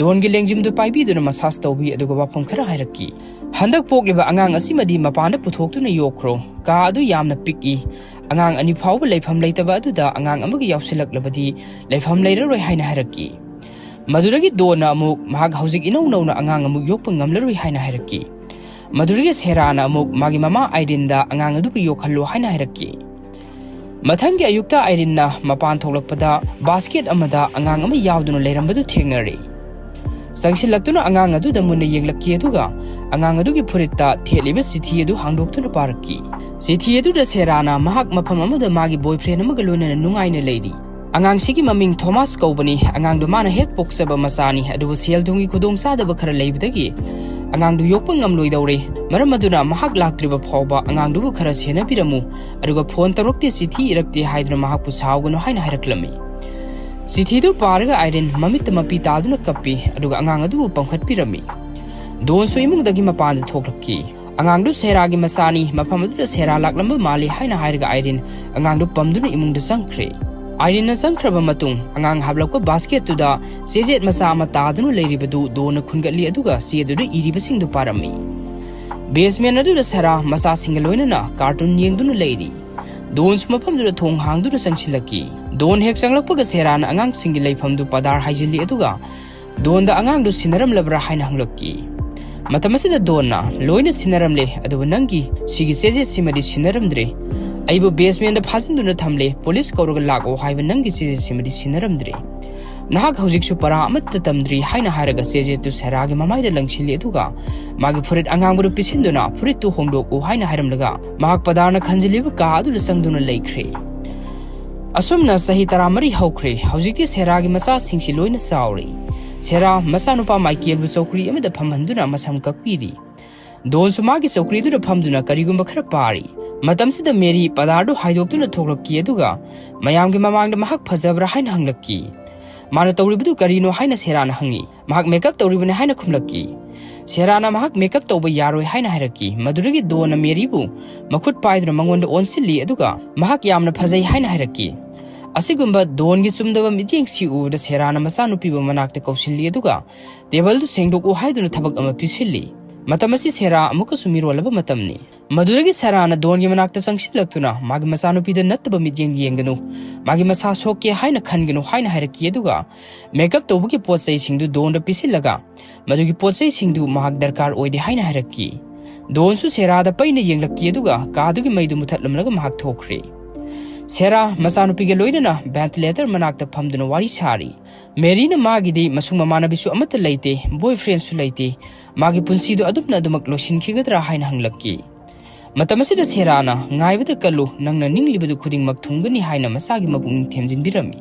ꯗꯣꯟꯒꯤ ꯂꯦꯡꯖꯨꯝꯗꯨ ꯄꯥꯏꯕꯤꯗꯨꯅ ꯃꯁꯥꯖ ꯇꯧꯕꯤ, ꯑꯗꯨꯒ ꯋꯥꯐꯝ ꯈꯔ ꯍꯥꯏꯔꯛꯈꯤ꯫ "ꯍꯟꯗꯛ ꯄꯣꯛꯂꯤꯕ ꯑꯉꯥꯡ ꯑꯁꯤꯃꯗꯤ ꯃꯄꯥꯟꯗ ꯄꯨꯊꯣꯛꯇꯨꯅ ꯌꯣꯛꯈ꯭ꯔꯣ꯫ ꯀꯥ ꯑꯗꯨ ꯌꯥꯝꯅ ꯄꯤꯛꯏ꯫ ꯑꯉꯥꯡ ꯑꯅꯤ ꯐꯥꯎꯕ ꯂꯩꯐꯝ ꯂꯩꯇꯕ ꯑꯗꯨꯗ ꯑꯉꯥꯡ ꯑꯃꯒ ꯌꯥꯎꯁꯤꯜꯂꯛꯂꯕꯗꯤ ꯂꯩꯐꯝ ꯂꯩꯔꯔꯣꯏ" ꯍꯥꯏꯅ ꯍꯥꯏꯔꯛꯈꯤ꯫ ꯃꯗꯨꯗꯒꯤ ꯗꯣꯟꯅ ꯑꯃꯨꯛ ꯃꯍꯥꯛ ꯍꯧꯖꯤꯛ ꯏꯅꯧ ꯅꯧꯅ ꯑꯉꯥꯡ ꯑꯃꯨꯛ ꯌꯣꯛꯄ ꯉꯝꯂꯔꯣꯏ ꯍꯥꯏꯅ ꯍꯥꯏꯔꯛꯈꯤ꯫ ꯃꯗꯨꯗꯒꯤ ꯁꯦꯔꯥꯅ ꯑꯃꯨꯛ ꯃꯥꯒꯤ ꯃꯃꯥ ꯑꯥꯏꯔꯤꯟꯗ ꯑꯉꯥꯡ ꯑꯗꯨꯕꯨ ꯌꯣꯛꯍꯜꯂꯨ ꯍꯥꯏꯅ ꯍꯥꯏꯔꯛꯈꯤ꯫ ꯃꯊꯪꯒꯤ ꯑꯌꯨꯛꯇ ꯑꯥꯏꯔꯤꯟꯅ ꯃꯄꯥꯟ ꯊꯣꯛꯂꯛꯄꯗ ꯕꯥꯁꯀꯦꯠ ꯑꯃꯗ ꯑꯉꯥꯡ ꯑꯃ ꯌꯥꯎꯗꯨꯅ ꯂꯩꯔꯝꯕꯗꯨ ꯊꯦꯡꯅꯔꯦ꯫ ꯆꯪꯁꯤꯜꯂꯛꯇꯨꯅ ꯑꯉꯥꯡ ꯑꯗꯨꯗ ꯃꯨꯟꯅ ꯌꯦꯡꯂꯛꯈꯤ, ꯑꯗꯨꯒ ꯑꯉꯥꯡ ꯑꯗꯨꯒꯤ ꯐꯨꯔꯤꯠꯇ ꯊꯦꯠꯂꯤꯕ ꯆꯤꯊꯤ ꯑꯗꯨ ꯍꯥꯡꯗꯣꯛꯇꯨꯅ ꯄꯥꯔꯛꯈꯤ꯫ ꯆꯤꯊꯤ ꯑꯗꯨꯗ ꯁꯦꯔꯥꯅ ꯃꯍꯥꯛ ꯃꯐꯝ ꯑꯃꯗ ꯃꯥꯒꯤ ꯕꯣꯏꯐ꯭ꯔꯦꯟ ꯑꯃꯒ ꯂꯣꯏꯅꯅ ꯅꯨꯡꯉꯥꯏꯅ ꯂꯩꯔꯤ꯫ ꯑꯉꯥꯡꯁꯤꯒꯤ ꯃꯃꯤꯡ ꯊꯣꯃꯥꯁ ꯀꯧꯕꯅꯤ꯫ ꯑꯉꯥꯡꯗꯨ ꯃꯥꯅ ꯍꯦꯛ ꯄꯣꯛꯆꯕ ꯃꯆꯥꯅꯤ, ꯑꯗꯨꯕꯨ ꯁꯦꯜ ꯊꯨꯝꯒꯤ ꯈꯨꯗꯣꯡꯆꯥꯗꯕ ꯈꯔ ꯂꯩꯕꯗꯒꯤ ꯑꯉꯥꯡꯗꯨ ꯌꯣꯛꯄ ꯉꯝꯂꯣꯏꯗꯧꯔꯦ꯫ ꯃꯔꯝ ꯑꯗꯨꯅ ꯃꯍꯥꯛ ꯂꯥꯛꯇ꯭ꯔꯤꯕ ꯐꯥꯎꯕ ꯑꯉꯥꯡꯗꯨꯕꯨ ꯈꯔ ꯁꯦꯟꯅꯕꯤꯔꯝꯃꯨ, ꯑꯗꯨꯒ ꯐꯣꯟ ꯇꯧꯔꯛꯇꯦ, ꯆꯤꯊꯤ ꯏꯔꯛꯇꯦ ꯍꯥꯏꯗꯨꯅ ꯃꯍꯥꯛꯄꯨ ꯁꯥꯎꯒꯅꯨ ꯍꯥꯏꯅ ꯍꯥꯏꯔꯛꯂꯝꯃꯤ꯫ ꯆꯤꯊꯤꯗꯨ ꯄꯥꯔꯒ ꯑꯥꯏꯔꯤꯟ ꯃꯃꯤꯠꯇ ꯃꯄꯤ ꯇꯥꯗꯨꯅ ꯀꯞꯄꯤ, ꯑꯗꯨꯒ ꯑꯉꯥꯡ ꯑꯗꯨꯕꯨ ꯄꯝꯈꯠꯄꯤꯔꯝꯃꯤ꯫ ꯗꯣꯟꯁꯨ ꯏꯃꯨꯡꯗꯒꯤ ꯃꯄꯥꯟꯗ ꯊꯣꯛꯂꯛꯈꯤ꯫ ꯑꯉꯥꯡꯗꯨ ꯁꯦꯔꯥꯒꯤ ꯃꯆꯥꯅꯤ, ꯃꯐꯝ ꯑꯗꯨꯗ ꯁꯦꯔꯥ ꯂꯥꯛꯂꯝꯕ ꯃꯥꯜꯂꯤ ꯍꯥꯏꯅ ꯍꯥꯏꯔꯒ ꯑꯥꯏꯔꯤꯟ ꯑꯉꯥꯡꯗꯨ ꯄꯝꯗꯨꯅ ꯏꯃꯨꯡꯗ ꯆꯪꯈ꯭ꯔꯦ꯫ ꯑꯥꯏꯔꯤꯟꯅ ꯆꯪꯈ꯭ꯔꯕ ꯃꯇꯨꯡ ꯑꯉꯥꯡ ꯍꯥꯞꯂꯛꯄ ꯕꯥꯁꯀꯦꯠꯇꯨꯗ ꯆꯦꯖꯦꯠ ꯃꯆꯥ ꯑꯃ ꯇꯥꯗꯨꯅ ꯂꯩꯔꯤꯕꯗꯨ ꯗꯣꯟꯅ ꯈꯨꯟꯒꯠꯂꯤ, ꯑꯗꯨꯒ ꯆꯦꯗꯨꯗ ꯏꯔꯤꯕꯁꯤꯡꯗꯨ ꯄꯥꯔꯝꯃꯤ꯫ ꯕꯦꯁꯃꯦꯟ ꯑꯗꯨꯗ ꯁꯦꯔꯥ ꯃꯆꯥꯁꯤꯡꯒ ꯂꯣꯏꯅꯅ ꯀꯥꯔꯇꯨꯟ ꯌꯦꯡꯗꯨꯅ ꯂꯩꯔꯤ꯫ ꯗꯣꯟꯁꯨ ꯃꯐꯝꯗꯨꯗ ꯊꯣꯡ ꯍꯥꯡꯗꯨꯅ ꯆꯪꯁꯤꯜꯂꯛꯈꯤ꯫ ꯗꯣꯟ ꯍꯦꯛ ꯆꯪꯂꯛꯄꯒ ꯁꯦꯔꯥꯅ ꯑꯉꯥꯡꯁꯤꯡꯒꯤ ꯂꯩꯐꯝꯗꯨ ꯄꯗꯥꯔ ꯍꯥꯏꯖꯤꯜꯂꯤ, ꯑꯗꯨꯒ ꯗꯣꯟꯗ ꯑꯉꯥꯡꯗꯨ ꯁꯤꯟꯅꯔꯝꯂꯕ꯭ꯔꯥ ꯍꯥꯏꯅ ꯍꯪꯂꯛꯈꯤ꯫ ꯃꯇꯝ ꯑꯁꯤꯗ ꯗꯣꯟꯅ, "ꯂꯣꯏꯅ ꯁꯤꯟꯅꯔꯝꯂꯦ, ꯑꯗꯨꯕꯨ ꯅꯪꯒꯤ ꯁꯤꯒꯤ ꯆꯦꯖꯦꯠꯁꯤꯃꯗꯤ ꯁꯤꯟꯅꯔꯝꯗ꯭ꯔꯦ꯫ ꯑꯩꯕꯨ ꯕꯦꯁꯃꯦꯟꯗ ꯐꯥꯖꯤꯟꯗꯨꯅ ꯊꯝꯂꯦ, ꯄꯨꯂꯤꯁ ꯀꯧꯔꯒ ꯂꯥꯛꯑꯣ ꯍꯥꯏꯕ ꯅꯪꯒꯤ ꯆꯦꯖꯦꯠꯁꯤꯃꯗꯤ ꯁꯤꯟꯅꯔꯝꯗ꯭ꯔꯦ꯫ ꯅꯍꯥꯛ ꯍꯧꯖꯤꯛꯁꯨ ꯄꯔꯥ ꯑꯃꯠꯇ ꯇꯝꯗ꯭ꯔꯤ" ꯍꯥꯏꯅ ꯍꯥꯏꯔꯒ ꯆꯦꯖꯦꯠꯇꯨ ꯁꯦꯔꯥꯒꯤ ꯃꯃꯥꯏꯗ ꯂꯪꯁꯤꯜꯂꯤ, ꯑꯗꯨꯒ ꯃꯥꯒꯤ ꯐꯨꯔꯤꯠ ꯑꯉꯥꯡꯕꯗꯨ ꯄꯤꯁꯤꯟꯗꯨꯅ, "ꯐꯨꯔꯤꯠꯇꯨ ꯍꯣꯡꯗꯣꯛꯎ" ꯍꯥꯏꯅ ꯍꯥꯏꯔꯝꯂꯒ ꯃꯍꯥꯛ ꯄꯗꯥꯔꯅ ꯈꯟꯖꯤꯜꯂꯤꯕ ꯀꯥ ꯑꯗꯨꯗ ꯆꯪꯗꯨꯅ ꯂꯩꯈ꯭ꯔꯦ꯫ ꯑꯁꯨꯝꯅ ꯆꯍꯤ ꯇꯔꯥꯃꯔꯤ ꯍꯧꯈ꯭ꯔꯦ꯫ ꯍꯧꯖꯤꯛꯇꯤ ꯁꯦꯔꯥꯒꯤ ꯃꯆꯥꯁꯤꯡꯁꯤ ꯂꯣꯏꯅ ꯆꯥꯎꯔꯦ꯫ ꯁꯦꯔꯥ ꯃꯆꯥꯅꯨꯄꯥ ꯃꯥꯏꯀꯦꯜꯕꯨ ꯆꯧꯀ꯭ꯔꯤ ꯑꯃꯗ ꯐꯝꯍꯟꯗꯨꯅ ꯃꯁꯝ ꯀꯛꯄꯤꯔꯤ꯫ ꯗꯣꯟꯁꯨ ꯃꯥꯒꯤ ꯆꯧꯀ꯭ꯔꯤꯗꯨꯗ ꯐꯝꯗꯨꯅ ꯀꯔꯤꯒꯨꯝꯕ ꯈꯔ ꯄꯥꯔꯤ꯫ ꯃꯇꯝꯁꯤꯗ ꯃꯦꯔꯤ ꯄꯗꯥꯔꯗꯨ ꯍꯥꯏꯗꯣꯛꯇꯨꯅ ꯊꯣꯛꯂꯛꯈꯤ, ꯑꯗꯨꯒ ꯃꯌꯥꯝꯒꯤ ꯃꯃꯥꯡꯗ ꯃꯍꯥꯛ ꯐꯖꯕ꯭ꯔꯥ ꯍꯥꯏꯅ ꯍꯪꯂꯛꯈꯤ꯫ ꯃꯥꯅ ꯇꯧꯔꯤꯕꯗꯨ ꯀꯔꯤꯅꯣ ꯍꯥꯏꯅ ꯁꯦꯔꯥꯅ ꯍꯪꯉꯤ꯫ ꯃꯍꯥꯛ ꯃꯦꯀꯞ ꯇꯧꯔꯤꯕꯅꯤ ꯍꯥꯏꯅ ꯈꯨꯝꯂꯛꯈꯤ꯫ ꯁꯦꯔꯥꯅ ꯃꯍꯥꯛ ꯃꯦꯀꯞ ꯇꯧꯕ ꯌꯥꯔꯣꯏ ꯍꯥꯏꯅ ꯍꯥꯏꯔꯛꯈꯤ꯫ ꯃꯗꯨꯗꯒꯤ ꯗꯣꯟꯅ ꯃꯦꯔꯤꯕꯨ ꯃꯈꯨꯠ ꯄꯥꯏꯗꯨꯅ ꯃꯉꯣꯟꯗ ꯑꯣꯟꯁꯤꯜꯂꯤ, ꯑꯗꯨꯒ ꯃꯍꯥꯛ ꯌꯥꯝꯅ ꯐꯖꯩ ꯍꯥꯏꯅ ꯍꯥꯏꯔꯛꯈꯤ꯫ ꯑꯁꯤꯒꯨꯝꯕ ꯗꯣꯟꯒꯤ ꯆꯨꯝꯗꯕ ꯃꯤꯠꯌꯦꯡꯁꯤ ꯎꯕꯗ ꯁꯦꯔꯥꯅ ꯃꯆꯥꯅꯨꯄꯤꯕꯨ ꯃꯅꯥꯛꯇ ꯀꯧꯁꯤꯜꯂꯤ, ꯑꯗꯨꯒ ꯇꯦꯕꯜꯗꯨ ꯁꯦꯡꯗꯣꯛꯎ ꯍꯥꯏꯗꯨꯅ ꯊꯕꯛ ꯑꯃ ꯄꯤꯁꯤꯜꯂꯤ꯫ ꯃꯇꯝ ꯑꯁꯤ ꯁꯦꯔꯥ ꯑꯃꯨꯛꯀꯁꯨ ꯃꯤꯔꯣꯜꯂꯕ ꯃꯇꯝꯅꯤ꯫ ꯃꯗꯨꯗꯒꯤ ꯁꯦꯔꯥꯅ ꯗꯣꯟꯒꯤ ꯃꯅꯥꯛꯇ ꯆꯪꯁꯤꯜꯂꯛꯇꯨꯅ ꯃꯥꯒꯤ ꯃꯆꯥꯅꯨꯄꯤꯗ ꯅꯠꯇꯕ ꯃꯤꯠꯌꯦꯡ ꯌꯦꯡꯒꯅꯨ, ꯃꯥꯒꯤ ꯃꯁꯥ ꯁꯣꯛꯀꯦ ꯍꯥꯏꯅ ꯈꯟꯒꯅꯨ ꯍꯥꯏꯅ ꯍꯥꯏꯔꯛꯈꯤ, ꯑꯗꯨꯒ ꯃꯦꯀꯞ ꯇꯧꯕꯒꯤ ꯄꯣꯠ ꯆꯩꯁꯤꯡꯗꯨ ꯗꯣꯟꯗ ꯄꯤꯁꯤꯜꯂꯒ ꯃꯗꯨꯒꯤ ꯄꯣꯠ ꯆꯩꯁꯤꯡꯗꯨ ꯃꯍꯥꯛ ꯗꯔꯀꯥꯔ ꯑꯣꯏꯗꯦ ꯍꯥꯏꯅ ꯍꯥꯏꯔꯛꯈꯤ꯫ ꯗꯣꯟꯁꯨ ꯁꯦꯔꯥꯗ ꯄꯩꯅ ꯌꯦꯡꯂꯛꯈꯤ, ꯑꯗꯨꯒ ꯀꯥꯗꯨꯒꯤ ꯃꯩꯗꯨ ꯃꯨꯊꯠꯂꯝꯂꯒ ꯃꯍꯥꯛ ꯊꯣꯛꯈ꯭ꯔꯦ꯫ ꯁꯦꯔꯥ ꯃꯆꯥꯅꯨꯄꯤꯒ ꯂꯣꯏꯅꯅ ꯚꯦꯟꯇꯤꯂꯦꯇꯔ ꯃꯅꯥꯛꯇ ꯐꯝꯗꯨꯅ ꯋꯥꯔꯤ ꯁꯥꯔꯤ꯫ ꯃꯦꯔꯤꯅ ꯃꯥꯒꯤꯗꯤ ꯃꯁꯨꯡ ꯃꯃꯥꯟꯅꯕꯤꯁꯨ ꯑꯃꯠꯇ ꯂꯩꯇꯦ, ꯕꯣꯏ ꯐ꯭ꯔꯦꯟꯁꯨ ꯂꯩꯇꯦ, ꯃꯥꯒꯤ ꯄꯨꯟꯁꯤꯗꯨ ꯑꯗꯨꯝꯅ ꯑꯗꯨꯃꯛ ꯂꯣꯏꯁꯤꯟꯈꯤꯒꯗ꯭ꯔꯥ ꯍꯥꯏꯅ ꯍꯪꯂꯛꯈꯤ꯫ ꯃꯇꯝ ꯑꯁꯤꯗ ꯁꯦꯔꯥꯅ, "ꯉꯥꯏꯕꯗ ꯀꯜꯂꯨ, ꯅꯪꯅ ꯅꯤꯡꯂꯤꯕꯗꯨ ꯈꯨꯗꯤꯡꯃꯛ ꯊꯨꯡꯒꯅꯤ" ꯍꯥꯏꯅ ꯃꯆꯥꯒꯤ ꯃꯄꯨꯛꯅꯤꯡ ꯊꯦꯝꯖꯤꯟꯕꯤꯔꯝꯃꯤ꯫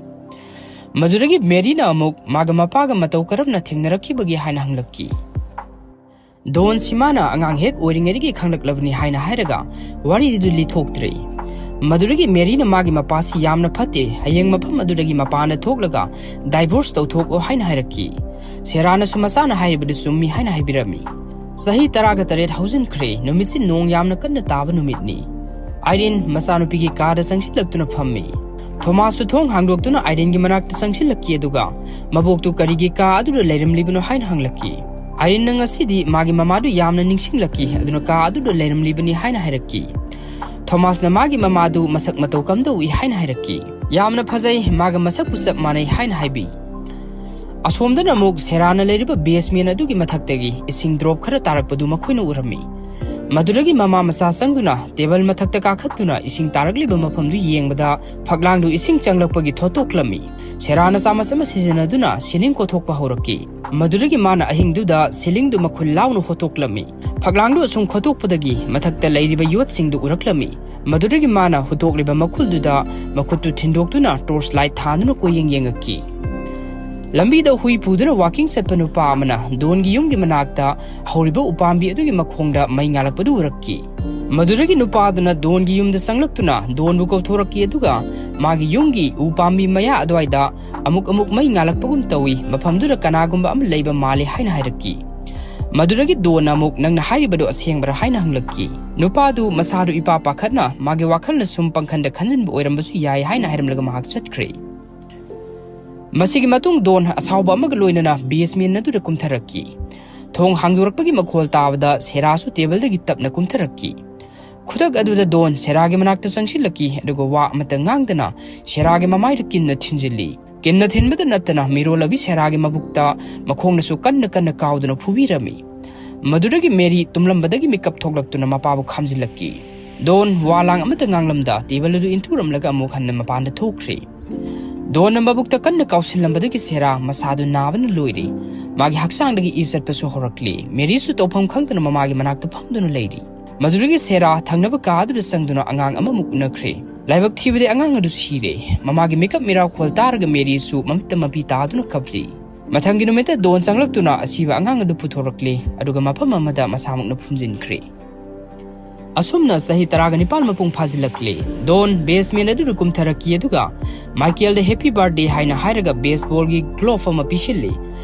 ꯃꯗꯨꯗꯒꯤ ꯃꯦꯔꯤꯅ ꯑꯃꯨꯛ ꯃꯥꯒ ꯃꯄꯥꯒ ꯃꯇꯧ ꯀꯔꯝꯅ ꯊꯦꯡꯅꯔꯛꯈꯤꯕꯒꯦ ꯍꯥꯏꯅ ꯍꯪꯂꯛꯈꯤ꯫ ꯗꯣꯟꯁꯤ ꯃꯥꯅ ꯑꯉꯥꯡ ꯍꯦꯛ ꯑꯣꯏꯔꯤꯉꯩꯗꯒꯤ ꯈꯪꯂꯛꯂꯕꯅꯤ ꯍꯥꯏꯅ ꯍꯥꯏꯔꯒ ꯋꯥꯔꯤꯗꯨ ꯂꯤꯊꯣꯛꯇ꯭ꯔꯦ꯫ ꯃꯗꯨꯗꯒꯤ ꯃꯦꯔꯤꯅ ꯃꯥꯒꯤ ꯃꯄꯥꯁꯤ ꯌꯥꯝꯅ ꯐꯠꯇꯦ, ꯍꯌꯦꯡ ꯃꯐꯝ ꯑꯗꯨꯗꯒꯤ ꯃꯄꯥꯟꯗ ꯊꯣꯛꯂꯒ ꯗꯥꯏꯚꯣꯔꯁ ꯇꯧꯊꯣꯛꯑꯣ ꯍꯥꯏꯅ ꯍꯥꯏꯔꯛꯈꯤ꯫ ꯁꯦꯔꯥꯅꯁꯨ ꯃꯆꯥꯅ ꯍꯥꯏꯔꯤꯕꯗꯨ ꯆꯨꯝꯃꯤ ꯍꯥꯏꯅ ꯍꯥꯏꯕꯤꯔꯝꯃꯤ꯫ ꯆꯍꯤ ꯇꯔꯥꯒ ꯇꯔꯦꯠ ꯍꯧꯖꯤꯟꯈ꯭ꯔꯦ꯫ ꯅꯨꯃꯤꯠꯁꯤ ꯅꯣꯡ ꯌꯥꯝꯅ ꯀꯟꯅ ꯇꯥꯕ ꯅꯨꯃꯤꯠꯅꯤ꯫ ꯑꯥꯏꯔꯤꯟ ꯃꯆꯥꯅꯨꯄꯤꯒꯤ ꯀꯥꯗ ꯆꯪꯁꯤꯜꯂꯛꯇꯨꯅ ꯐꯝꯃꯤ꯫ ꯊꯣꯃꯥꯁꯁꯨ ꯊꯣꯡ ꯍꯥꯡꯗꯣꯛꯇꯨꯅ ꯑꯥꯏꯔꯤꯟꯒꯤ ꯃꯅꯥꯛꯇ ꯆꯪꯁꯤꯜꯂꯛꯈꯤ, ꯑꯗꯨꯒ ꯃꯕꯣꯛꯇꯨ ꯀꯔꯤꯒꯤ ꯀꯥ ꯑꯗꯨꯗ ꯂꯩꯔꯝꯂꯤꯕꯅꯣ ꯍꯥꯏꯅ ꯍꯪꯂꯛꯈꯤ꯫ ꯑꯥꯏꯔꯤꯟꯅ ꯉꯁꯤꯗꯤ ꯃꯥꯒꯤ ꯃꯃꯥꯗꯨ ꯌꯥꯝꯅ ꯅꯤꯡꯁꯤꯡꯂꯛꯈꯤ, ꯑꯗꯨꯅ ꯀꯥ ꯑꯗꯨꯗ ꯂꯩꯔꯝꯂꯤꯕꯅꯤ ꯍꯥꯏꯅ ꯍꯥꯏꯔꯛꯈꯤ꯫ ꯊꯣꯃꯥꯁꯅ ꯃꯥꯒꯤ ꯃꯃꯥꯗꯨ ꯃꯁꯛ ꯃꯇꯧ ꯀꯝꯗꯧꯏ ꯍꯥꯏꯅ ꯍꯥꯏꯔꯛꯈꯤ꯫ "ꯌꯥꯝꯅ ꯐꯖꯩ, ꯃꯥꯒ ꯃꯁꯛꯄꯨ ꯆꯞ ꯃꯥꯟꯅꯩ" ꯍꯥꯏꯅ ꯍꯥꯏꯕꯤ꯫ ꯑꯁꯣꯝꯗꯅ ꯑꯃꯨꯛ ꯁꯦꯔꯥꯅ ꯂꯩꯔꯤꯕ ꯕꯦꯁꯃꯦꯟ ꯑꯗꯨꯒꯤ ꯃꯊꯛꯇꯒꯤ ꯏꯁꯤꯡ ꯗ꯭ꯔꯣꯞ ꯈꯔ ꯇꯥꯔꯛꯄꯗꯨ ꯃꯈꯣꯏꯅ ꯎꯔꯝꯃꯤ꯫ ꯃꯗꯨꯗꯒꯤ ꯃꯃꯥ ꯃꯆꯥ ꯆꯪꯗꯨꯅ ꯇꯦꯕꯜ ꯃꯊꯛꯇ ꯀꯥꯈꯠꯇꯨꯅ ꯏꯁꯤꯡ ꯇꯥꯔꯛꯂꯤꯕ ꯃꯐꯝꯗꯨ ꯌꯦꯡꯕꯗ ꯐꯛꯂꯥꯡꯗꯨ ꯏꯁꯤꯡ ꯆꯪꯂꯛꯄꯒꯤ ꯊꯣꯠꯇꯣꯛꯂꯝꯃꯤ꯫ ꯁꯦꯔꯥꯅ ꯆꯥꯃꯁ ꯑꯃ ꯁꯤꯖꯤꯟꯅꯗꯨꯅ ꯁꯤꯂꯤꯡ ꯀꯣꯊꯣꯛꯄ ꯍꯧꯔꯛꯈꯤ꯫ ꯃꯗꯨꯗꯒꯤ ꯃꯥꯅ ꯑꯍꯤꯡꯗꯨꯗ ꯁꯤꯂꯤꯡꯗꯨ ꯃꯈꯨꯜ ꯂꯥꯎꯅ ꯍꯣꯠꯇꯣꯛꯂꯝꯃꯤ꯫ ꯐꯛꯂꯥꯡꯗꯨ ꯑꯁꯨꯝ ꯈꯣꯠꯇꯣꯛꯄꯗꯒꯤ ꯃꯊꯛꯇ ꯂꯩꯔꯤꯕ ꯌꯣꯠꯁꯤꯡꯗꯨ ꯎꯔꯛꯂꯝꯃꯤ꯫ ꯃꯗꯨꯗꯒꯤ ꯃꯥꯅ ꯍꯨꯠꯇꯣꯛꯂꯤꯕ ꯃꯈꯨꯜꯗꯨꯗ ꯃꯈꯨꯠꯇꯨ ꯊꯤꯟꯗꯣꯛꯇꯨꯅ ꯇꯣꯔꯆ ꯂꯥꯏꯠ ꯊꯥꯟꯗꯨꯅ ꯀꯣꯏꯌꯦꯡ ꯌꯦꯡꯉꯛꯈꯤ꯫ ꯂꯝꯕꯤꯗ ꯍꯨꯏ ꯄꯨꯗꯨꯅ ꯋꯥꯀꯤꯡ ꯆꯠꯄ ꯅꯨꯄꯥ ꯑꯃꯅ ꯗꯣꯟꯒꯤ ꯌꯨꯝꯒꯤ ꯃꯅꯥꯛꯇ ꯍꯧꯔꯤꯕ ꯎꯄꯥꯝꯕꯤ ꯑꯗꯨꯒꯤ ꯃꯈꯣꯡꯗ ꯃꯩ ꯉꯥꯜꯂꯛꯄꯗꯨ ꯎꯔꯛꯈꯤ꯫ ꯃꯗꯨꯗꯒꯤ ꯅꯨꯄꯥꯗꯨꯅ ꯗꯣꯟꯒꯤ ꯌꯨꯝꯗ ꯆꯪꯂꯛꯇꯨꯅ ꯗꯣꯟꯕꯨ ꯀꯧꯊꯣꯔꯛꯈꯤ, ꯑꯗꯨꯒ ꯃꯥꯒꯤ ꯌꯨꯝꯒꯤ ꯎ ꯄꯥꯝꯕꯤ ꯃꯌꯥ ꯑꯗꯨꯋꯥꯏꯗ ꯑꯃꯨꯛ ꯑꯃꯨꯛ ꯃꯩ ꯉꯥꯜꯂꯛꯄꯒꯨꯝ ꯇꯧꯏ, ꯃꯐꯝꯗꯨꯗ ꯀꯅꯥꯒꯨꯝꯕ ꯑꯃ ꯂꯩꯕ ꯃꯥꯜꯂꯤ ꯍꯥꯏꯅ ꯍꯥꯏꯔꯛꯈꯤ꯫ ꯃꯗꯨꯗꯒꯤ ꯗꯣꯟꯅ ꯑꯃꯨꯛ, "ꯅꯪꯅ ꯍꯥꯏꯔꯤꯕꯗꯨ ꯑꯁꯦꯡꯕꯔꯥ?" ꯍꯥꯏꯅ ꯍꯪꯂꯛꯈꯤ꯫ ꯅꯨꯄꯥꯗꯨ ꯃꯁꯥꯗꯨ ꯏꯄꯥ ꯄꯥꯈꯠꯅ ꯃꯥꯒꯤ ꯋꯥꯈꯜꯅ ꯁꯨꯝ ꯄꯪꯈꯟꯗ ꯈꯟꯖꯤꯟꯕ ꯑꯣꯏꯔꯝꯕꯁꯨ ꯌꯥꯏ ꯍꯥꯏꯅ ꯍꯥꯏꯔꯝꯂꯒ ꯃꯍꯥꯛ ꯆꯠꯈ꯭ꯔꯦ꯫ ꯃꯁꯤꯒꯤ ꯃꯇꯨꯡ ꯗꯣꯟ ꯑꯁꯥꯎꯕ ꯑꯃꯒ ꯂꯣꯏꯅꯅ ꯕꯦꯁꯃꯦꯟ ꯑꯗꯨꯗ ꯀꯨꯝꯊꯔꯛꯈꯤ꯫ ꯊꯣꯡ ꯍꯥꯡꯗꯣꯔꯛꯄꯒꯤ ꯃꯈꯣꯜ ꯇꯥꯕꯗ ꯁꯦꯔꯥꯁꯨ ꯇꯦꯕꯜꯗꯒꯤ ꯇꯞꯅ ꯀꯨꯝꯊꯔꯛꯈꯤ꯫ ꯈꯨꯗꯛ ꯑꯗꯨꯗ ꯗꯣꯟ ꯁꯦꯔꯥꯒꯤ ꯃꯅꯥꯛꯇ ꯆꯪꯁꯤꯜꯂꯛꯈꯤ, ꯑꯗꯨꯒ ꯋꯥ ꯑꯃꯠꯇ ꯉꯥꯡꯗꯅ ꯁꯦꯔꯥꯒꯤ ꯃꯃꯥꯏꯗ ꯀꯤꯟꯅ ꯊꯤꯟꯖꯤꯜꯂꯤ꯫ ꯀꯤꯟꯅ ꯊꯤꯟꯕꯗ ꯅꯠꯇꯅ ꯃꯤꯔꯣꯜ ꯑꯕꯤ ꯁꯦꯔꯥꯒꯤ ꯃꯕꯨꯛꯇ ꯃꯈꯣꯡꯅꯁꯨ ꯀꯟꯅ ꯀꯟꯅ ꯀꯥꯎꯗꯨꯅ ꯐꯨꯕꯤꯔꯝꯃꯤ꯫ ꯃꯗꯨꯗꯒꯤ ꯃꯦꯔꯤ ꯇꯨꯝꯂꯝꯕꯗꯒꯤ ꯃꯤꯀꯞ ꯊꯣꯛꯂꯛꯇꯨꯅ ꯃꯄꯥꯕꯨ ꯈꯥꯝꯖꯤꯜꯂꯛꯈꯤ꯫ ꯗꯣꯟ ꯋꯥ ꯂꯥꯡ ꯑꯃꯠꯇ ꯉꯥꯡꯂꯝꯗ ꯇꯦꯕꯜ ꯑꯗꯨ ꯏꯟꯊꯨꯔꯝꯂꯒ ꯑꯃꯨꯛ ꯍꯟꯅ ꯃꯄꯥꯟꯗ ꯊꯣꯛꯈ꯭ꯔꯦ꯫ ꯗꯣꯟꯅ ꯃꯕꯨꯛꯇ ꯀꯟꯅ ꯀꯥꯎꯁꯤꯜꯂꯝꯕꯗꯒꯤ ꯁꯦꯔꯥ ꯃꯁꯥꯗꯨ ꯅꯥꯕꯅ ꯂꯣꯏꯔꯦ꯫ ꯃꯥꯒꯤ ꯍꯛꯆꯥꯡꯗꯒꯤ ꯏ ꯆꯠꯄꯁꯨ ꯍꯧꯔꯛꯂꯦ꯫ ꯃꯦꯔꯤꯁꯨ ꯇꯧꯐꯝ ꯈꯪꯗꯅ ꯃꯃꯥꯒꯤ ꯃꯅꯥꯛꯇ ꯐꯝꯗꯨꯅ ꯂꯩꯔꯤ꯫ ꯃꯗꯨꯗꯒꯤ ꯁꯦꯔꯥ ꯊꯪꯅꯕ ꯀꯥ ꯑꯗꯨꯗ ꯆꯪꯗꯨꯅ ꯑꯉꯥꯡ ꯑꯃꯃꯨꯛ ꯎꯅꯈ꯭ꯔꯦ꯫ ꯂꯥꯏꯕꯛ ꯊꯤꯕꯗꯤ ꯑꯉꯥꯡ ꯑꯗꯨ ꯁꯤꯔꯦ꯫ ꯃꯃꯥꯒꯤ ꯃꯤꯀꯞ ꯃꯤꯔꯥꯎꯈꯣꯜ ꯇꯥꯔꯒ ꯃꯦꯔꯤꯁꯨ ꯃꯃꯤꯠꯇ ꯃꯄꯤ ꯇꯥꯗꯨꯅ ꯀꯞꯂꯤ꯫ ꯃꯊꯪꯒꯤ ꯅꯨꯃꯤꯠꯇ ꯗꯣꯟ ꯆꯪꯂꯛꯇꯨꯅ ꯑꯁꯤꯕ ꯑꯉꯥꯡ ꯑꯗꯨ ꯄꯨꯊꯣꯔꯛꯂꯦ, ꯑꯗꯨꯒ ꯃꯐꯝ ꯑꯃꯗ ꯃꯁꯥꯃꯛꯅ ꯐꯨꯝꯖꯤꯟꯈ꯭ꯔꯦ꯫ ꯑꯁꯨꯝꯅ ꯆꯍꯤ ꯇꯔꯥꯒ ꯅꯤꯄꯥꯜ ꯃꯄꯨꯡ ꯐꯥꯖꯤꯜꯂꯛꯂꯦ꯫ ꯗꯣꯟ ꯕꯦꯁꯃꯦꯟ ꯑꯗꯨꯗ ꯀꯨꯝꯊꯔꯛꯈꯤ, ꯑꯗꯨꯒ ꯃꯥꯏꯀꯦꯜꯗ "ꯍꯦꯄꯤ ꯕꯥꯔꯊꯗꯦ" ꯍꯥꯏꯅ ꯍꯥꯏꯔꯒ ꯕꯦꯁꯕꯣꯜꯒꯤ ꯒ꯭ꯂꯣꯚ ꯑꯃ ꯄꯤꯁꯤꯜꯂꯤ꯫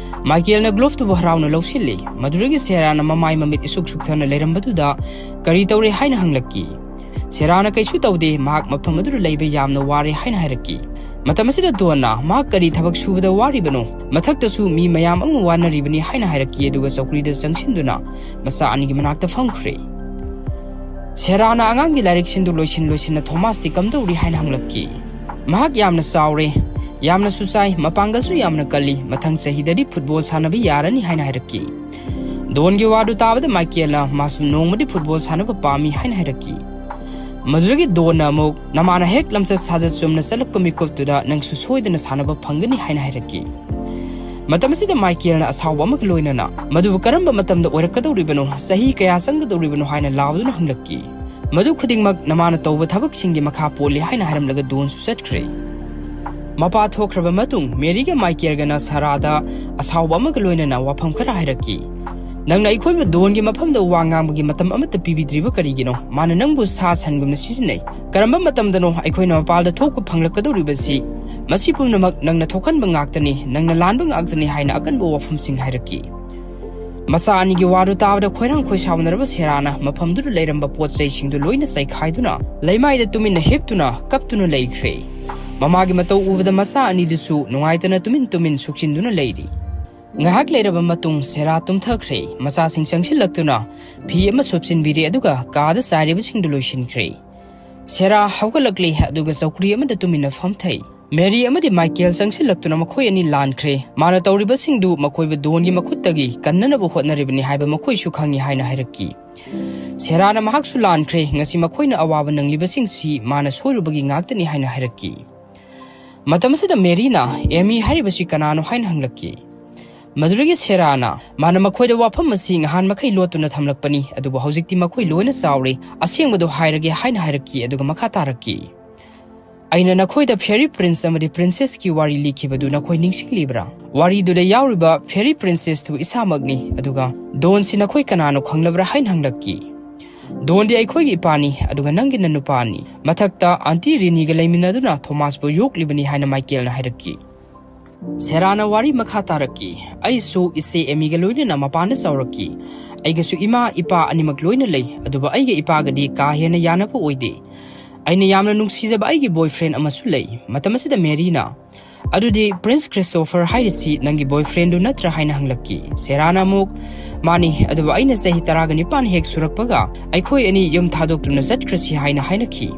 ꯃꯥꯏꯀꯦꯜꯅ ꯒ꯭ꯂꯣꯚꯇꯨꯕꯨ ꯍꯔꯥꯎꯅ ꯂꯧꯁꯤꯜꯂꯤ꯫ ꯃꯗꯨꯗꯒꯤ ꯁꯦꯔꯥꯅ ꯃꯃꯥꯏ ꯃꯃꯤꯠ ꯏꯁꯨꯛ ꯁꯨꯛꯊꯅ ꯂꯩꯔꯝꯕꯗꯨꯗ "ꯀꯔꯤ ꯇꯧꯔꯦ?" ꯍꯥꯏꯅ ꯍꯪꯂꯛꯈꯤ꯫ ꯁꯦꯔꯥꯅ "ꯀꯩꯁꯨ ꯇꯧꯗꯦ, ꯃꯍꯥꯛ ꯃꯐꯝ ꯑꯗꯨꯗ ꯂꯩꯕ ꯌꯥꯝꯅ ꯋꯥꯔꯦ" ꯍꯥꯏꯅ ꯍꯥꯏꯔꯛꯈꯤ꯫ ꯃꯇꯝ ꯑꯁꯤꯗ ꯗꯣꯟꯅ, "ꯃꯍꯥꯛ ꯀꯔꯤ ꯊꯕꯛ ꯁꯨꯕꯗ ꯋꯥꯔꯤꯕꯅꯣ? ꯃꯊꯛꯇꯁꯨ ꯃꯤ ꯃꯌꯥꯝ ꯑꯃ ꯋꯥꯅꯔꯤꯕꯅꯤ" ꯍꯥꯏꯅ ꯍꯥꯏꯔꯛꯈꯤ, ꯑꯗꯨꯒ ꯆꯧꯀ꯭ꯔꯤꯗ ꯆꯪꯁꯤꯟꯗꯨꯅ ꯃꯆꯥ ꯑꯅꯤꯒꯤ ꯃꯅꯥꯛꯇ ꯐꯝꯈ꯭ꯔꯦ꯫ ꯁꯦꯔꯥꯅ ꯑꯉꯥꯡꯒꯤ ꯂꯥꯏꯔꯤꯛꯁꯤꯡꯗꯨ ꯂꯣꯏꯁꯤꯟ ꯂꯣꯏꯁꯤꯟꯅ "ꯊꯣꯃꯥꯁꯇꯤ ꯀꯝꯗꯧꯔꯤ?" ꯍꯥꯏꯅ ꯍꯪꯂꯛꯈꯤ꯫ "ꯃꯍꯥꯛ ꯌꯥꯝꯅ ꯆꯥꯎꯔꯦ, ꯌꯥꯝꯅꯁꯨ ꯆꯥꯏ, ꯃꯄꯥꯡꯒꯜꯁꯨ ꯌꯥꯝꯅ ꯀꯜꯂꯤ꯫ ꯃꯊꯪ ꯆꯍꯤꯗꯗꯤ ꯐꯨꯠꯕꯣꯜ ꯁꯥꯟꯅꯕ ꯌꯥꯔꯅꯤ" ꯍꯥꯏꯅ ꯍꯥꯏꯔꯛꯈꯤ꯫ ꯗꯣꯟꯒꯤ ꯋꯥꯗꯨ ꯇꯥꯕꯗ ꯃꯥꯏꯀꯦꯜꯅ ꯃꯥꯁꯨ ꯅꯣꯡꯃꯗꯤ ꯐꯨꯠꯕꯣꯜ ꯁꯥꯟꯅꯕ ꯄꯥꯝꯃꯤ ꯍꯥꯏꯅ ꯍꯥꯏꯔꯛꯈꯤ꯫ ꯃꯗꯨꯗꯒꯤ ꯗꯣꯟꯅ ꯑꯃꯨꯛ, "ꯅꯃꯥꯅ ꯍꯦꯛ ꯂꯝꯆꯠ ꯁꯥꯖꯠ ꯆꯨꯝꯅ ꯆꯠꯂꯛꯄ ꯃꯤꯀꯨꯞꯇꯨꯗ ꯅꯪꯁꯨ ꯁꯣꯏꯗꯅ ꯁꯥꯟꯅꯕ ꯐꯪꯒꯅꯤ" ꯍꯥꯏꯅ ꯍꯥꯏꯔꯛꯈꯤ꯫ ꯃꯇꯝ ꯑꯁꯤꯗ ꯃꯥꯏꯀꯦꯜꯅ ꯑꯁꯥꯎꯕ ꯑꯃꯒ ꯂꯣꯏꯅꯅ, "ꯃꯗꯨꯕꯨ ꯀꯔꯝꯕ ꯃꯇꯝꯗ ꯑꯣꯏꯔꯛꯀꯗꯧꯔꯤꯕꯅꯣ? ꯆꯍꯤ ꯀꯌꯥ ꯆꯪꯒꯗꯧꯔꯤꯕꯅꯣ?" ꯍꯥꯏꯅ ꯂꯥꯎꯗꯨꯅ ꯍꯪꯂꯛꯈꯤ꯫ "ꯃꯗꯨ ꯈꯨꯗꯤꯡꯃꯛ ꯅꯃꯥꯅ ꯇꯧꯕ ꯊꯕꯛꯁꯤꯡꯒꯤ ꯃꯈꯥ ꯄꯣꯜꯂꯤ" ꯍꯥꯏꯅ ꯍꯥꯏꯔꯝꯂꯒ ꯗꯣꯟꯁꯨ ꯆꯠꯈ꯭ꯔꯦ꯫ ꯃꯄꯥ ꯊꯣꯛꯈ꯭ꯔꯕ ꯃꯇꯨꯡ ꯃꯦꯔꯤꯒ ꯃꯥꯏꯀꯦꯜꯒꯅ ꯁꯥꯔꯥꯗ ꯑꯁꯥꯎꯕ ꯑꯃꯒ ꯂꯣꯏꯅꯅ ꯋꯥꯐꯝ ꯈꯔ ꯍꯥꯏꯔꯛꯈꯤ꯫ "ꯅꯪꯅ ꯑꯩꯈꯣꯏꯕꯨ ꯗꯣꯟꯒꯤ ꯃꯐꯝꯗ ꯋꯥ ꯉꯥꯡꯕꯒꯤ ꯃꯇꯝ ꯑꯃꯠꯇ ꯄꯤꯕꯤꯗ꯭ꯔꯤꯕ ꯀꯔꯤꯒꯤꯅꯣ? ꯃꯥꯅ ꯅꯪꯕꯨ ꯁꯥ ꯁꯟꯒꯨꯝꯅ ꯁꯤꯖꯤꯟꯅꯩ꯫ ꯀꯔꯝꯕ ꯃꯇꯝꯗꯅꯣ ꯑꯩꯈꯣꯏꯅ ꯃꯄꯥꯜꯗ ꯊꯣꯛꯄ ꯐꯪꯂꯛꯀꯗꯧꯔꯤꯕꯁꯤ? ꯃꯁꯤ ꯄꯨꯝꯅꯃꯛ ꯅꯪꯅ ꯊꯣꯛꯍꯟꯕ ꯉꯥꯛꯇꯅꯤ, ꯅꯪꯅ ꯂꯥꯟꯕ ꯉꯥꯛꯇꯅꯤ" ꯍꯥꯏꯅ ꯑꯀꯟꯕ ꯋꯥꯐꯝꯁꯤꯡ ꯍꯥꯏꯔꯛꯈꯤ꯫ ꯃꯆꯥ ꯑꯅꯤꯒꯤ ꯋꯥꯗꯨ ꯇꯥꯕꯗ ꯈꯣꯏꯔꯥꯡ ꯈꯣꯏꯁꯥꯎꯅꯔꯕ ꯁꯦꯔꯥꯅ ꯃꯐꯝꯗꯨꯗ ꯂꯩꯔꯝꯕ ꯄꯣꯠ ꯆꯩꯁꯤꯡꯗꯨ ꯂꯣꯏꯅ ꯆꯥꯏꯈꯥꯏꯗꯨꯅ ꯂꯩꯃꯥꯏꯗ ꯇꯨꯃꯤꯟꯅ ꯍꯤꯞꯇꯨꯅ ꯀꯞꯇꯨꯅ ꯂꯩꯈ꯭ꯔꯦ꯫ ꯃꯃꯥꯒꯤ ꯃꯇꯧ ꯎꯕꯗ ꯃꯆꯥ ꯑꯅꯤꯗꯨꯁꯨ ꯅꯨꯡꯉꯥꯏꯇꯅ ꯇꯨꯃꯤꯟ ꯇꯨꯃꯤꯟ ꯁꯨꯛꯆꯤꯟꯗꯨꯅ ꯂꯩꯔꯤ꯫ ꯉꯥꯏꯍꯥꯛ ꯂꯩꯔꯕ ꯃꯇꯨꯡ ꯁꯦꯔꯥ ꯇꯨꯝꯊꯈ꯭ꯔꯦ꯫ ꯃꯆꯥꯁꯤꯡ ꯆꯪꯁꯤꯜꯂꯛꯇꯨꯅ ꯐꯤ ꯑꯃ ꯁꯨꯞꯆꯤꯟꯕꯤꯔꯦ, ꯑꯗꯨꯒ ꯀꯥꯗ ꯆꯥꯏꯔꯤꯕꯁꯤꯡꯗꯨ ꯂꯣꯏꯁꯤꯟꯈ꯭ꯔꯦ꯫ ꯁꯦꯔꯥ ꯍꯧꯒꯠꯂꯛꯂꯦ, ꯑꯗꯨꯒ ꯆꯧꯀ꯭ꯔꯤ ꯑꯃꯗ ꯇꯨꯃꯤꯟꯅ ꯐꯝꯊꯩ꯫ ꯃꯦꯔꯤ ꯑꯃꯗꯤ ꯃꯥꯏꯀꯦꯜ ꯆꯪꯁꯤꯜꯂꯛꯇꯨꯅ ꯃꯈꯣꯏ ꯑꯅꯤ ꯂꯥꯟꯈ꯭ꯔꯦ꯫ ꯃꯥꯅ ꯇꯧꯔꯤꯕꯁꯤꯡꯗꯨ ꯃꯈꯣꯏꯕꯨ ꯗꯣꯟꯒꯤ ꯃꯈꯨꯠꯇꯒꯤ ꯀꯟꯅꯅꯕ ꯍꯣꯠꯅꯔꯤꯕꯅꯤ ꯍꯥꯏꯕ ꯃꯈꯣꯏꯁꯨ ꯈꯪꯏ ꯍꯥꯏꯅ ꯍꯥꯏꯔꯛꯈꯤ꯫ ꯁꯦꯔꯥꯅ ꯃꯍꯥꯛꯁꯨ ꯂꯥꯟꯈ꯭ꯔꯦ, ꯉꯁꯤ ꯃꯈꯣꯏꯅ ꯑꯋꯥꯕ ꯅꯪꯂꯤꯕꯁꯤꯡꯁꯤ ꯃꯥꯅ ꯁꯣꯏꯔꯨꯕꯒꯤ ꯉꯥꯛꯇꯅꯤ ꯍꯥꯏꯅ ꯍꯥꯏꯔꯛꯈꯤ꯫ ꯃꯇꯝ ꯑꯁꯤꯗ ꯃꯦꯔꯤꯅ, "ꯑꯦꯃꯤ ꯍꯥꯏꯔꯤꯕꯁꯤ ꯀꯅꯥꯅꯣ?" ꯍꯥꯏꯅ ꯍꯪꯂꯛꯈꯤ꯫ ꯃꯗꯨꯗꯒꯤ ꯁꯦꯔꯥꯅ, "ꯃꯥꯅ ꯃꯈꯣꯏꯗ ꯋꯥꯐꯝ ꯑꯁꯤ ꯉꯍꯥꯟ ꯃꯈꯩ ꯂꯣꯠꯇꯨꯅ ꯊꯝꯂꯛꯄꯅꯤ, ꯑꯗꯨꯕꯨ ꯍꯧꯖꯤꯛꯇꯤ ꯃꯈꯣꯏ ꯂꯣꯏꯅ ꯆꯥꯎꯔꯦ, ꯑꯁꯦꯡꯕꯗꯨ ꯍꯥꯏꯔꯒꯦ" ꯍꯥꯏꯅ ꯍꯥꯏꯔꯛꯈꯤ, ꯑꯗꯨꯒ ꯃꯈꯥ ꯇꯥꯔꯛꯈꯤ꯫ "ꯑꯩꯅ ꯅꯈꯣꯏꯗ ꯐꯦꯔꯤ ꯄ꯭ꯔꯤꯟꯁ ꯑꯃꯗꯤ ꯄ꯭ꯔꯤꯟꯁꯦꯁꯀꯤ ꯋꯥꯔꯤ ꯂꯤꯈꯤꯕꯗꯨ ꯅꯈꯣꯏ ꯅꯤꯡꯁꯤꯡꯂꯤꯕ꯭ꯔꯥ? ꯋꯥꯔꯤꯗꯨꯗ ꯌꯥꯎꯔꯤꯕ ꯐꯦꯔꯤ ꯄ꯭ꯔꯤꯟꯁꯦꯁꯇꯨ ꯏꯁꯥꯃꯛꯅꯤ, ꯑꯗꯨꯒ ꯗꯣꯟꯁꯤ ꯅꯈꯣꯏ ꯀꯅꯥꯅꯣ ꯈꯪꯂꯕ꯭ꯔꯥ?" ꯍꯥꯏꯅ ꯍꯪꯂꯛꯈꯤ꯫ "ꯗꯣꯟꯗꯤ ꯑꯩꯈꯣꯏꯒꯤ ꯏꯄꯥꯅꯤ, ꯑꯗꯨꯒ ꯅꯪꯒꯤꯅ ꯅꯨꯄꯥꯅꯤ꯫ ꯃꯊꯛꯇ ꯑꯟꯇꯤ ꯔꯤꯅꯤꯒ ꯂꯩꯃꯤꯟꯅꯗꯨꯅ ꯊꯣꯃꯥꯁꯄꯨ ꯌꯣꯛꯂꯤꯕꯅꯤ" ꯍꯥꯏꯅ ꯃꯥꯏꯀꯦꯜꯅ ꯍꯥꯏꯔꯛꯈꯤ꯫ ꯁꯦꯔꯥꯅ ꯋꯥꯔꯤ ꯃꯈꯥ ꯇꯥꯔꯛꯈꯤ꯫ "ꯑꯩꯁꯨ ꯏꯆꯦ ꯑꯦꯃꯤꯒ ꯂꯣꯏꯅꯅ ꯃꯄꯥꯟꯗ ꯆꯥꯎꯔꯛꯈꯤ꯫ ꯑꯩꯒꯁꯨ ꯏꯃꯥ, ꯏꯄꯥ ꯑꯅꯤꯃꯛ ꯂꯣꯏꯅ ꯂꯩ, ꯑꯗꯨꯕꯨ ꯑꯩꯒ ꯏꯄꯥꯒꯗꯤ ꯀꯥ ꯍꯦꯟꯅ ꯌꯥꯅꯕ ꯑꯣꯏꯗꯦ꯫ ꯑꯩꯅ ꯌꯥꯝꯅ ꯅꯨꯡꯁꯤꯖꯕ ꯑꯩꯒꯤ boyfriend ꯑꯃꯁꯨ ꯂꯩ꯫" ꯃꯇꯝ ꯑꯁꯤꯗ ꯃꯦꯔꯤꯅ, "ꯑꯗꯨꯗꯤ ꯄ꯭ꯔꯤꯟꯁ ꯈ꯭ꯔꯤꯁꯇꯣꯐꯔ ꯍꯥꯏꯔꯤꯁꯤ ꯅꯪꯒꯤ boyfriendꯗꯨ ꯅꯠꯇ꯭ꯔꯥ?" ꯍꯥꯏꯅ ꯍꯪꯂꯛꯈꯤ꯫ ꯁꯦꯔꯥꯅ ꯑꯃꯨꯛ, "ꯃꯥꯅꯤ, ꯑꯗꯨꯕꯨ ꯑꯩꯅ ꯆꯍꯤ ꯇꯔꯥꯒ ꯅꯤꯄꯥꯟ ꯍꯦꯛ ꯁꯨꯔꯛꯄꯒ ꯑꯩꯈꯣꯏ ꯑꯅꯤ ꯌꯨꯝ ꯊꯥꯗꯣꯛꯇꯨꯅ ꯆꯠꯈ꯭ꯔꯁꯤ" ꯍꯥꯏꯅ ꯍꯥꯏꯅꯈꯤ꯫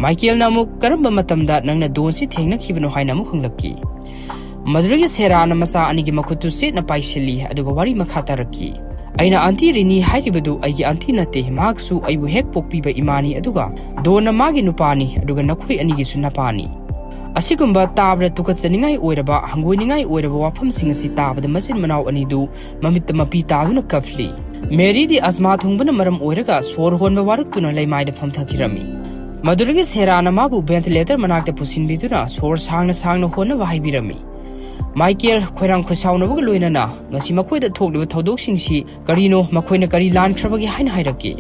ꯃꯥꯏꯀꯦꯜꯅ ꯑꯃꯨꯛ, "ꯀꯔꯝꯕ ꯃꯇꯝꯗ ꯅꯪꯅ ꯗꯣꯟꯁꯤ ꯊꯦꯡꯅꯈꯤꯕꯅꯣ?" ꯍꯥꯏꯅ ꯑꯃꯨꯛ ꯍꯪꯂꯛꯈꯤ꯫ ꯃꯗꯨꯗꯒꯤ ꯁꯦꯔꯥꯅ ꯃꯆꯥ ꯑꯅꯤꯒꯤ ꯃꯈꯨꯠꯇꯨ ꯆꯦꯠꯅ ꯄꯥꯏꯁꯤꯜꯂꯤ, ꯑꯗꯨꯒ ꯋꯥꯔꯤ ꯃꯈꯥ ꯇꯥꯔꯛꯈꯤ꯫ "ꯑꯩꯅ ꯑꯟꯇꯤ ꯔꯤꯅꯤ ꯍꯥꯏꯔꯤꯕꯗꯨ ꯑꯩꯒꯤ ꯑꯟꯇꯤ ꯅꯠꯇꯦ, ꯃꯍꯥꯛꯁꯨ ꯑꯩꯕꯨ ꯍꯦꯛ ꯄꯣꯛꯄꯤꯕ ꯏꯃꯥꯅꯤ, ꯑꯗꯨꯒ ꯗꯣꯟꯅ ꯃꯥꯒꯤ ꯅꯨꯄꯥꯅꯤ, ꯑꯗꯨꯒ ꯅꯈꯣꯏ ꯑꯅꯤꯒꯤꯁꯨ ꯅꯄꯥꯅꯤ"꯫ ꯑꯁꯤꯒꯨꯝꯕ ꯇꯥꯕꯗ ꯇꯨꯀꯠꯆꯅꯤꯡꯉꯥꯏ ꯑꯣꯏꯔꯕ, ꯍꯪꯒꯣꯏꯅꯤꯡꯉꯥꯏ ꯑꯣꯏꯔꯕ ꯋꯥꯐꯝꯁꯤꯡ ꯑꯁꯤ ꯇꯥꯕꯗ ꯃꯆꯤꯟ ꯃꯅꯥꯎ ꯑꯅꯤꯗꯨ ꯃꯃꯤꯠꯇ ꯃꯄꯤ ꯇꯥꯗꯨꯅ ꯀꯞꯂꯤ꯫ ꯃꯦꯔꯤꯗꯤ ꯑꯁꯃꯥ ꯊꯨꯡꯕꯅ ꯃꯔꯝ ꯑꯣꯏꯔꯒ ꯁꯣꯔ ꯍꯣꯟꯕ ꯋꯥꯔꯛꯇꯨꯅ ꯂꯩꯃꯥꯏꯗ ꯐꯝꯊꯈꯤꯔꯝꯃꯤ꯫ ꯃꯗꯨꯗꯒꯤ ꯁꯦꯔꯥꯅ ꯃꯥꯕꯨ ventilator ꯃꯅꯥꯛꯇ ꯄꯨꯁꯤꯟꯕꯤꯗꯨꯅ ꯁꯣꯔ ꯁꯥꯡꯅ ꯁꯥꯡꯅ ꯍꯣꯟꯅꯕ ꯍꯥꯏꯕꯤꯔꯝꯃꯤ꯫ ꯃꯥꯏꯀꯦꯜ ꯈꯣꯏꯔꯥꯡ ꯈꯣꯏꯁꯥꯎꯅꯕꯒ ꯂꯣꯏꯅꯅ ꯉꯁꯤ ꯃꯈꯣꯏꯗ ꯊꯣꯛꯂꯤꯕ ꯊꯧꯗꯣꯛꯁꯤꯡꯁꯤ ꯀꯔꯤꯅꯣ, ꯃꯈꯣꯏꯅ ꯀꯔꯤ ꯂꯥꯟꯈ꯭ꯔꯕꯒꯦ ꯍꯥꯏꯅ ꯍꯥꯏꯔꯛꯈꯤ꯫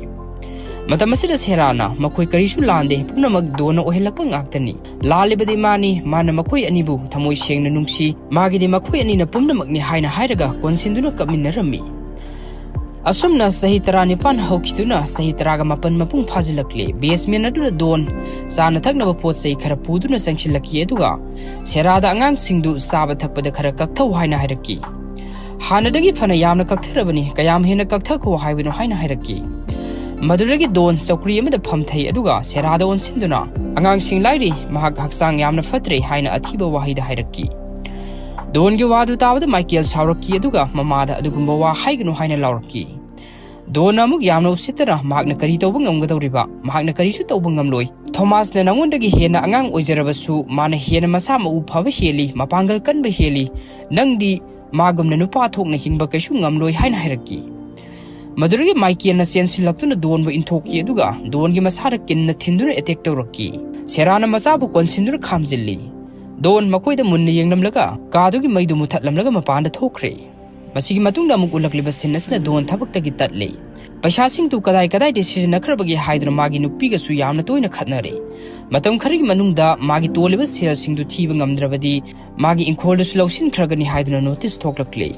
ꯃꯇꯝ ꯑꯁꯤꯗ ꯁꯦꯔꯥꯅ, "ꯃꯈꯣꯏ ꯀꯔꯤꯁꯨ ꯂꯥꯟꯗꯦ, ꯄꯨꯝꯅꯃꯛ ꯗꯣꯟꯅ ꯑꯣꯏꯍꯜꯂꯛꯄ ꯉꯥꯛꯇꯅꯤ꯫ ꯂꯥꯜꯂꯤꯕꯗꯤ ꯃꯥꯅꯤ, ꯃꯥꯅ ꯃꯈꯣꯏ ꯑꯅꯤꯕꯨ ꯊꯃꯣꯏ ꯁꯦꯡꯅ ꯅꯨꯡꯁꯤ, ꯃꯥꯒꯤꯗꯤ ꯃꯈꯣꯏ ꯑꯅꯤꯅ ꯄꯨꯝꯅꯃꯛꯅꯤ" ꯍꯥꯏꯅ ꯍꯥꯏꯔꯒ ꯀꯣꯟꯁꯤꯟꯗꯨꯅ ꯀꯞꯃꯤꯟꯅꯔꯝꯃꯤ꯫ ꯑꯁꯨꯝꯅ ꯆꯍꯤ ꯇꯔꯥꯅꯤꯄꯥꯟ ꯍꯧꯈꯤꯗꯨꯅ ꯆꯍꯤ ꯇꯔꯥꯒ ꯃꯥꯄꯟ ꯃꯄꯨꯡ ꯐꯥꯖꯤꯜꯂꯛꯂꯦ꯫ Basement ꯑꯗꯨꯗ ꯗꯣꯟ ꯆꯥꯅ ꯊꯛꯅꯕ ꯄꯣꯠ ꯆꯩ ꯈꯔ ꯄꯨꯗꯨꯅ ꯆꯪꯁꯤꯜꯂꯛꯈꯤ, ꯑꯗꯨꯒ ꯁꯦꯔꯥꯗ ꯑꯉꯥꯡꯁꯤꯡꯗꯨ ꯆꯥꯕ ꯊꯛꯄꯗ ꯈꯔ ꯀꯛꯊꯧ ꯍꯥꯏꯅ ꯍꯥꯏꯔꯛꯈꯤ꯫ "ꯍꯥꯟꯅꯗꯒꯤ ꯐꯅ ꯌꯥꯝꯅ ꯀꯛꯊꯔꯕꯅꯤ, ꯀꯌꯥꯝ ꯍꯦꯟꯅ ꯀꯛꯊꯈꯣ ꯍꯥꯏꯕꯅꯣ?" ꯍꯥꯏꯅ ꯍꯥꯏꯔꯛꯈꯤ꯫ ꯃꯗꯨꯗꯒꯤ ꯗꯣꯟ ꯆꯧꯀ꯭ꯔꯤ ꯑꯃꯗ ꯐꯝꯊꯩ, ꯑꯗꯨꯒ ꯁꯦꯔꯥꯗ ꯑꯣꯟꯁꯤꯟꯗꯨꯅ, "ꯑꯉꯥꯡꯁꯤꯡ ꯂꯥꯏꯔꯤ, ꯃꯍꯥꯛ ꯍꯛꯆꯥꯡ ꯌꯥꯝꯅ ꯐꯠꯇ꯭ꯔꯦ" ꯍꯥꯏꯅ ꯑꯊꯤꯕ ꯋꯥꯍꯩꯗ ꯍꯥꯏꯔꯛꯈꯤ꯫ ꯗꯣꯟꯒꯤ ꯋꯥꯗꯨ ꯇꯥꯕꯗ ꯃꯥꯏꯀꯦꯜ ꯁꯥꯎꯔꯛꯈꯤ, ꯑꯗꯨꯒ ꯃꯃꯥꯗ ꯑꯗꯨꯒꯨꯝꯕ ꯋꯥ ꯍꯥꯏꯒꯅꯨ ꯍꯥꯏꯅ ꯂꯥꯎꯔꯛꯈꯤ꯫ ꯗꯣꯟꯅ ꯑꯃꯨꯛ ꯌꯥꯝꯅ ꯎꯁꯤꯠꯇꯅ, "ꯃꯍꯥꯛꯅ ꯀꯔꯤ ꯇꯧꯕ ꯉꯝꯒꯗꯧꯔꯤꯕ? ꯃꯍꯥꯛꯅ ꯀꯔꯤꯁꯨ ꯇꯧꯕ ꯉꯝꯂꯣꯏ꯫ ꯊꯣꯃꯥꯁꯅ ꯅꯉꯣꯟꯗꯒꯤ ꯍꯦꯟꯅ ꯑꯉꯥꯡ ꯑꯣꯏꯖꯔꯕꯁꯨ, ꯃꯥꯅ ꯍꯦꯟꯅ ꯃꯁꯥ ꯃꯎ ꯐꯕ ꯍꯦꯜꯂꯤ, ꯃꯄꯥꯡꯒꯜ ꯀꯟꯕ ꯍꯦꯜꯂꯤ꯫ ꯅꯪꯗꯤ ꯃꯥꯒꯨꯝꯅ ꯅꯨꯄꯥ ꯊꯣꯛꯅ ꯍꯤꯡꯕ ꯀꯩꯁꯨ ꯉꯝꯂꯣꯏ" ꯍꯥꯏꯅ ꯍꯥꯏꯔꯛꯈꯤ꯫ ꯃꯗꯨꯗꯒꯤ ꯃꯥꯏꯀꯦꯜꯅ ꯆꯦꯟꯁꯤꯜꯂꯛꯇꯨꯅ ꯗꯣꯟꯕꯨ ꯏꯟꯊꯣꯛꯈꯤ, ꯑꯗꯨꯒ ꯗꯣꯟꯒꯤ ꯃꯁꯥꯗ ꯀꯤꯟꯅ ꯊꯤꯟꯗꯨꯅ attack ꯇꯧꯔꯛꯈꯤ꯫ ꯁꯦꯔꯥꯅ ꯃꯆꯥꯕꯨ ꯀꯣꯟꯁꯤꯟꯗꯨꯅ ꯈꯥꯝꯖꯤꯜꯂꯤ꯫ ꯗꯣꯟ ꯃꯈꯣꯏꯗ ꯃꯨꯟꯅ ꯌꯦꯡꯂꯝꯂꯒ ꯀꯥꯗꯨꯒꯤ ꯃꯩꯗꯨ ꯃꯨꯊꯠꯂꯝꯂꯒ ꯃꯄꯥꯟꯗ ꯊꯣꯛꯈ꯭ꯔꯦ꯫ ꯃꯁꯤꯒꯤ ꯃꯇꯨꯡꯗ ꯑꯃꯨꯛ ꯎꯠꯂꯛꯂꯤꯕ scene ꯑꯁꯤꯅ ꯗꯣꯟ ꯊꯕꯛꯇꯒꯤ ꯇꯠꯂꯦ꯫ ꯄꯩꯁꯥꯁꯤꯡꯗꯨ ꯀꯗꯥꯏ ꯀꯗꯥꯏꯗ ꯁꯤꯖꯤꯟꯅꯈ꯭ꯔꯕꯒꯦ ꯍꯥꯏꯗꯨꯅ ꯃꯥꯒꯤ ꯅꯨꯄꯤꯒꯁꯨ ꯌꯥꯝꯅ ꯇꯣꯏꯅ ꯈꯠꯅꯔꯦ꯫ ꯃꯇꯝ ꯈꯔꯒꯤ ꯃꯅꯨꯡꯗ ꯃꯥꯒꯤ ꯇꯣꯜꯂꯤꯕ ꯁꯦꯜꯁꯤꯡꯗꯨ ꯊꯤꯕ ꯉꯝꯗ꯭ꯔꯕꯗꯤ ꯃꯥꯒꯤ ꯏꯪꯈꯣꯜꯗꯨꯁꯨ ꯂꯧꯁꯤꯟꯈ꯭ꯔꯒꯅꯤ ꯍꯥꯏꯗꯨꯅ notice ꯊꯣꯛꯂꯛꯂꯦ꯫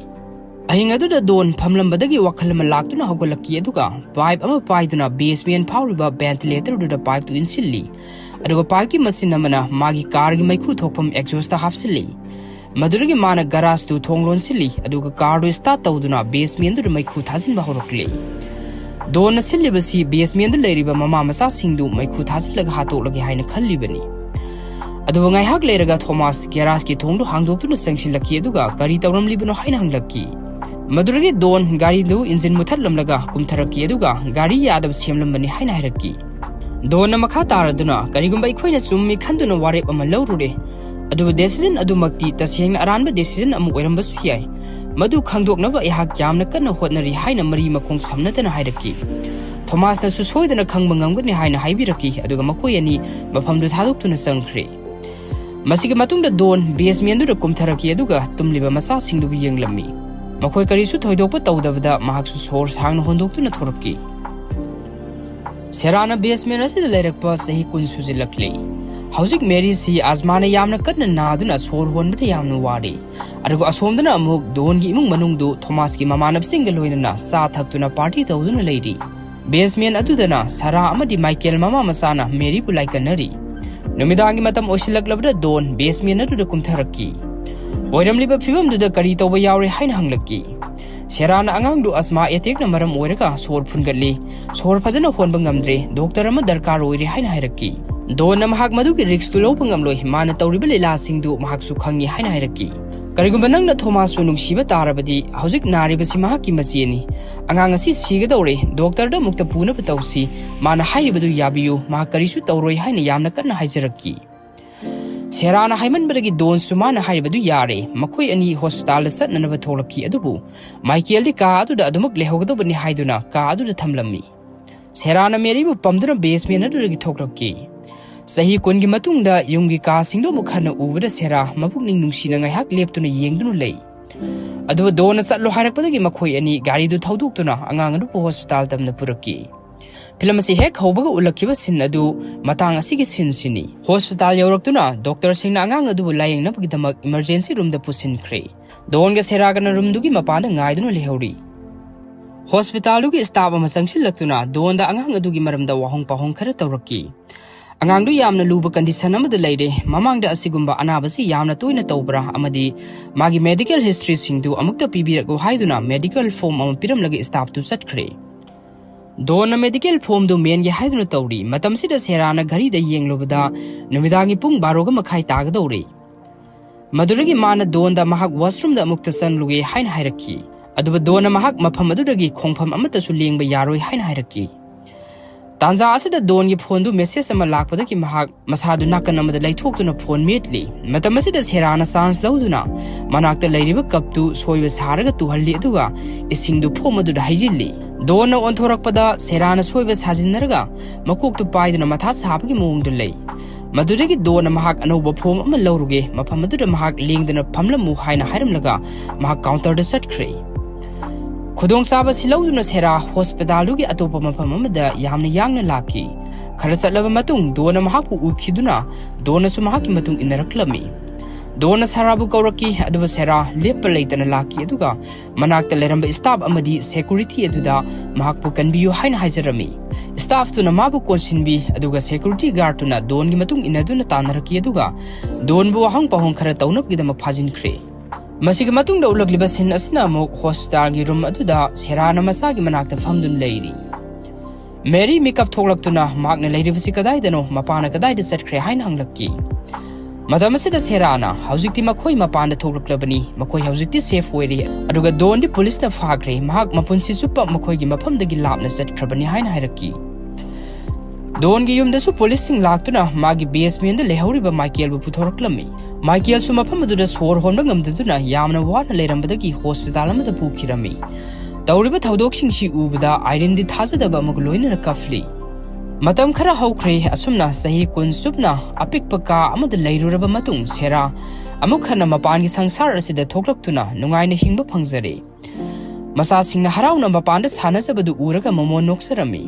ꯑꯍꯤꯡ ꯑꯗꯨꯗ ꯗꯣꯟ ꯐꯝꯂꯝꯕꯗꯒꯤ ꯋꯥꯈꯜ ꯑꯃ ꯂꯥꯛꯇꯨꯅ ꯍꯧꯒꯠꯂꯛꯈꯤ, ꯑꯗꯨꯒ pipe ꯑꯃ ꯄꯥꯏꯗꯨꯅ basement ꯐꯥꯎꯔꯤꯕ ventilator ꯑꯗꯨꯗ pipe ꯇꯨ ꯏꯟꯁꯤꯜꯂꯤ꯫ ꯑꯗꯨꯒ pipe ꯀꯤ machine ꯑꯃꯅ ꯃꯥꯒꯤ car ꯒꯤ ꯃꯩꯈꯨ ꯊꯣꯛꯐꯝ exhaust ꯇ ꯍꯥꯞꯆꯤꯜꯂꯤ꯫ ꯃꯗꯨꯗꯒꯤ ꯃꯥꯅ garage ꯇꯨ ꯊꯣꯡ ꯂꯣꯟꯁꯤꯜꯂꯤ, ꯑꯗꯨꯒ car ꯗꯨ start ꯇꯧꯗꯨꯅ basement ꯗꯨꯗ ꯃꯩꯈꯨ ꯊꯥꯖꯤꯟꯕ ꯍꯧꯔꯛꯂꯤ꯫ ꯗꯣꯟꯅ ꯁꯤꯜꯂꯤꯕꯁꯤ basement ꯗ ꯂꯩꯔꯤꯕ ꯃꯃꯥ ꯃꯆꯥꯁꯤꯡꯗꯨ ꯃꯩꯈꯨ ꯊꯥꯖꯤꯜꯂꯒ ꯍꯥꯠꯇꯣꯛꯂꯒꯦ ꯍꯥꯏꯅ ꯈꯜꯂꯤꯕꯅꯤ꯫ ꯑꯗꯨꯕꯨ ꯉꯥꯏꯍꯥꯛ ꯂꯩꯔꯒ ꯊꯣꯃꯥꯁ ꯒꯦꯔꯥꯖꯀꯤ ꯊꯣꯡꯗꯨ ꯍꯥꯡꯗꯣꯛꯇꯨꯅ ꯆꯪꯁꯤꯜꯂꯛꯈꯤ ꯑꯗꯨꯒ ꯀꯔꯤ ꯇꯧꯔꯝꯂꯤꯕꯅꯣ ꯍꯥꯏꯅ ꯍꯪꯂꯛꯈꯤ꯫ ꯃꯗꯨꯗꯒꯤ ꯗꯣꯟ ꯒꯥꯔꯤꯗꯨ ꯏꯟꯖꯤꯟ ꯃꯨꯊꯠꯂꯝꯂꯒ ꯀꯨꯝꯊꯔꯛꯈꯤ ꯑꯗꯨꯒ ꯒꯥꯔꯤ ꯌꯥꯗꯕ ꯁꯦꯝꯂꯝꯕꯅꯤ ꯍꯥꯏꯅ ꯍꯥꯏꯔꯛꯈꯤ꯫ ꯗꯣꯟꯅ ꯃꯈꯥ ꯇꯥꯔꯗꯨꯅ, "ꯀꯔꯤꯒꯨꯝꯕ ꯑꯩꯈꯣꯏꯅ ꯆꯨꯝꯃꯤ ꯈꯟꯗꯨꯅ ꯋꯥꯔꯦꯞ ꯑꯃ ꯂꯧꯔꯨꯔꯦ, ꯑꯗꯨꯕꯨ decision ꯑꯗꯨꯃꯛꯇꯤ ꯇꯁꯦꯡꯅ ꯑꯔꯥꯟꯕ decision ꯑꯃ ꯑꯣꯏꯔꯝꯕꯁꯨ ꯌꯥꯏ꯫ ꯃꯗꯨ ꯈꯪꯗꯣꯛꯅꯕ ꯑꯩꯍꯥꯛ ꯌꯥꯝꯅ ꯀꯟꯅ ꯍꯣꯠꯅꯔꯤ" ꯍꯥꯏꯅ ꯃꯔꯤ ꯃꯈꯣꯡ ꯁꯝꯅꯗꯅ ꯍꯥꯏꯔꯛꯈꯤ꯫ ꯊꯣꯃꯥꯁꯅꯁꯨ ꯁꯣꯏꯗꯅ ꯈꯪꯕ ꯉꯝꯒꯅꯤ ꯍꯥꯏꯅ ꯍꯥꯏꯕꯤꯔꯛꯈꯤ, ꯑꯗꯨꯒ ꯃꯈꯣꯏ ꯑꯅꯤ ꯃꯐꯝꯗꯨ ꯊꯥꯗꯣꯛꯇꯨꯅ ꯆꯪꯈ꯭ꯔꯦ꯫ ꯃꯁꯤꯒꯤ ꯃꯇꯨꯡꯗ ꯗꯣꯟ basementꯗꯨꯗ ꯀꯨꯝꯊꯔꯛꯈꯤ ꯑꯗꯨꯒ ꯇꯨꯝꯂꯤꯕ ꯃꯆꯥꯁꯤꯡꯗꯨꯕꯨ ꯌꯦꯡꯂꯝꯃꯤ꯫ ꯃꯈꯣꯏ ꯀꯔꯤꯁꯨ ꯊꯣꯏꯗꯣꯛꯄ ꯇꯧꯗꯕꯗ ꯃꯍꯥꯛꯁꯨ ꯁꯣꯔ ꯁꯥꯡꯅ ꯍꯣꯟꯗꯣꯛꯇꯨꯅ ꯊꯣꯔꯛꯈꯤ꯫ ꯁꯦꯔꯥꯅ basement ꯑꯁꯤꯗ ꯂꯩꯔꯛꯄ ꯆꯍꯤ ꯀꯨꯟ ꯁꯨꯖꯤꯜꯂꯛꯂꯦ꯫ ꯍꯧꯖꯤꯛ ꯃꯦꯔꯤꯁꯤ ꯑꯁꯃꯥꯅ ꯌꯥꯝꯅ ꯀꯟꯅ ꯅꯥꯗꯨꯅ ꯁꯣꯔ ꯍꯣꯟꯕꯗ ꯌꯥꯝꯅ ꯋꯥꯔꯦ꯫ ꯑꯗꯨꯒ ꯑꯁꯣꯝꯗꯅ ꯑꯃꯨꯛ ꯗꯣꯟꯒꯤ ꯏꯃꯨꯡ ꯃꯅꯨꯡꯗꯨ ꯊꯣꯃꯥꯁꯀꯤ ꯃꯃꯥꯟꯅꯕꯁꯤꯡꯒ ꯂꯣꯏꯅꯅ ꯆꯥ ꯊꯛꯇꯨꯅ party ꯇꯧꯗꯨꯅ ꯂꯩꯔꯤ꯫ Basement ꯑꯗꯨꯗꯅ ꯁꯥꯔꯥ ꯑꯃꯗꯤ ꯃꯥꯏꯀꯦꯜ ꯃꯃꯥ ꯃꯆꯥꯅ ꯃꯦꯔꯤꯕꯨ ꯂꯥꯏꯀꯠꯅꯔꯤ꯫ ꯅꯨꯃꯤꯗꯥꯡꯒꯤ ꯃꯇꯝ ꯑꯣꯏꯁꯤꯜꯂꯛꯂꯕꯗ ꯗꯣꯟ basement ꯑꯗꯨꯗ ꯀꯨꯝꯊꯔꯛꯈꯤ꯫ ꯑꯣꯏꯔꯝꯂꯤꯕ ꯐꯤꯕꯝꯗꯨꯗ ꯀꯔꯤ ꯇꯧꯕ ꯌꯥꯎꯔꯦ ꯍꯥꯏꯅ ꯍꯪꯂꯛꯈꯤ꯫ ꯁꯦꯔꯥꯅ ꯑꯉꯥꯡꯗꯨ ꯑꯁꯃꯥ attackꯅ ꯃꯔꯝ ꯑꯣꯏꯔꯒ ꯁꯣꯔ ꯐꯨꯟꯒꯠꯂꯤ, ꯁꯣꯔ ꯐꯖꯅ ꯍꯣꯟꯕ ꯉꯝꯗ꯭ꯔꯦ, doctor ꯑꯃ ꯗꯔꯀꯥꯔ ꯑꯣꯏꯔꯦ ꯍꯥꯏꯅ ꯍꯥꯏꯔꯛꯈꯤ꯫ ꯗꯣꯟꯅ ꯃꯍꯥꯛ ꯃꯗꯨꯒꯤ riskꯇꯨ ꯂꯧꯕ ꯉꯝꯂꯣꯏ, ꯃꯥꯅ ꯇꯧꯔꯤꯕ ꯂꯤꯂꯥꯁꯤꯡꯗꯨ ꯃꯍꯥꯛꯁꯨ ꯈꯪꯉꯤ ꯍꯥꯏꯅ ꯍꯥꯏꯔꯛꯈꯤ꯫ "ꯀꯔꯤꯒꯨꯝꯕ ꯅꯪꯅ ꯊꯣꯃꯥꯁꯄꯨ ꯅꯨꯡꯁꯤꯕ ꯇꯥꯔꯕꯗꯤ, ꯍꯧꯖꯤꯛ ꯅꯥꯔꯤꯕꯁꯤ ꯃꯍꯥꯛꯀꯤ ꯃꯆꯦꯅꯤ꯫ ꯑꯉꯥꯡ ꯑꯁꯤ ꯁꯤꯒꯗꯧꯔꯦ, doctorꯗ ꯑꯃꯨꯛꯇ ꯄꯨꯅꯕ ꯇꯧꯁꯤ꯫ ꯃꯥꯅ ꯍꯥꯏꯔꯤꯕꯗꯨ ꯌꯥꯕꯤꯌꯨ, ꯃꯍꯥꯛ ꯀꯔꯤꯁꯨ ꯇꯧꯔꯣꯏ" ꯍꯥꯏꯅ ꯌꯥꯝꯅ ꯀꯟꯅ ꯍꯥꯏꯖꯔꯛꯈꯤ꯫ ꯁꯦꯔꯥꯅ ꯍꯥꯏꯃꯟꯕꯗꯒꯤ ꯗꯣꯟꯁꯨ ꯃꯥꯅ ꯍꯥꯏꯔꯤꯕꯗꯨ ꯌꯥꯔꯦ꯫ ꯃꯈꯣꯏ ꯑꯅꯤ hospitalꯗ ꯆꯠꯅꯅꯕ ꯊꯣꯛꯂꯛꯈꯤ, ꯑꯗꯨꯕꯨ ꯃꯥꯏꯀꯦꯜꯗꯤ ꯀꯥ ꯑꯗꯨꯗ ꯑꯗꯨꯃꯛ ꯂꯩꯍꯧꯒꯗꯧꯕꯅꯤ ꯍꯥꯏꯗꯨꯅ ꯀꯥ ꯑꯗꯨꯗ ꯊꯝꯂꯝꯃꯤ꯫ ꯁꯦꯔꯥꯅ ꯃꯦꯔꯤꯕꯨ ꯄꯝꯗꯨꯅ basement ꯑꯗꯨꯗꯒꯤ ꯊꯣꯛꯂꯛꯈꯤ꯫ ꯆꯍꯤ ꯀꯨꯟꯒꯤ ꯃꯇꯨꯡꯗ ꯌꯨꯝꯒꯤ ꯀꯥꯁꯤꯡꯗꯨ ꯑꯃꯨꯛ ꯍꯟꯅ ꯎꯕꯗ ꯁꯦꯔꯥ ꯃꯄꯨꯛꯅꯤꯡ ꯅꯨꯡꯁꯤꯅ ꯉꯥꯏꯍꯥꯛ ꯂꯦꯞꯇꯨꯅ ꯌꯦꯡꯗꯨꯅ ꯂꯩ꯫ ꯑꯗꯨꯕꯨ ꯗꯣꯟꯅ ꯆꯠꯂꯣ ꯍꯥꯏꯔꯛꯄꯗꯒꯤ ꯃꯈꯣꯏ ꯑꯅꯤ ꯒꯥꯔꯤꯗꯨ ꯊꯧꯗꯣꯛꯇꯨꯅ ꯑꯉꯥꯡ ꯑꯗꯨꯕꯨ hospital ꯇꯝꯅ ꯄꯨꯔꯛꯈꯤ꯫ Film ꯑꯁꯤ ꯍꯦꯛ ꯍꯧꯕꯒ ꯎꯠꯂꯛꯈꯤꯕ scene ꯑꯗꯨ ꯃꯇꯥꯡ ꯑꯁꯤꯒꯤ sceneꯁꯤꯅꯤ꯫ Hospital ꯌꯧꯔꯛꯇꯨꯅ doctorꯁꯤꯡꯅ ꯑꯉꯥꯡ ꯑꯗꯨꯕꯨ ꯂꯥꯌꯦꯡꯅꯕꯒꯤꯗꯃꯛ emergency roomꯗ ꯄꯨꯁꯤꯟꯈ꯭ꯔꯦ꯫ ꯗꯣꯟꯒ ꯁꯦꯔꯥꯒꯅ roomꯗꯨꯒꯤ ꯃꯄꯥꯟꯗ ꯉꯥꯏꯗꯨꯅ ꯂꯩꯍꯧꯔꯤ꯫ Hospitalꯗꯨꯒꯤ staff ꯑꯃ ꯆꯪꯁꯤꯜꯂꯛꯇꯨꯅ ꯗꯣꯟꯗ ꯑꯉꯥꯡ ꯑꯗꯨꯒꯤ ꯃꯔꯝꯗ ꯋꯥꯍꯪ ꯄꯥꯎꯍꯪ ꯈꯔ ꯇꯧꯔꯛꯈꯤ꯫ "ꯑꯉꯥꯡꯗꯨ ꯌꯥꯝꯅ ꯂꯨꯕ condition ꯑꯃꯗ ꯂꯩꯔꯦ꯫ ꯃꯃꯥꯡꯗ ꯑꯁꯤꯒꯨꯝꯕ ꯑꯅꯥꯕꯁꯤ ꯌꯥꯝꯅ ꯇꯣꯏꯅ ꯇꯧꯕ꯭ꯔꯥ ꯑꯃꯗꯤ ꯃꯥꯒꯤ medical historyꯁꯤꯡꯗꯨ ꯑꯃꯨꯛꯇ ꯄꯤꯕꯤꯔꯛꯎ" ꯍꯥꯏꯗꯨꯅ medical form ꯑꯃ ꯄꯤꯔꯝꯂꯒ staffꯇꯨ ꯆꯠꯈ꯭ꯔꯦ꯫ ꯗꯣꯟꯅ ꯃꯦꯗꯤꯀꯦꯜ ꯐꯣꯝꯗꯨ ꯃꯦꯟꯒꯦ ꯍꯥꯏꯗꯨꯅ ꯇꯧꯔꯤ꯫ ꯃꯇꯝꯁꯤꯗ ꯁꯦꯔꯥꯅ ꯘꯔꯤꯗ ꯌꯦꯡꯂꯨꯕꯗ ꯅꯨꯃꯤꯗꯥꯡꯒꯤ ꯄꯨꯡ ꯕꯥꯔꯣꯒ ꯃꯈꯥꯏ ꯇꯥꯒꯗꯧꯔꯦ꯫ ꯃꯗꯨꯗꯒꯤ ꯃꯥꯅ ꯗꯣꯟꯗ ꯃꯍꯥꯛ ꯋꯥꯁꯔꯨꯝꯗ ꯑꯃꯨꯛꯇ ꯆꯪꯂꯨꯒꯦ ꯍꯥꯏꯅ ꯍꯥꯏꯔꯛꯈꯤ꯫ ꯑꯗꯨꯕꯨ ꯗꯣꯟꯅ ꯃꯍꯥꯛ ꯃꯐꯝ ꯑꯗꯨꯗꯒꯤ ꯈꯣꯡꯐꯝ ꯑꯃꯠꯇꯁꯨ ꯂꯦꯡꯕ ꯌꯥꯔꯣꯏ ꯍꯥꯏꯅ ꯍꯥꯏꯔꯛꯈꯤ꯫ ꯇꯥꯟꯖꯥ ꯑꯁꯤꯗ ꯗꯣꯟꯒꯤ ꯐꯣꯟꯗꯨ ꯃꯦꯁꯦꯖ ꯑꯃ ꯂꯥꯛꯄꯗꯒꯤ ꯃꯍꯥꯛ ꯃꯁꯥꯗꯨ ꯅꯥꯀꯟ ꯑꯃꯗ ꯂꯩꯊꯣꯛꯇꯨꯅ ꯐꯣꯟ ꯃꯦꯠꯂꯤ꯫ ꯃꯇꯝ ꯑꯁꯤꯗ ꯁꯦꯔꯥꯅ ꯆꯥꯟꯁ ꯂꯧꯗꯨꯅ ꯃꯅꯥꯛꯇ ꯂꯩꯔꯤꯕ ꯀꯞꯇꯨ ꯁꯣꯏꯕ ꯁꯥꯔꯒ ꯇꯨꯍꯜꯂꯤ, ꯑꯗꯨꯒ ꯏꯁꯤꯡꯗꯨ ꯐꯣꯝ ꯑꯗꯨꯗ ꯍꯩꯖꯤꯜꯂꯤ꯫ ꯗꯣꯟꯅ ꯑꯣꯟꯊꯣꯔꯛꯄꯗ ꯁꯦꯔꯥꯅ ꯁꯣꯏꯕ ꯁꯥꯖꯤꯟꯅꯔꯒ ꯃꯀꯣꯛꯇꯨ ꯄꯥꯏꯗꯨꯅ ꯃꯊꯥ ꯁꯥꯕꯒꯤ ꯃꯑꯣꯡꯗ ꯂꯩ꯫ ꯃꯗꯨꯗꯒꯤ ꯗꯣꯟꯅ ꯃꯍꯥꯛ ꯑꯅꯧꯕ ꯐꯣꯝ ꯑꯃ ꯂꯧꯔꯨꯒꯦ, ꯃꯐꯝ ꯑꯗꯨꯗ ꯃꯍꯥꯛ ꯂꯦꯡꯗꯅ ꯐꯝꯂꯝꯃꯨ ꯍꯥꯏꯅ ꯍꯥꯏꯔꯝꯂꯒ ꯃꯍꯥꯛ ꯀꯥꯎꯟꯇꯔꯗ ꯆꯠꯈ꯭ꯔꯦ꯫ ꯈꯨꯗꯣꯡꯆꯥꯕ ꯑꯁꯤ ꯂꯧꯗꯨꯅ ꯁꯦꯔꯥ ꯍꯣꯁꯄꯤꯇꯥꯜꯗꯨꯒꯤ ꯑꯇꯣꯞꯄ ꯃꯐꯝ ꯑꯃꯗ ꯌꯥꯝꯅ ꯌꯥꯡꯅ ꯂꯥꯛꯈꯤ꯫ ꯈꯔ ꯆꯠꯂꯕ ꯃꯇꯨꯡ ꯗꯣꯟꯅ ꯃꯍꯥꯛꯄꯨ ꯎꯈꯤꯗꯨꯅ ꯗꯣꯟꯅꯁꯨ ꯃꯍꯥꯛꯀꯤ ꯃꯇꯨꯡ ꯏꯟꯅꯔꯛꯂꯝꯃꯤ꯫ ꯗꯣꯟꯅ ꯁꯦꯔꯥꯕꯨ ꯀꯧꯔꯛꯈꯤ, ꯑꯗꯨꯕꯨ ꯁꯦꯔꯥ ꯂꯦꯞꯄ ꯂꯩꯇꯅ ꯂꯥꯛꯈꯤ, ꯑꯗꯨꯒ ꯃꯅꯥꯛꯇ ꯂꯩꯔꯝꯕ ꯁ꯭ꯇꯥꯐ ꯑꯃꯗꯤ ꯁꯦꯀꯨꯔꯤꯇꯤ ꯑꯗꯨꯗ ꯃꯍꯥꯛꯄꯨ ꯀꯟꯕꯤꯌꯨ ꯍꯥꯏꯅ ꯍꯥꯏꯖꯔꯝꯃꯤ꯫ ꯁ꯭ꯇꯥꯐꯇꯨꯅ ꯃꯥꯕꯨ ꯀꯣꯟꯁꯤꯟꯕꯤ, ꯑꯗꯨꯒ ꯁꯦꯀꯨꯔꯤꯇꯤ ꯒꯥꯔꯗꯇꯨꯅ ꯗꯣꯟꯒꯤ ꯃꯇꯨꯡ ꯏꯟꯅꯗꯨꯅ ꯇꯥꯟꯅꯔꯛꯈꯤ, ꯑꯗꯨꯒ ꯗꯣꯟꯕꯨ ꯋꯥꯍꯪ ꯄꯥꯎꯍꯪ ꯈꯔ ꯇꯧꯅꯕꯒꯤꯗꯃꯛ ꯐꯥꯖꯤꯟꯈ꯭ꯔꯦ꯫ ꯃꯁꯤꯒꯤ ꯃꯇꯨꯡꯗ ꯎꯠꯂꯛꯂꯤꯕ ꯁꯤꯟ ꯑꯁꯤꯅ ꯑꯃꯨꯛ ꯍꯣꯁꯄꯤꯇꯥꯜꯒꯤ ꯔꯨꯝ ꯑꯗꯨꯗ ꯁꯦꯔꯥꯅ ꯃꯁꯥꯒꯤ ꯃꯅꯥꯛꯇ ꯐꯝꯗꯨꯅ ꯂꯩꯔꯤ꯫ ꯃꯦꯔꯤ ꯃꯤꯀꯞ ꯊꯣꯛꯂꯛꯇꯨꯅ ꯃꯍꯥꯛꯅ ꯂꯩꯔꯤꯕꯁꯤ ꯀꯗꯥꯏꯗꯅꯣ, ꯃꯄꯥꯅ ꯀꯗꯥꯏꯗ ꯆꯠꯈ꯭ꯔꯦ ꯍꯥꯏꯅ ꯍꯪꯂꯛꯈꯤ꯫ ꯃꯇꯝ ꯑꯁꯤꯗ ꯁꯦꯔꯥꯅ, "ꯍꯧꯖꯤꯛꯇꯤ ꯃꯈꯣꯏ ꯃꯄꯥꯟꯗ ꯊꯣꯛꯂꯛꯂꯕꯅꯤ, ꯃꯈꯣꯏ ꯍꯧꯖꯤꯛꯇꯤ ꯁꯦꯐ ꯑꯣꯏꯔꯦ, ꯑꯗꯨꯒ ꯗꯣꯟꯗꯤ ꯄꯨꯂꯤꯁꯅ ꯐꯥꯈ꯭ꯔꯦ, ꯃꯍꯥꯛ ꯃꯄꯨꯟꯁꯤ ꯆꯨꯞꯄ ꯃꯈꯣꯏꯒꯤ ꯃꯐꯝꯗꯒꯤ ꯂꯥꯞꯅ ꯆꯠꯈ꯭ꯔꯕꯅꯤ" ꯍꯥꯏꯅ ꯍꯥꯏꯔꯛꯈꯤ꯫ ꯗꯣꯟꯒꯤ ꯌꯨꯝꯗꯁꯨ ꯄꯨꯂꯤꯁꯁꯤꯡ ꯂꯥꯛꯇꯨꯅ ꯃꯥꯒꯤ ꯕꯦꯁꯃꯦꯟꯗ ꯂꯩꯍꯧꯔꯤꯕ ꯃꯥꯏꯀꯦꯜꯕꯨ ꯄꯨꯊꯣꯔꯛꯂꯝꯃꯤ꯫ ꯃꯥꯏꯀꯦꯜꯁꯨ ꯃꯐꯝ ꯑꯗꯨꯗ ꯁꯣꯔ ꯍꯣꯟꯕ ꯉꯝꯗꯗꯨꯅ ꯌꯥꯝꯅ ꯋꯥꯅ ꯂꯩꯔꯝꯕꯗꯒꯤ ꯍꯣꯁꯄꯤꯇꯥꯜ ꯑꯃꯗ ꯄꯨꯈꯤꯔꯝꯃꯤ꯫ ꯇꯧꯔꯤꯕ ꯊꯧꯗꯣꯛꯁꯤꯡꯁꯤ ꯎꯕꯗ ꯑꯥꯏꯔꯤꯟꯗꯤ ꯊꯥꯖꯗꯕ ꯑꯃꯒ ꯂꯣꯏꯅꯅ ꯀꯞꯂꯤ꯫ ꯃꯇꯝ ꯈꯔ ꯍꯧꯈ꯭ꯔꯦ꯫ ꯑꯁꯨꯝꯅ ꯆꯍꯤ ꯀꯨꯟ ꯆꯨꯞꯅ ꯑꯄꯤꯛꯄ ꯀꯥ ꯑꯃꯗ ꯂꯩꯔꯨꯔꯕ ꯃꯇꯨꯡ, ꯁꯦꯔꯥ ꯑꯃꯨꯛ ꯍꯟꯅ ꯃꯄꯥꯟꯒꯤ ꯁꯪꯁꯥꯔ ꯑꯁꯤꯗ ꯊꯣꯛꯂꯛꯇꯨꯅ ꯅꯨꯡꯉꯥꯏꯅ ꯍꯤꯡꯕ ꯐꯪꯖꯔꯦ꯫ ꯃꯆꯥꯁꯤꯡꯅ ꯍꯔꯥꯎꯅ ꯃꯄꯥꯟꯗ ꯁꯥꯟꯅꯖꯕꯗꯨ ꯎꯔꯒ ꯃꯣꯃꯣꯟ ꯅꯣꯛꯆꯔꯝꯃꯤ꯫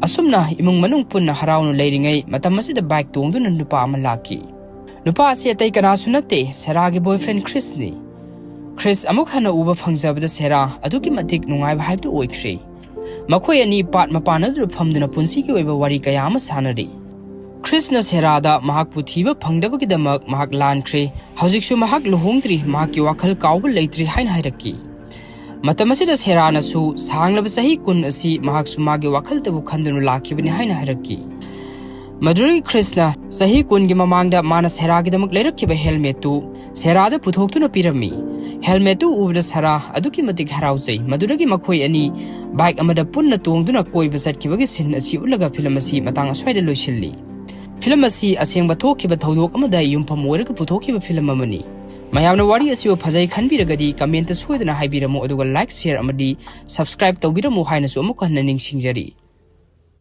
ꯑꯁꯨꯝꯅ ꯏꯃꯨꯡ ꯃꯅꯨꯡ ꯄꯨꯟꯅ ꯍꯔꯥꯎꯅ ꯂꯩꯔꯤꯉꯩ, ꯃꯇꯝ ꯑꯁꯤꯗ ꯕꯥꯏꯛ ꯇꯣꯡꯗꯨꯅ ꯅꯨꯄꯥ ꯑꯃ ꯂꯥꯛꯈꯤ꯫ ꯅꯨꯄꯥ ꯑꯁꯤ ꯑꯇꯩ ꯀꯅꯥꯁꯨ ꯅꯠꯇꯦ, ꯁꯦꯔꯥꯒꯤ ꯕꯣꯏꯐ꯭ꯔꯦꯟ ꯈ꯭ꯔꯤꯁꯅꯤ꯫ ꯈ꯭ꯔꯤꯁ ꯑꯃꯨꯛ ꯍꯟꯅ ꯎꯕ ꯐꯪꯖꯕꯗ ꯁꯦꯔꯥ ꯑꯗꯨꯛꯀꯤ ꯃꯇꯤꯛ ꯅꯨꯡꯉꯥꯏꯕ ꯍꯥꯏꯕꯗꯨ ꯑꯣꯏꯈ꯭ꯔꯦ꯫ ꯃꯈꯣꯏ ꯑꯅꯤ ꯄꯥꯠ ꯃꯄꯥꯟ ꯑꯗꯨꯗ ꯐꯝꯗꯨꯅ ꯄꯨꯟꯁꯤꯒꯤ ꯑꯣꯏꯕ ꯋꯥꯔꯤ ꯀꯌꯥ ꯑꯃ ꯁꯥꯟꯅꯔꯤ꯫ ꯈ꯭ꯔꯤꯁꯅ ꯁꯦꯔꯥꯗ ꯃꯍꯥꯛꯄꯨ ꯊꯤꯕ ꯐꯪꯗꯕꯒꯤꯗꯃꯛ ꯃꯍꯥꯛ ꯂꯥꯟꯈ꯭ꯔꯦ, ꯍꯧꯖꯤꯛꯁꯨ ꯃꯍꯥꯛ ꯂꯨꯍꯣꯡꯗ꯭ꯔꯤ, ꯃꯍꯥꯛꯀꯤ ꯋꯥꯈꯜ ꯀꯥꯎꯕ ꯂꯩꯇ꯭ꯔꯤ ꯍꯥꯏꯅ ꯍꯥꯏꯔꯛꯈꯤ꯫ ꯃꯇꯝ ꯑꯁꯤꯗ ꯁꯦꯔꯥꯅꯁꯨ ꯁꯥꯡꯂꯕ ꯆꯍꯤ ꯀꯨꯟ ꯑꯁꯤ ꯃꯍꯥꯛꯁꯨ ꯃꯥꯒꯤ ꯋꯥꯈꯜꯇꯕꯨ ꯈꯟꯗꯨꯅ ꯂꯥꯛꯈꯤꯕꯅꯤ ꯍꯥꯏꯅ ꯍꯥꯏꯔꯛꯈꯤ꯫ ꯃꯗꯨꯗꯒꯤ ꯈ꯭ꯔꯤꯁꯅ ꯆꯍꯤ ꯀꯨꯟꯒꯤ ꯃꯃꯥꯡꯗ ꯃꯥꯅ ꯁꯦꯔꯥꯒꯤꯗꯃꯛ ꯂꯩꯔꯛꯈꯤꯕ ꯍꯦꯜꯃꯦꯠꯇꯨ ꯁꯦꯔꯥꯗ ꯄꯨꯊꯣꯛꯇꯨꯅ ꯄꯤꯔꯝꯃꯤ꯫ ꯍꯦꯜꯃꯦꯠꯇꯨ ꯎꯕꯗ ꯁꯦꯔꯥ ꯑꯗꯨꯛꯀꯤ ꯃꯇꯤꯛ ꯍꯔꯥꯎꯖꯩ꯫ ꯃꯗꯨꯗꯒꯤ ꯃꯈꯣꯏ ꯑꯅꯤ ꯕꯥꯏꯛ ꯑꯃꯗ ꯄꯨꯟꯅ ꯇꯣꯡꯗꯨꯅ ꯀꯣꯏꯕ ꯆꯠꯈꯤꯕꯒꯤ ꯁꯤꯟ ꯑꯁꯤ ꯎꯠꯂꯒ ꯐꯤꯂꯝ ꯑꯁꯤ ꯃꯇꯥꯡ ꯑꯁ꯭ꯋꯥꯏꯗ ꯂꯣꯏꯁꯤꯜꯂꯤ꯫ ꯐꯤꯂꯝ ꯑꯁꯤ ꯑꯁꯦꯡꯕ ꯊꯣꯛꯈꯤꯕ ꯊꯧꯗꯣꯛ ꯑꯃꯗ ꯌꯨꯝꯐꯝ ꯑꯣꯏꯔꯒ ꯄꯨꯊꯣꯛꯈꯤꯕ ꯐꯤꯂꯝ ꯑꯃꯅꯤ꯫ ꯃꯌꯥꯝꯅ ꯋꯥꯔꯤ ꯑꯁꯤꯕꯨ ꯐꯖꯩ ꯈꯟꯕꯤꯔꯒꯗꯤ ꯀꯃꯦꯟꯇ ꯁꯣꯏꯗꯅ ꯍꯥꯏꯕꯤꯔꯝꯃꯨ, ꯑꯗꯨꯒ ꯂꯥꯏꯛ, ꯁꯤꯌꯔ ꯑꯃꯗꯤ ꯁꯕꯁꯀ꯭ꯔꯥꯏꯕ ꯇꯧꯕꯤꯔꯝꯃꯨ ꯍꯥꯏꯅꯁꯨ ꯑꯃꯨꯛ ꯍꯟꯅ ꯅꯤꯡꯁꯤꯡꯖꯔꯤ꯫